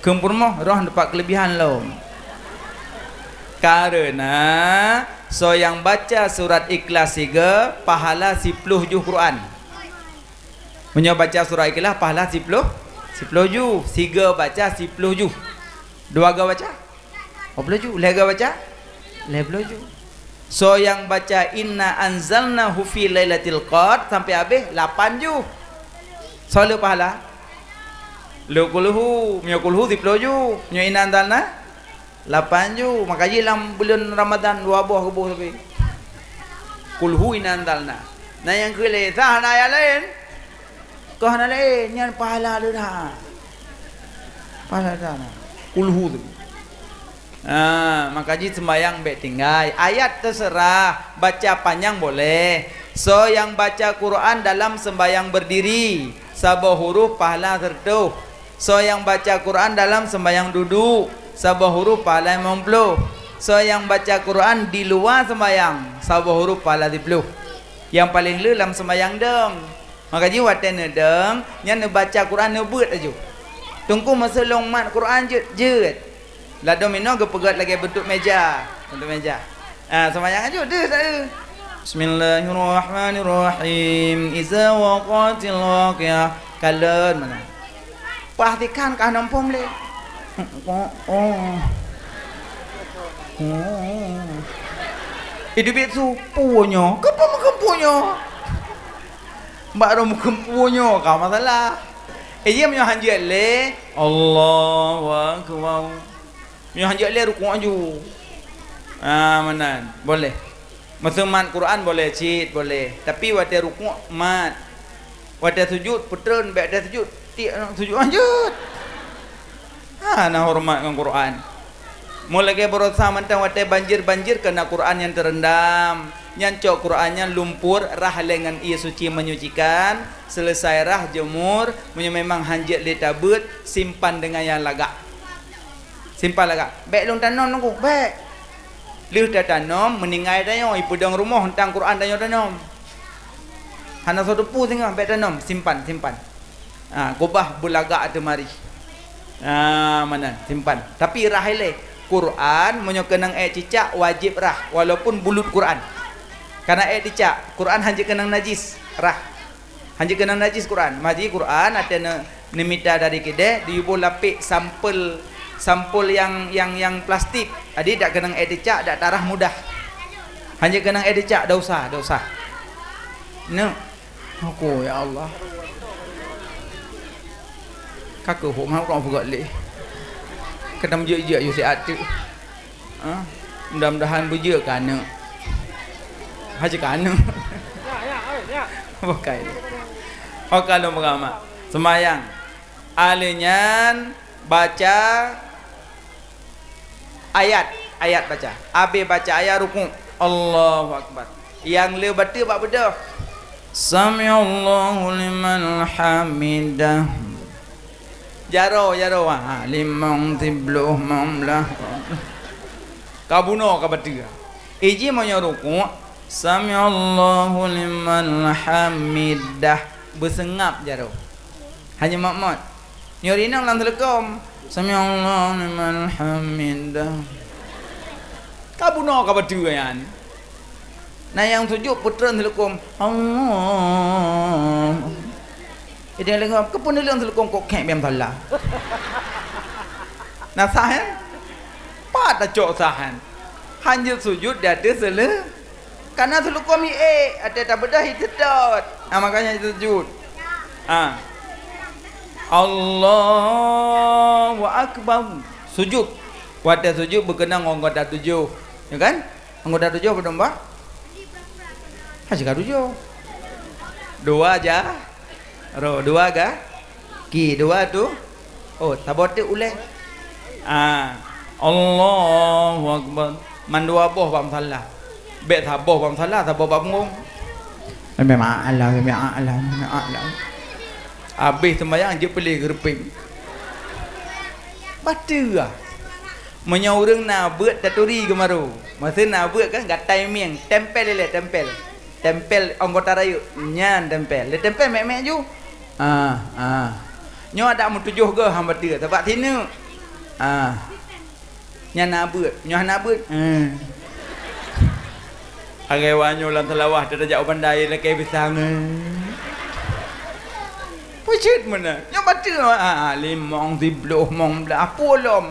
Keu peurumoh roh dapat kelebihan lom. Karena soe nyang baca surat Ikhlas siga, pahala siploh juh Quran. Meunyoe baca surat Ikhlas, pahala siploh, siploh juh. Siga baca siploh juh. Dua ga baca? Dua ploh juh. Lhée ga baca? Lhée ploh juh. Soe nyang baca inna anzalnahu fi lailatul qadr sampai habéh, lapan juh. Soe le pahala? Le kulhu. Meunyoe kulhu siploh juh. Meunyoe inna anzalna? Lapan ju, maka jih lam buleuen Ramadhan dua boh geuboh sabe. Kulhu inna anzalna. Na nyang keu lé, sah na ayat laén? Kah na laén, nyan pahala lé dah. Pahala dah na. Kulhu tu. Ha, maka jih sembayang bék tinggai. Ayat terserah, baca panjang boleh. Soe nyang baca Quran dalam sembayang berdiri, saboh huruf pahala seureutôh. Soe nyang baca Quran dalam sembahyang duduek, saboh huruf pahala limong ploh. Soe nyang baca Quran di luwa sembahyang, saboh huruf pahala siploh. Nyang paleng le lam sembahyang dong. Maka jih watée neudong, nyan neubaca Quran neubeuet laju. Teungku meuseu lôn mat Quran jeuet, jeuet. Ladôm inoe geupeugét lagée beuntuk méja, beuntuk méja. Ah, seumayang aju deuh saeu. Bismillahirrahmanirrahim. Iza waqatil waqiah. Kalon mana? Perhatikan ka hana muphom lé. Oh, oh. Oh. Idup itu punyo. Kepa meukeumpunyo? Bak rom keumpunyo ka masalah. Eh, iya meunyoe hanjeuet lé, Allahu Akbar. Meunyoe hanjeuet lé rukuk aju. Ah, meunan. Boleh. Meuseu mat Quran boleh cit, boleh. Tapi watée rukuk mat. Watée sujud, peutreun, bék watée sujud, tiek sujud hanjeuet. Hana horeumat ngon Quran. Meulagée baroesa mantong watée banjir-banjir keunan Quran nyang teureundam. Nyan cok Quran nyan lumpur, rhah lé ngon ié suci menyucikan, seuleusai rhah jemur, meunyoe memang hanjeuet lé tabeuet, simpan deungon nyang lagak. Simpan lagak. Bék lôn tanom nunggu, bék. Lheueh tatanom, meuninggai tanyoe, ipeudong rumoh teuntang Quran tanyoe tanom. Hana soe teupeu singoh, bék tanom, simpan, simpan. Ha, gobah beulagak teumari. Ha, meunan, simpan. Tapi rhah ilée, Quran meunyoe keunong ék cicak wajéb rhah, walaupun bulut Quran. Karena ék cicak, Quran hanjeuet keunong najis, rhah. Hanjeuet keunong najis Quran. Maji Quran, watée ne-, neumita dari keudeh, diyuboh lapék sampel, sampel nyang, nyang, nyang plastik. Jadi dak keunong ék cicak, dak tarhah mudah. Hanjeuet keunong ék cicak, dak usah, dak usah. Neuk. Aku, ya Allah. Ka keuh hok ngon ureuëng peugét lé. Keutam jeuet-jeuet yue siat teuk. Ha? Mudah-mudahan beujeuet keu aneuk. Hana keu aneuk. Bukai. Oka lôn peugah mak. Seumayang. Aleuh nyan baca ayat, ayat baca. Abéh baca ayat rukuk. Allahu Akbar. Nyang le bateue bak beudôh. Sami'allahu liman hamidah. Jaroe, jaroe, ha, limong, siploh, limong blaih. Ka bunoe ka bateue. Iji meunyoe rukuk, sami'allahu liman hamidah. Beuseungab jaroe. Hana mot-mot. Nyoe rinong lam teuleukom. Sami'allahu liman hamidah. Ka bunoe ka bateue nyan. Na nyang sujud peutreun teuleukom. Allah. Idéh lengkop, keupeue neuleueng teuleukom kok khek biem salah. Na sah, eh? Pat tacok sah, eh? Hanjeuet sujud di ateueh seuleu-, Kana teuleukom hi ék, até tabeudôh hi teudot. Ah, makanya sujud. Ah. Allahu Akbar. Sujud. Watée sujud beukeunong anggota tujoh. Ya kan? Anggota tujoh padum bah? Ha, siga tujoh. Dua ja. Ro, dua ga. Ki, dua tu. Oh, saboh teuk ulée. Ah, Allahu Akbar. Mandua boh bak musala. Bék saboh bak musala, saboh bak punggong. Memang Allah, memang Allah, memang Allah. Habéh sembahyang, jeuet peuleueh geureupieng. Bateue ah. Meunyoe ureuëng na beuet taturi geumaru. Masa na beuet kan gatai mieng, tempel ilée, tempel. Tempel anggota rayeuk, nyan tempel. Lé tempel mek-mek ju. Ah, ah. Nyoe adak meutujoh goh hamba teu, sabab sineuk. Ah. Nyan na beuet, nyoe hana beuet. Eh. Agai wanyoe lam seulawah teutajak u bandai lakée pisang. Pucet meunan. Nyoe bateue, ah, ah, limong, sibloh, mong blah, pulom.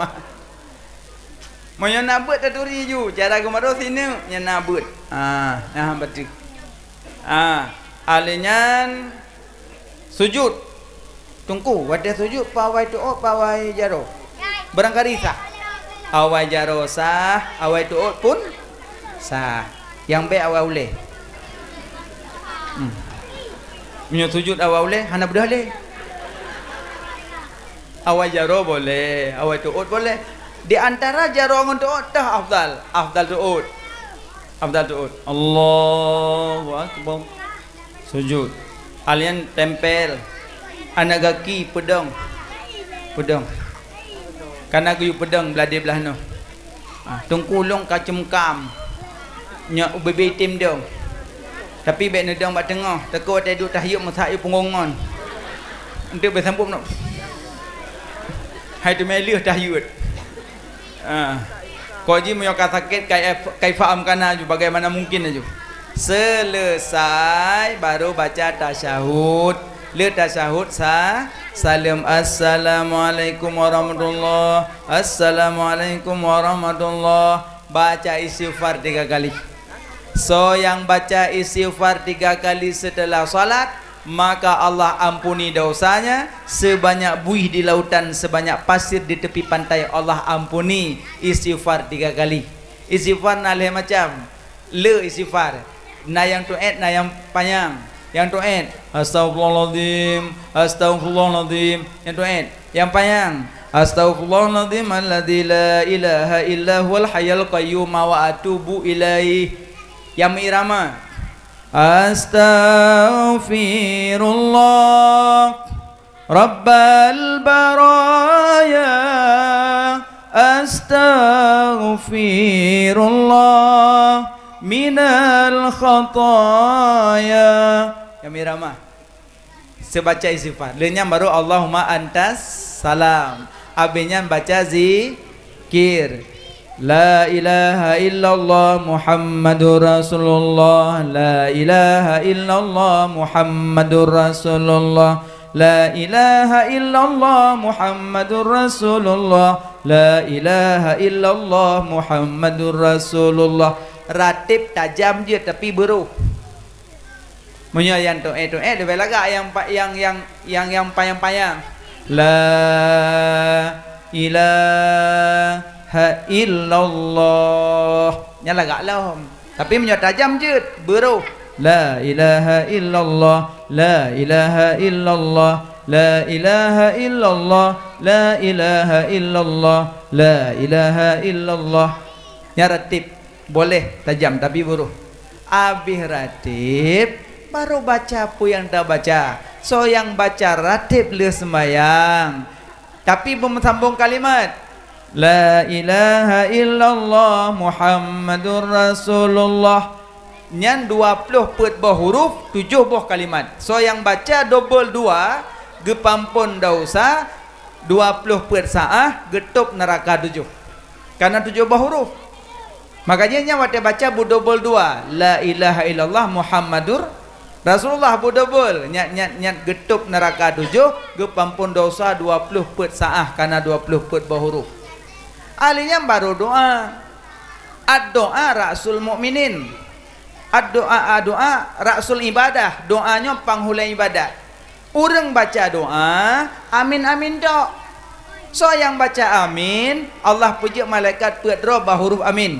Meunyoe na beuet taturi ju, cara geumaru sineuk nyan na beuet. Ah, nah bateue. Ah, alé nyan sujud. Teungku, watée sujud, peue awai teuôt, peue awai jaroe? Barangkali sah. Awai jaroe sah, awai teuôt pun sah. Nyang bék awai ulée. Hmm. Meunyoe sujud awai ulée, hana beudôh lé. Awai jaroe boleh, awai teuôt boleh. Di antara jaroe ngon teuôt teuh afdal. Afdal teuôt. Afdal teuôt. Allahu Akbar. Sujud. Alien tempel. Aneuk gaki peudong. Peudong. Kana geuyue peudong blah di blah noh. Ah, teungku lôn ka ceumkam. Nyoe ubé-bé item dong. Tapi bék neudong bak teungoh, takot watée duek tahyuet meusak yue punggong ngon. Enteuk bék sambot nyoe. Hai teumé lheueh tahyuet. Ah. Kok jih meunyoe ka sakét, kai-, kaifa amkana ju, bagaimana mungkin aju. Seuleusai baru baca tasyahud. Le tasyahud sa-, saleuem. Assalamualaikum warahmatullah. Assalamualaikum warahmatullah. Baca istighfar tiga kali. Soe nyang baca istighfar tiga kali setelah salat, maka Allah ampuni dosanya sebanyak buih di lautan, sebanyak pasir di tepi pantai. Allah ampuni. Istighfar tiga kali. Istighfar na lhée macam. Le istighfar. Na nyang tuét, na nyang panyang. Nyang tuét, "Astaghfirullahaladzim, astaghfirullahaladzim." Nyang tuét. Nyang panyang, "Astaghfirullahaladzim alladzi la ilaha illa huwal hayyul qayyum wa atubu ilaih." Nyang meuirama, "Astaghfirullah." Rabbal baraya, astaghfirullah minal khataya. Kami ramah. Sebaca istighfar. Leunyan baru Allahumma antas salam. Abis nyan baca zi-, kir. La ilaha illallah Muhammadur Rasulullah. La ilaha illallah Muhammadur Rasulullah. La ilaha illallah Muhammadur Rasulullah. La ilaha illallah Muhammadur Rasulullah. Ratib tajam jeuet tapi beurôh. Meunyoe nyang toét-toét leubeh lagak nyang pa-, nyang, nyang, nyang, nyang panyang-panyang. La ilaha illallah. Nyan lagak lom. Tapi meunyoe tajam jeuet, beurôh. La ilaha illallah, la ilaha illallah, la ilaha illallah, la ilaha illallah, la ilaha illallah. Nyan ratib. Boleh tajam, tapi beurôh. Abih ratib, baru baca peue nyang tabaca. Soe nyang baca ratib lheueh seumayang, tapi beumeusambông kalimat, "La ilaha illallah Muhammadur Rasulullah." Nyan dua ploh peuet boh huruf, tujoh boh kalimat. Soe nyang baca dobol dua, geupampôn desya, dua ploh peuet saah, geutôb neuraka tujoh. Karena tujoh boh huruf. Makanya nyan watée baca beudobol dua, "La ilaha illallah Muhammadur Rasulullah," beudobol, nyan, nyan, nyan geutôb neuraka tujoh, geupampôn desya dua ploh peuet saah, kana dua ploh peuet boh huruf. Ahli nyan baru doa. Ad-doa ra'sul mukminin. Ad-doa, ad-doa ra'sul ibadah. Doa nyoe panghulée ibadat. Ureuëng baca doa, amin, amin tok. Soe nyang baca amin, Allah peujeuet malaikat peuet droe bak huruf amin.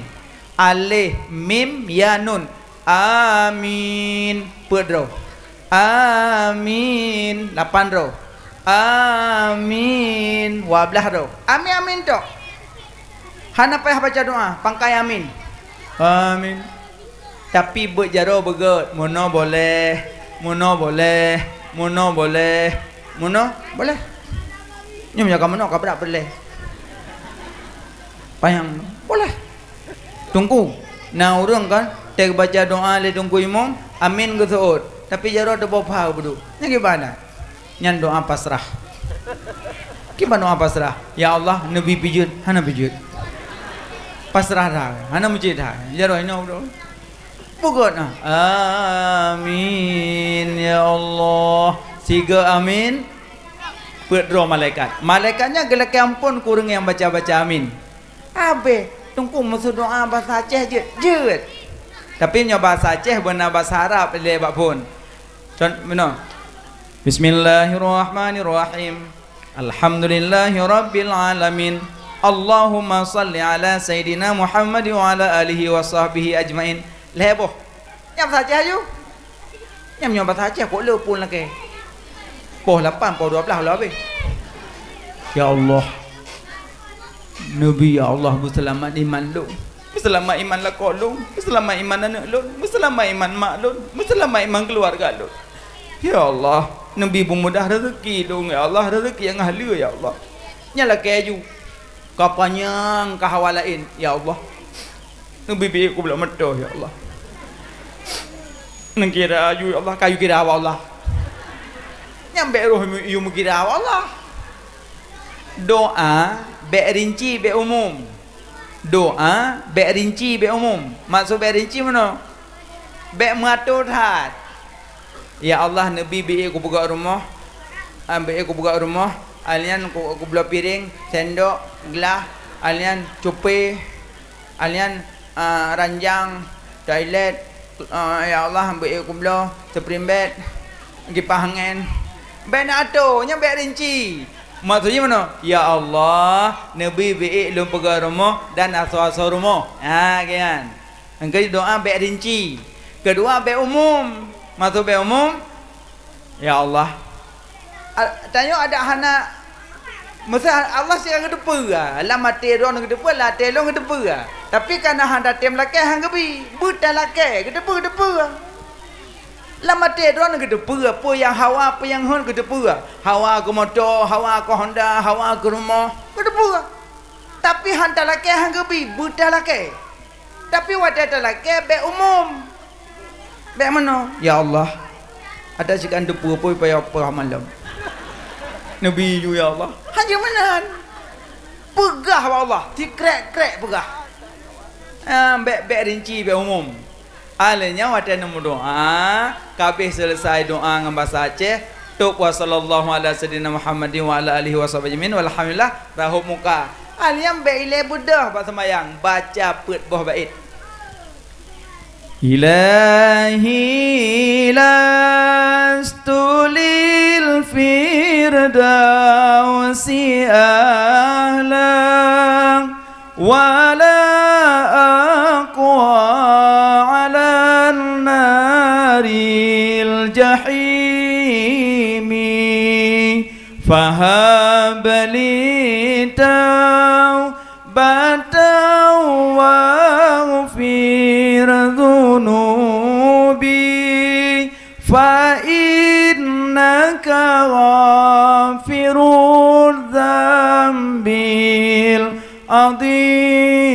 Alif, mim, ya, nun. Amin. Peuet droe. Amin. Lapan droe. Amin. Dua blaih droe. Amin, amin tok. Hana payah baca doa, pangkai amin. Amin. Tapi beuet jaroe beugét, meunoe boleh, meunoe boleh, meunoe boleh, meunoe boleh. Nyoe meunyoe ka meunoe ka brat peureulée. Panyang boleh. Teungku, na ureuëng kan, teuk baca doa lé Teungku Imum, amin geuseuôt, tapi jaroe teuboh pha beudôh. Nyan kiban na? Nyan doa pasrah. Kiban doa pasrah? Ya Allah, neubi pijeut, hana pijeut. Pasrah that, hana meucit that. Jaroe inoe beudôh. Beugét na. Amin ya Allah. Siga amin. Peuet droe malaikat. Malaikat nyan geulakée amphon keu ureuëng nyang baca-baca amin. Habéh, Teungku meuseudoa basa Aceh jeuet. Jeuet. Tapi nyoe basa Aceh beuna basa Arab lé bak phon. Con-, meunoe. Bismillahirrahmanirrahim. Alhamdulillahirabbil alamin. Allahumma shalli ala sayyidina Muhammad wa ala alihi wa sahbihi ajmain. Lhée boh. Nyang basa Aceh aju. Nyang nyoe basa Aceh kok le phon lakée. Poh lapan, poh dua blaih lom habéh. Ya Allah. Neubi, ya Allah, beuseulamat iman lôn. Beuseulamat iman lakoe lôn. Beuseulamat iman aneuëk lôn. Beuseulamat iman mak lôn. Beuseulamat iman keuluwarga lôn. Ya Allah, neubi beumudah rezeki lôn, ya Allah, rezeki nyang haleue, ya Allah. Nyan lakée aju. Ka panyang ka hawa laén, ya Allah. Neubi biet kubloe meutoh, ya Allah. Neukira aju, ya Allah, kayue kira hawa Allah. Nyang bék roh yue meukira hawa Allah. Doa bék rinci, bék umum. Doa bék rinci, bék umum. Maksud bék rinci meunoe? Bék meuato that. Ya Allah, neubi biet kupeugah rumoh, ah, biet kupeugah rumoh, alnyan ku-, kubloe piréng, sendok, glah, alnyan cupé, alnyan, ah, ranjang, toilet, ah, ya Allah, biet kubloe spring bed, kipah angén. Bék na ato, nyan bék rinci. Maksud jih meunoe? Ya Allah, neubi biet lôn peugah rumoh dan asoe-asoe rumoh. Ha, kian. Engkau doa bék rinci. Keudua bék umum. Maksud bék umum, ya Allah. A-, tanyoe adak hana, miseu Allah sira geuteupeue, lam até droeneuh geuteupeue, lam até lôn geuteupeue. Tapi kana hana tem lakée han geubi, beuta lakée, geuteupeue, geuteupeue. Lam até droeneuh geuteupeue, peue nyang hawa, peue nyang hon geuteupeue. Hawa keu moto, hawa keu Honda, hawa keu rumoh, geuteupeue. Tapi han talakée han geubi, beuta lakée. Tapi watée talakée bék umum. Bék meunoe, "Ya Allah, adak sikan teupeue-peue payah peugah malam." Neubi ju, "Ya Allah." Hana meunan. Peugah bak Allah, sikrek-krek peugah. Ah, bék, bék rinci, bék umum. Alheuh nyan watée neumeudoá, ka abéh seuleusai doá ngon basa Aceh, tôb wa sallallahu ala sayyidina Muhammadin wa ala alihi wa sahbihi ajmain, walhamdulillah, rahot muka. Alheuh nyan bék ilée beudôh bak seumayang, baca peuet boh bait. Ilahi lastu lil firdausi ahla, wala aqwa 'alan naril jahimi. Fahab li taubatan waghfir dzunubi, fa innaka ghafirudz dzambil 'azimi.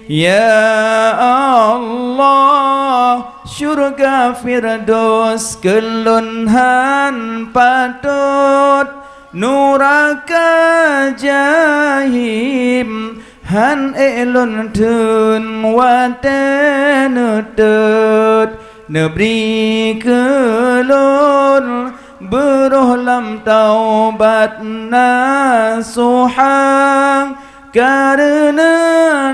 Ya Allah, syurga Firdaus keu lôn han patot, nuraka Jahim han ék lôn theun watée neutot. Neubri keu lôn beurôh lam taubat nasuha, kareuna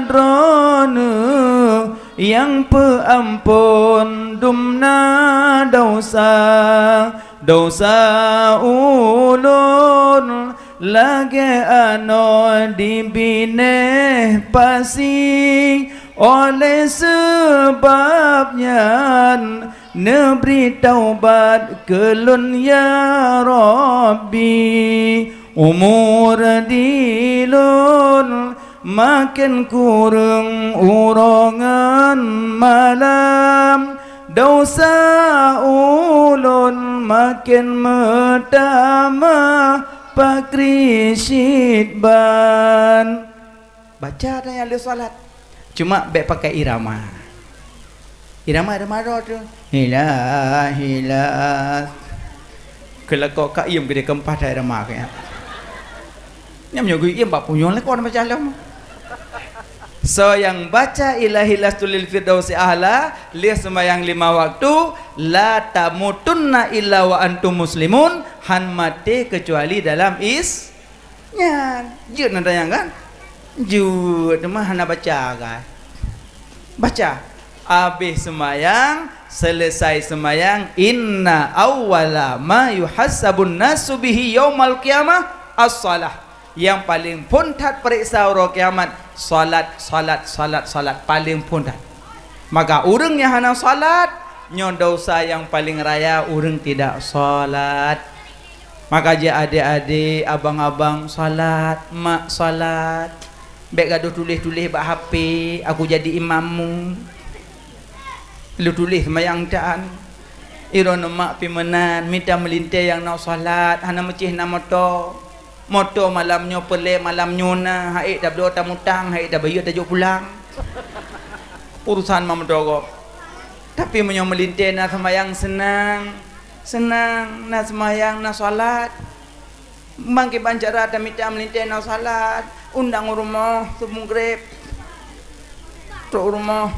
Droeneuh nyang peuamphon Tumna desya, desya ulôn lagée anoe di binéh pasi. Oleh sabab nyan, neubri taubat keu lôn, ya Rabbi. Umur di lôn maken kureueng uroe ngon malam, desya ulôn maken meutamah pakri cit ban. Baca dah nyang lheueh salat. Cuma bék pakai irama. Irama, irama droe tu. Hila, hila. Keulakok ka iem keudeh keumpat hai irama keu nyan. Nyan meunyoe geuiem bak punyueng lakoe baca lom. Soe nyang baca Ilahi lastu lil firdausi a'la, lheueh seumayang lima waktu, la tamutunna illa wa antum muslimun, han maté keucuali dalam Is-, Nyan, jeuet na tanyong kan? Jeuet, teuma hana baca kan? Baca. Abéh seumayang, seuleusai seumayang, inna awwala ma yuhasabun nasu bihi yaumal qiyamah as-shalah. Nyang paleng phon that pareksa uroe kiamat, salat, salat, salat, salat, paleng phon that. Maka ureuëng nyang hana salat, nyoe desya nyang paleng raya ureuëng tidak salat. Maka jih adék-adék, abang-abang, salat, mak, salat. Bék gadoh tuléh-tuléh bak H P, "Aku jadi imammu." Lôn tuléh seumayang tan. Droeneuh mak pih meunan, mita meulintée nyang na salat, hana meucéh na moto. Moto malam nyoe peureulée, malam nyoe na, han ék tabloe tamutang, han ék tabayeue tajok pulang. Urusan mak moto gob. Tapi meunyoe meulintée na seumayang seunang. Seunang, na seumayang, na salat. Bangkiban cara tamita meulintée na salat, undang u rumoh, seumeugréb. Trok u rumoh.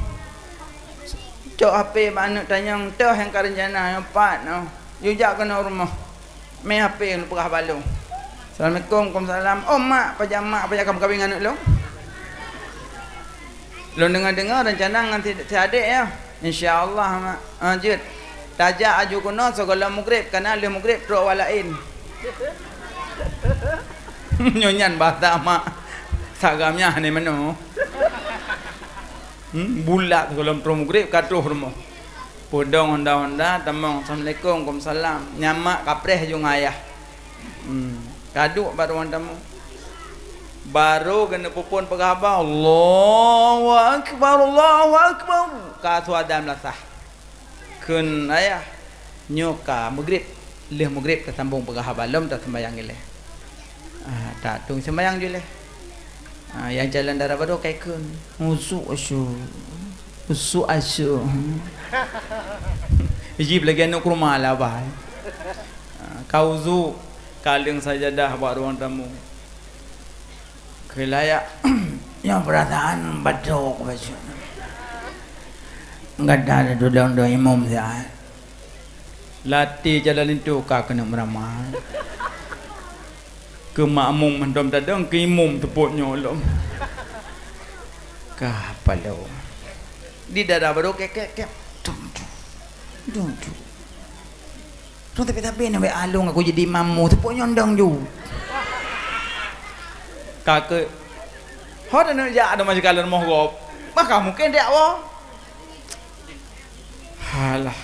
Cok H P bak aneuëk tanyong, toh nyang ka reuncana, nyoe pat nyoe. Yue jak keunoe u rumoh. Mé H P neupeugah bak lôn. Assalamualaikum, waalaikumsalam. Oh, mak, pajan mak, pajan ka meukawen ngon aneuëk lôn? Lôn deungoe-deungoe rencana ngon si, si adék nyoe. Insya Allah, mak. Ah, jeuet. Tajak aju keunoe sigohlom mugreb, kana lheueh mugreb trok awak laén. Nyoe nyan bahasa mak. Sagam nyan hana meunoe. Hmm, bulat sigohlom trok mugreb ka troh rumoh. Peudong honda-honda, tamong, "Assalamualaikum." "Waalaikumsalam." Nyan mak kapreh aju ngon ayah. Hmm, ka duek bak ruang tamu. Barô geuneuk peuphon peugah haba, "Allahu Akbar, Allahu Akbar." Ka su adan meulasah. Kheun ayah, "Nyoe ka mugreb, lheueh mugreb tasambong peugah haba lom taseumayang ilée." Ah, ta tueng seumayang ju lé. Ah, nyang calon dara barô ka ikheun, "Uzu asu. Uzu asu." Jih lagée aneuk kurma lah bah. Ah, ka uzu, ka leueng sajadah bak ruang tamu. Keu layak, nyoe peurasaan batok bacut. Gata tudong-tudong imum siat. Latée jalan linto ka keuneuk meuramah. Keu makmum mantong tadong, keu imum teupot nyoe lom. Ka paloe. Di dara barô kek, kek, kek. Tum, tum. Tum, tum. Tum, tapi, tapi, na bék along aku jadi imammu. Teupot nyoe ndong ju. Ka keu. Ho, dan jak ada masih kalon moh gop. Maka mungkin dia, wah. Halah.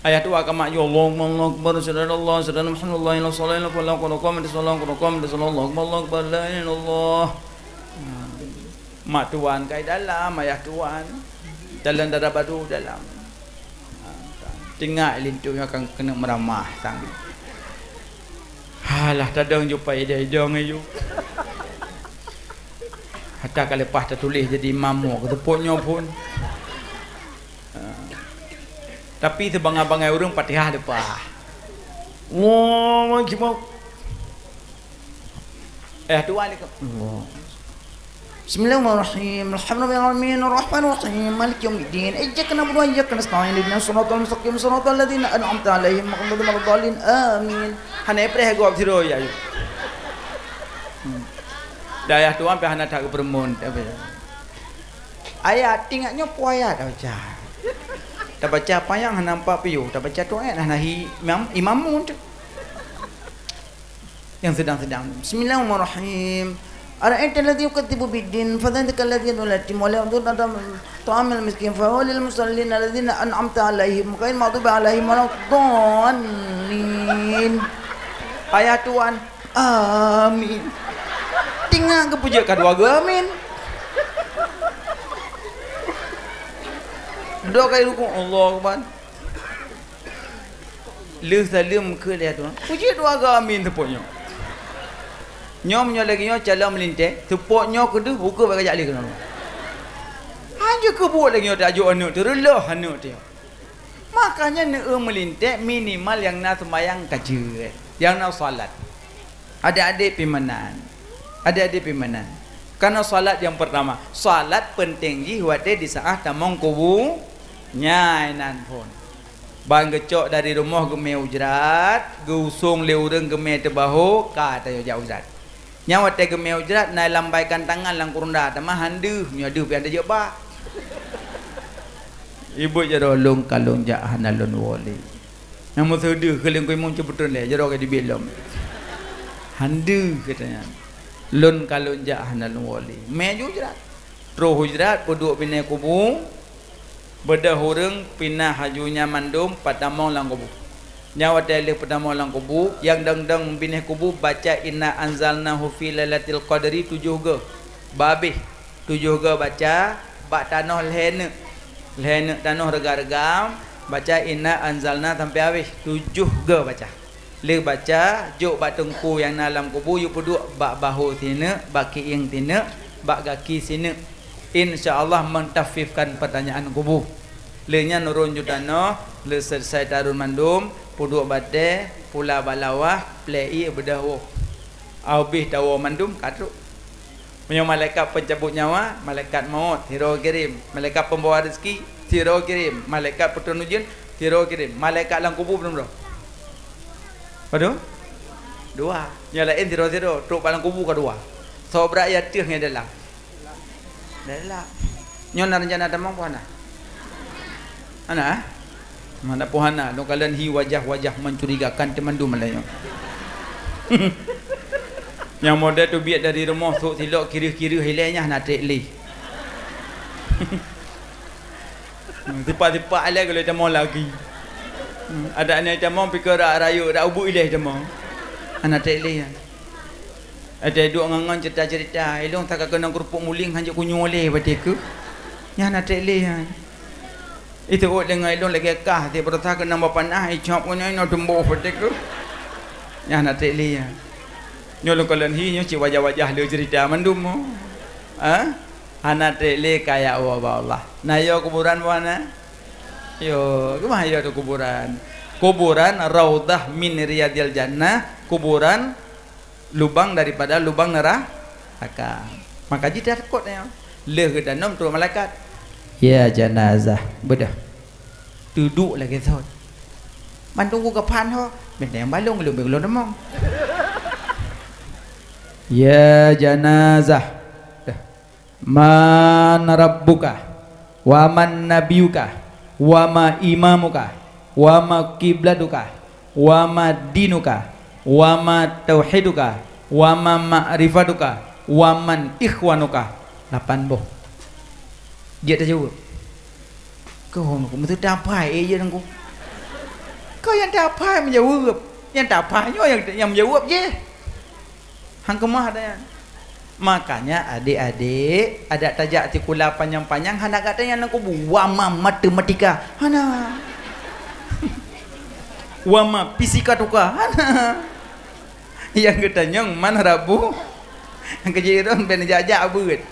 Ayah tu agak mak ju, "Allahumma Allahu Akbar, asyhadu an la ilaha illallah, asyhadu anna Muhammadan rasulullah, la ilaha illallah, qad qamatis shalah, qad qamatis shalah, Allahu Akbar, Allahu Akbar, la ilaha illallah." Mak tuan kai dalam, ayah tuan. Dalam dara badu dalam. Tinggai linto nyoe akan keuneuk meuramah tang. Halah, tadong ju pai idong-idong aju. Hata ka leupah tatuléh jadi imam mo, keuteupot nyoe phon. Ha. Tapi sibangai-bangai ureuëng Fatihah leupah. Allahu Akbar. Eh, dua ni ke? Allah. Bismillahirrahmanirrahim. Alhamdulillahirabbil alamin. Arrahmanirrahim. Maliki yaumiddin. Iyyaka na'budu wa iyyaka nasta'in. Ihdinas siratal mustaqim. Siratal ladzina an'amta 'alaihim ghairil maghdubi 'alaihim waladdallin. Amin. Hana preh gob siro ya. Hmm. Dayah tuan pih hana that geupeureumeun, tapi ayat, ingat nyoe peue ayat dah baca. Tabaca panyang hana nampak piôh, tabaca tuet hana hi imam, imam mun tu. Nyang sedang-sedang. Bismillahirrahmanirrahim. Ara'aital ladzi yukadzibu biddin, fadzalikal ladzi yad'ul yatim wa la yahuddu 'ala ta'amil miskin, fa huwa lil musallin alladzina an'amta 'alaihim ghairil maghdubi 'alaihim waladdallin. Ayah tuan, amin. Tinggai geupeujeuet ka dua geu amin. Dua kali rukuk, Allahu Akbar. Lheueh saleuem keu lheueh tu, peujeuet dua geu amin seupôt nyoe. Nyoe meunyoe lagèe nyoe calon meulintèe, seupôt nyoe keudeuh buka bak jak lé keunoe. Hanjeuet keu buet lagèe nyoe tajok aneuk teuh, reuloh aneuk teuh. Makanya neueu meulintèe minimal nyang na seumayang ka jeuet, nyang na salat. Adik-adik pimanan. Adik-adik pimanan. Karena salat yang pertama, salat penting jih watèe di saat tamong kubu. Nyan nan phôn. Ban geucok dari rumoh geumè ujrat, geuusông lé ureueng geumè teubaho, ka tanyoe jak ujrat. Nyan watèe geumè ujrat na lambaikan tangan lam kurunda, teuma han deuh, meunyoe deuh pian teujeuet bak. Ibu jaroe lôn ka lôn jak hana lôn woe lé. Nyang meuseudeuh keu lingkui mong ceubeuteun lé, jaroe ka dibiet lom. Han deuh, kata nyan. Lôn ka lôn jak hana lôn woe lé. Mè ju ujrat. Troh ujrat peuduek binéh kubu, beudôh ureueng pinah laju nyan mandum pat tamong lam kubu. Nyan watèe lheueh peutamong lam kubu, nyang dong-dong binéh kubu baca inna anzalnahu fi lailatil qadri tujoh geu. Babeh. Tujoh geu baca, bak tanoh lhèe neuk. Lhèe neuk tanoh reuga-reuga, baca inna anzalna sampai habéh, tujoh geu baca. Lheueh baca, jok bak teungku nyang na lam kubu, yue peuduek bak bahô sineuk, bak kieng sineuk, bak gaki sineuk. Insya Allah mentakhfifkan pertanyaan kubu. Lheueh nyan ureueng ju tanoh, lheueh selesai tarôn mandum, peuduek batèe, pula bak lawah, plè ié beudôh woe. Habéh tawoe mandum, ka trok. Meunyoe malaikat pencabut nyawa, malaikat maut, sidroe kirém. Malaikat pembawa rezeki, sidroe kirém. Malaikat peutrôn ujeuen, sidroe kirém. Malaikat lam kubu padum droe? Padum? Dua. Nyang laén sidroe-sidroe, trok bak lam kubu ka dua. Soe brat ateuh ngon dalam? Dalam. Nyoe na rencana tamong peue hana? Hana, eh? Mana peue hana, lôn kalon hi wajah-wajah mencurigakan teumandum malam nyoe. Nyang model teubiet dari rumoh sôk silop kireuh-kireuh ilèe nyan hana trép lé. Tipak-tipak ilèe golom tamong lagi. Adak nyan tamong pike rak rayeuk, rak ubeut ilèe tamong. Hana trép lé nyan. Ada duek ngon-ngon cerita-cerita, ilôn saka keunong keurupuk muling hanjeuet kunyueng lé batèe keuh. Nyan hana trép lé nyan. Iteuôt deungon ilôn lagèe kah, ti beurasa keunong bak panah, icop ngon nyoe inoe tumboh peudeh keuh. Nyan hana trép lé nyan. Nyoe lôn kalon hi, nyoe cit wajah-wajah lé cerita mandum. Ha? Hana trép lé kaya Allah bak Allah. Na yo kuburan buana? Yo, keumah yo tu kuburan? Kuburan raudhah min riyadil jannah, kuburan lubang daripada lubang neraka. Maka jih takot nyoe. Lheueh geudanom trok malaikat. Ya janazah, beudôh. Teuduek lagèe sot. Mandum ku kapan ho, benteng balong lom lom tamong. Ya janazah. Dah. Man rabbuka, wa man nabiyuka, wa ma imamuka, wa ma kiblatuka, wa ma dinuka, wa ma tauhiduka, wa ma ma'rifatuka, wa man ikhwanuka. Lapan boh. Jeuet tajaweueb. Keu hom, keu meuteutap hai, eh, jeuet ngon ku. Keu nyang tap hai meujaweueb. Nyang tap hai nyoe nyang, nyang meujaweueb jih. Han keumah ata nyan. Makanya adék-adék, adak tajak sikula panyang-panyang hana gata nyan lam kubu. Wa ma matematika. Hana. Wa ma fisika tuka. Hana. Nyang geutanyong man rabu. Nyang keujiron ben jak-jak beuet.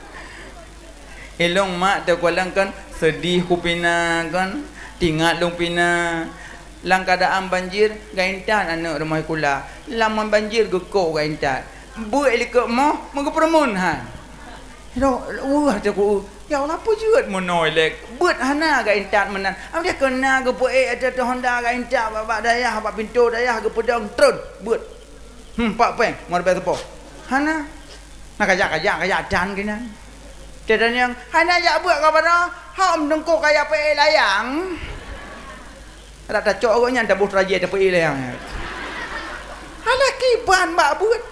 Ilôn mak teukalon kon, seudeh kupina kon, tingat lôn pina. Lam keuadaan banjir, geuintat aneuk rumoh sikula. Lam banjir geukok geuintat. Beuet likot moh, meugeupeureumeun han. Ilôn weueh teuku, "Ya Allah, peue jeuet meunoe lé? Beuet hana geuintat meunan." Am dia keuna geupeuék ateueh honda geuintat bak, bak dayah, bak pintoe dayah geupeudong tron. Beuet. Hmm, pak péng, meureubai teupoh. Hana. Na kajak-kajak, kajak tan keunan. Teuh tanyong, "Hana jak beuet ka baroe, hom teungku kajak peuék layang." Adak tacok gobnyan taboh teurajée tapeuék lé nyang. Alah kiban bak beuet.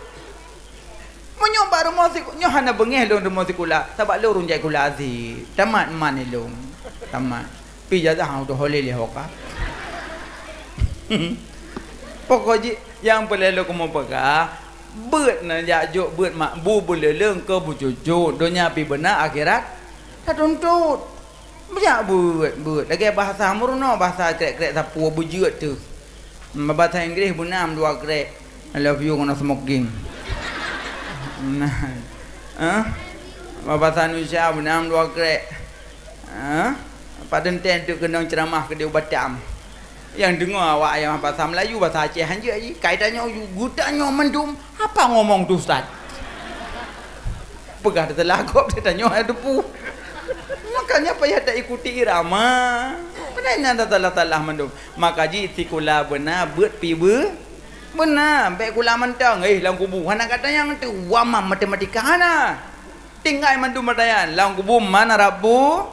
Meunyoe bak rumoh siku-, nyoe hana beungéh lôn rumoh sikula, sabab lôn ureueng jai sikula até. Tamat man ilôn. Tamat. Pi ijazah udah holeh lé hoka. Pokok jih nyang peureulée lôn keumeung peugah, beuet na jak jok beuet mak bu beuleuleueng keu beucucu, donya pi beuna akhirat tatuntut. Beuyak beuet, beuet. Lagée bahasa meurunoe, bahasa krek-krek sapeue beujeuet teuh. Bahasa Inggréh beunam dua krek. I love you ngon smoking. Nah. Hah? Bahasa Indonesia beunam dua krek. Hah? Padahai teuh keunong ceuramah keudéh u Batam. Nyang deungoe awak nyang bahasa Melayu, bahasa Aceh hanjeuet jih. Kai tanyoe, geutanyoe mandum, "Apa ngomong tu, Ustaz?" Peugah teutelah gob, tanyoe hai teupeu. Makanya payah taikuti irama. Padahai nyan teutelah-telah mandum. Maka jih sikula beuna, beuet pi beu-, beuna. Bék kula mantong, eh, lam kubu. Hana gata nyang teu, wama matematika hana. Tinggai mandum mata nyan, lam kubu man rabbu,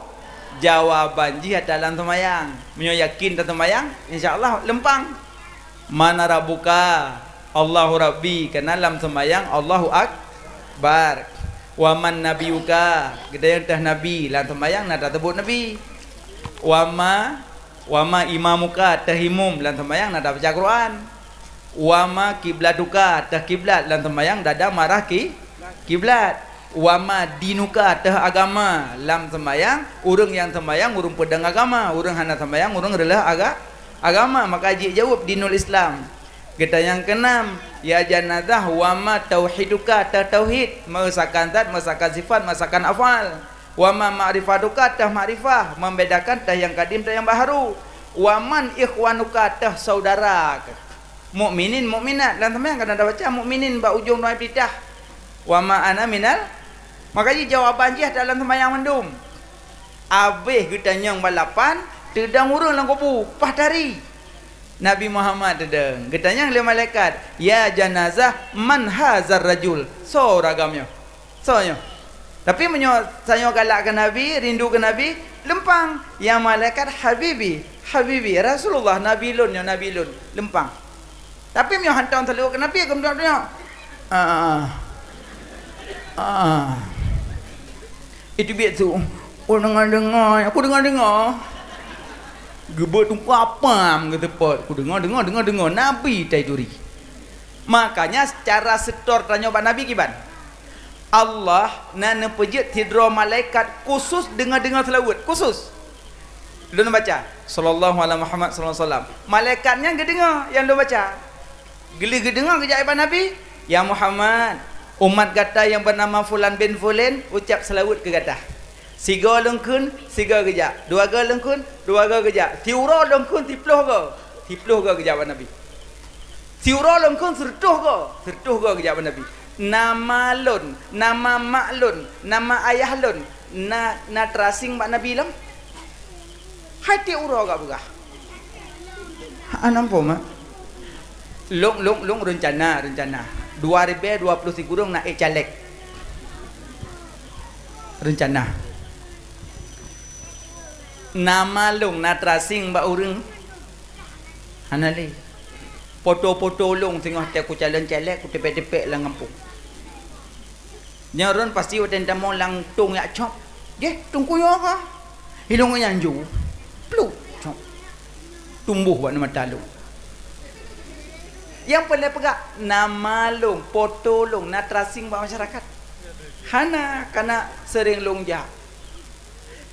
jawaban jih ata lam seumayang. Meunyoe yakin taseumayang, insya Allah leumpang. Man rabbuka, Allahu Rabbi, kana lam seumayang Allahu Akbar. Wa man nabiyuka, geutanyoe teuh nabi, lam seumayang na taseubut nabi. Wa ma, wa ma imamuka, teuh imum, lam seumayang na tabaca Quran. Wa ma kiblatuka, teuh kiblat, lam seumayang dada marah ki-, kiblat. Wa ma dinuka, teuh agama, lam seumayang, ureuëng nyang seumayang ureuëng peudong agama, ureuëng hana seumayang ureuëng reuloh aga-, agama, maka jijaweueb dinul Islam. Geutanyoe nyang keunam, ya janazah, wa ma tauhiduka, teuh tauhid, meuesakan zat, meuesakan sifat, meuesakan afal. Wa ma ma'rifatuka, teuh makrifah, membedakan teuh nyang kadim, teuh nyang baharu. Wa man ikhwanuka, teuh saudara. Mukminin, mukminat, lam seumayang kana tabaca mukminin bak ujong doa iftitah. Wa ma ana minal, maka jih jawaban jih dalam seumayang mandum. Abéh geutanyong balapan, teudong ureuëng lam kubu, paih tari. Nabi Muhammad teudong, geutanyong lé malaikat, "Ya janazah, man hazar rajul?" Soe ureuëng agam nyoe? Soe nyoe? Tapi meunyoe tanyoe galak keu Nabi, rindu keu Nabi, leumpang, "Ya malaikat, habibi, habibi, Rasulullah, Nabi lôn nyoe, Nabi lôn." Leumpang. Tapi meunyoe hantom saluweuet keu Nabi, geumeudoa-doa. Ah. Ah. Itu biet su, "Oh, deungoe-deungoe, aku deungoe-deungoe." Geubeuet tungku apam geuteupot, "Aku deungoe-deungoe, deungoe-deungoe." Nabi tai turi. Makanya secara setor tanyoe bak Nabi kiban. Allah na neupeujeuet sidroe malaikat khusus deungoe-deungoe seulaweuet, khusus. Lôn baca, "Sallallahu ala Muhammad sallallahu alaihi wasallam." Malaikat nyan geudeungoe nyang lôn baca. Geuleuh geudeungoe geujak bak Nabi, "Ya Muhammad, umat gata nyang beunama fulan bin fulan ucap seulaweuet keu gata." Sigoe lôn kheun, sigoe geujak. Dua goe lôn kheun, dua goe geujak. Siuroe lôn kheun, siploh goe. Siploh goe geujak bak Nabi. Siuroe lôn kheun, sireutôh goe. Sireutôh goe geujak bak Nabi. Nama lôn, nama mak lôn, nama ayah lôn, na, na teurasing bak Nabi lom? Hai tiep uroe ka peugah. Hana muphom, ha? Lôn, lôn, lôn reuncana, reuncana. Dua ribèe dua ploh sikureueng na ék caleg. Reuncana. Nama lôn na teurasing bak ureueng? Hana lé. Poto-poto lôn singoh teuh kucalon caleg, kuteupeue-teupeue lam gampông. Nyoe rôn pasti watèe tamong lam tông jak cop. Jeh, teungku nyoe ka. Ilôn nyan ju. Pluek, cop. Tumboh bak mata lôn. Nyang peureulèe peugah, nama lôn, poto lôn, na teurasing bak masyarakat. Hana, kana seuring lôn jak.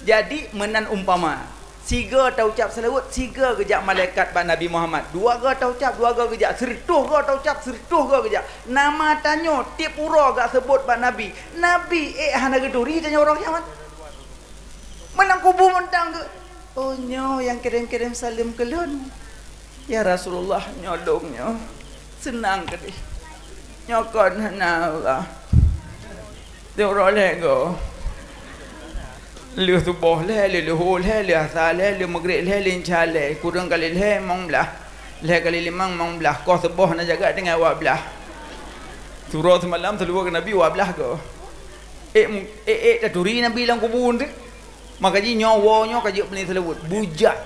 Jadi, meunan umpama, sigoe taucap seulaweuet, sigoe geujak malaikat bak Nabi Muhammad. Dua goe taucap, dua goe geujak. Sireutôh goe taucap, sireutôh goe geujak. Nama tanyoe tiep uroe gak seubut bak Nabi. Nabi ék hana geuturi tanyoe uroe kiamat. Meunan kubu mantong geuh, "Oh, nyoe nyang kirém-kirém saleuem keu lôn." "Ya Rasulullah, nyoe lôn nyoe. Seunang keudéh. Nyoe kon hana Allah." Siuroe lhèe goe. Lheueh suboh lhèe, lheueh luho lhèe, lheueh asa lhèe, lheueh meugreb lhèe, lheueh isya lhèe. Kureueng kali lhèe, limong blah. Lhèe kali limong, limong blah. Koh suboh na jaga tinggai dua blah. Siuroe seumalam seulaweuet keu Nabi dua blah goe. Ék mu-, ék, ék taturi Nabi lam kubu teuh. Maka jih nyoe woe nyoe ka jeuet peuleueh seulaweuet. Bujang.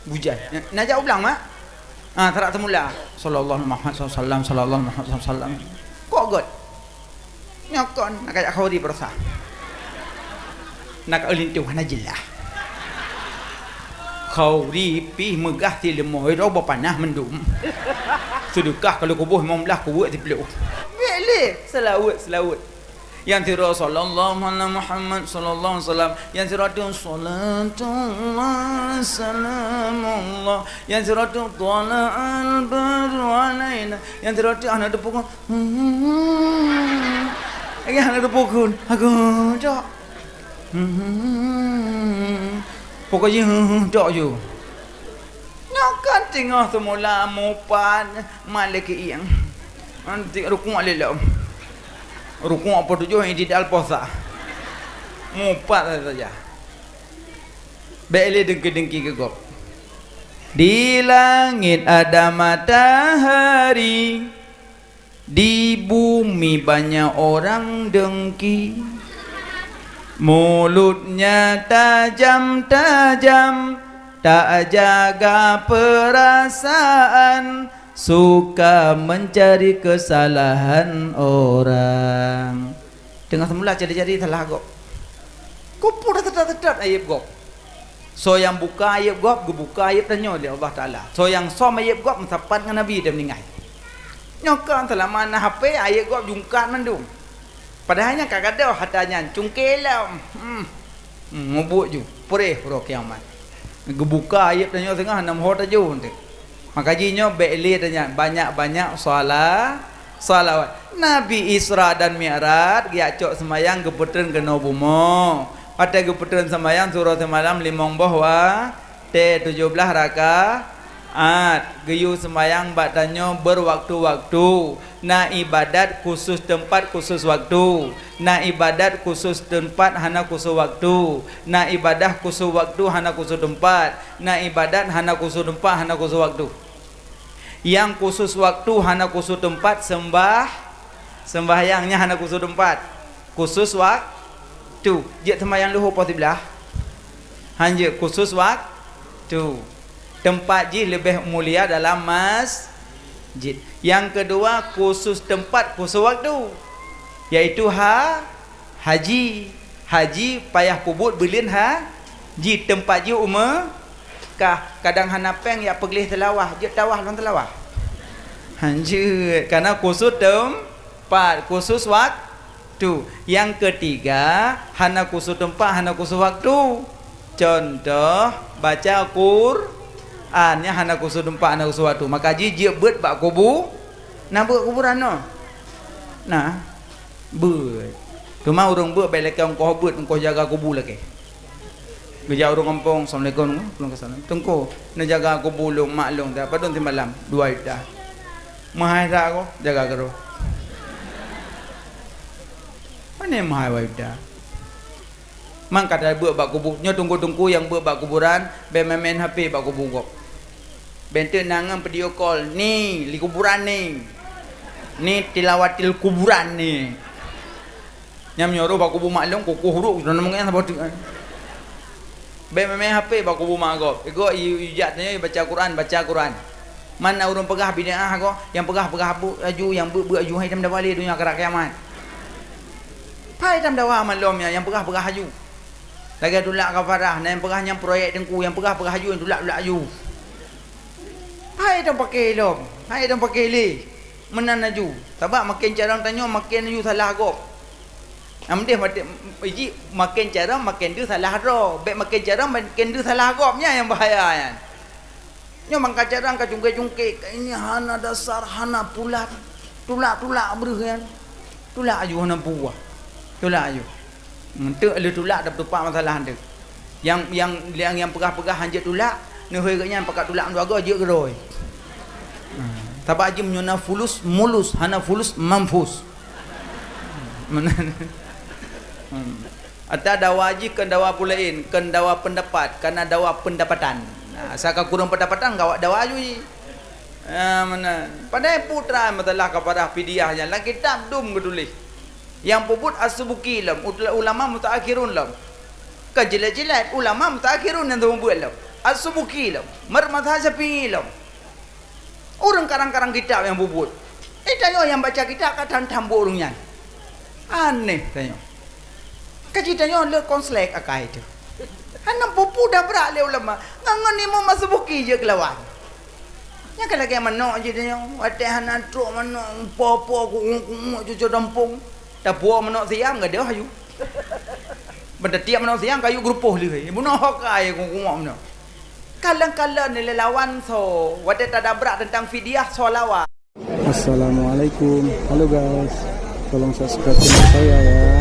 Bujai. Na, na jak ublang, mak? Ah, tarak teumula. Sallallahu alaihi wasallam, sallallahu alaihi wasallam. Kok göt? Nyoe kon, na kajak khauri peurasa. Na ka lintuh, hana jeulaih. Khauri pih meugah sileumoi, droe beupanah mandum. Seudeukah ka lheueh kuboh limong blaih, kuweuek siplôh. Bèk lé, seulaweuet, seulaweuet. Nyang sidroe sallallahu ala Muhammad sallallahu alaihi wasallam. Nyang sidroe tu salatu wa salamullah. Nyang sidroe tu tala'al badru alaina. Nyang sidroe tu hana teupeu kon. Lagi hana teupeu kon. Aku tok. Pokok jih tok ju. Nyoe kan teungoh seumula mupat malik ieng. Nanti rukuk lé lom. Rukuk apa tujuh, i'tidal posa. Mupat saja. Bèk lé deungki-deungki keu gob. Di langit ada matahari, di bumi banyak orang dengki. Mulutnya tajam-tajam, tak jaga perasaan, suka mencari kesalahan orang. Teungoh seumula jadi-jadi salah gob. Kupu dah tetat-tetat aib gob. Soe nyang buka aib gob, geubuka aib tanyoe lé Allah Taala. Soe nyang som aib gob, meusapat ngon Nabi, dia meuninggai. Nyoe kan seulama na H P, aib gob jungkat mandum. Padahai nyan ka gadôh atra nyan, cungké lom. Hmm. Hmm, mubuet ju, preh uroe kiamat. Geubuka aib tanyoe singoh, hana meuho tajok teuh. Maka jih nyoe bèk lé tanyan, banyak-banyak shala-, shalawat. Nabi Isra dan Mi'raj geujak cok seumayang geupeutreun keunoe bumoe. Watèe geupeutreun seumayang siuroe simalam limong boh watèe, tujoh blaih rakaat. Geuyue seumayang bak tanyoe beuwaktu-waktu. Na ibadat khusus teumpat khusus waktu. Na ibadat khusus teumpat hana khusus waktu. Na ibadat khusus waktu hana khusus teumpat. Na ibadat hana khusus teumpat, hana khusus waktu. Nyang khusus waktu hana khusus teumpat, seumbah-, seumbahyang nyan hana khusus teumpat. Khusus waktu. Jeuet seumayang luhô poh siblaih. Hanjeuet khusus waktu. Teumpat jih leubeh mulia dalam masjid. Nyang keudua, khusus teumpat khusus waktu. Yaitu ha-, Haji, haji payah peubuet buleuen haji, teumpat jih u Meukah. Kadang hana péng jak peugleh Seulawah, jeuet tawah lôn Seulawah. Hanjeuet, kareuna khusus teumpat, khusus waktu. Nyang keutiga, hana khusus teumpat, hana khusus waktu. Cuntoh, baca Qur'an, nyan hana khusus teumpat, hana khusus waktu. Maka jih jeuet beuet bak kubu-, na beuet kuburan nyoe? Na. Beuet. Teuma ureuëng beuet bèk lakèe ongkoh beuet, ongkoh jaga kubu lakèe. Geujak ureuëng gampông, "Assalamualaikum." "Waalaikumsalam." "Teungku, neujaga kubu lôn, mak lôn, padum simalam?" "Dua juta." "Meuhai that ko, jaga keudroe." "Pane meuhai dua juta?" Man ka tabeuet bak kubu. Nyoe teungku-teungku nyang beuet bak kuburan, bèk main-main H P bak kubu gob. Bèk teuk na ngon video call, "Ni, li kuburan ni. Ni tilawatil kuburan ni." Nyang meunyoe roh bak kubu mak lôn, kukoh rot, na meungieng saboh teuk. Bèk main-main H P bak kubu mak gob. Igoe i-, ijak tanyoe baca Quran, baca Quran. Man na ureuëng peugah bid'ah ko, nyang peugah-peugah bu-, aju, nyang beuet-beuet aju, hai tam dawa lé donya karab kiamat. Pai tam dawa malom nyan, nyang peugah-peugah aju. Lagèe tulak kafarah, na nyang peugah nyan proyek teungku, nyang peugah-peugah aju, nyang tulak-tulak aju. Hai tam paké lom, hai tam paké lé. Meunan aju. Sabab maken carông tanyoe maken aju salah gob. Amdeh mate-, iji maken carông maken deuh salah droe. Bèk maken carông maken deuh salah gob, nyan nyang bahaya nyan. Nyoe mangka carông ka cungké-cungké, ka ini hana dasar, hana pulat. Tulak-tulak breuh nyan. Tulak aju hana buah. Tulak aju. Enteuk lheueh tulak dap tupak masalah enteuk. Nyang, nyang, nyang, nyang peugah-peugah hanjeuet tulak, neuhôi geuh nyan pakat tulak mandua goe jeuet keudroe. Hmm. Sabab jih meunyoe na fulus, mulus, hana fulus, mampus. Meunan. Hmm. Ata dawa jih kon dawa peulaén, kon dawa peundapat, kana dawa peundapatan. Nah, asai ka kureueng peundapatan, gawa dawa aju jih. Ah, meunan. Padahai putra masalah kafarah fidyah nyan lam kitab dum geutuléh. Nyang peubuet As-Subuki lom, ut-, ulama mutaakhirun lom. Ka jeulaih-jeulaih ulama mutaakhirun nyang teupeubuet lom. As-Subuki lom, Marmazhab Syafi'i lom. Ureuëng karang-karang kitab nyang bubuet. Eh, tanyoe nyang baca kitab ka tham-tham buet ureuëng nyan. Aneh tanyoe. Ka jih tanyoe le konslet akai teuh. Hana peue-peue dah brat lé ulama. Ngon, ngon Imam As-Subuki jeuet keulawan. Nyan ka lagée manok jih tanyoe. Watée hana trok manok, po-po, kungok-kungok cucoe dampong. Tapuwoe manok siam gadôh ayue. Ban tatiek manok siam kayue geurupoh lé. Bunoe ho kayue kungok-kungok manok. Kalon-kalon lé lawan soe, watée tadabrak teuntang fidyah soe lawan. Assalamualaikum. Halo guys. Tolong subscribe channel saya ya.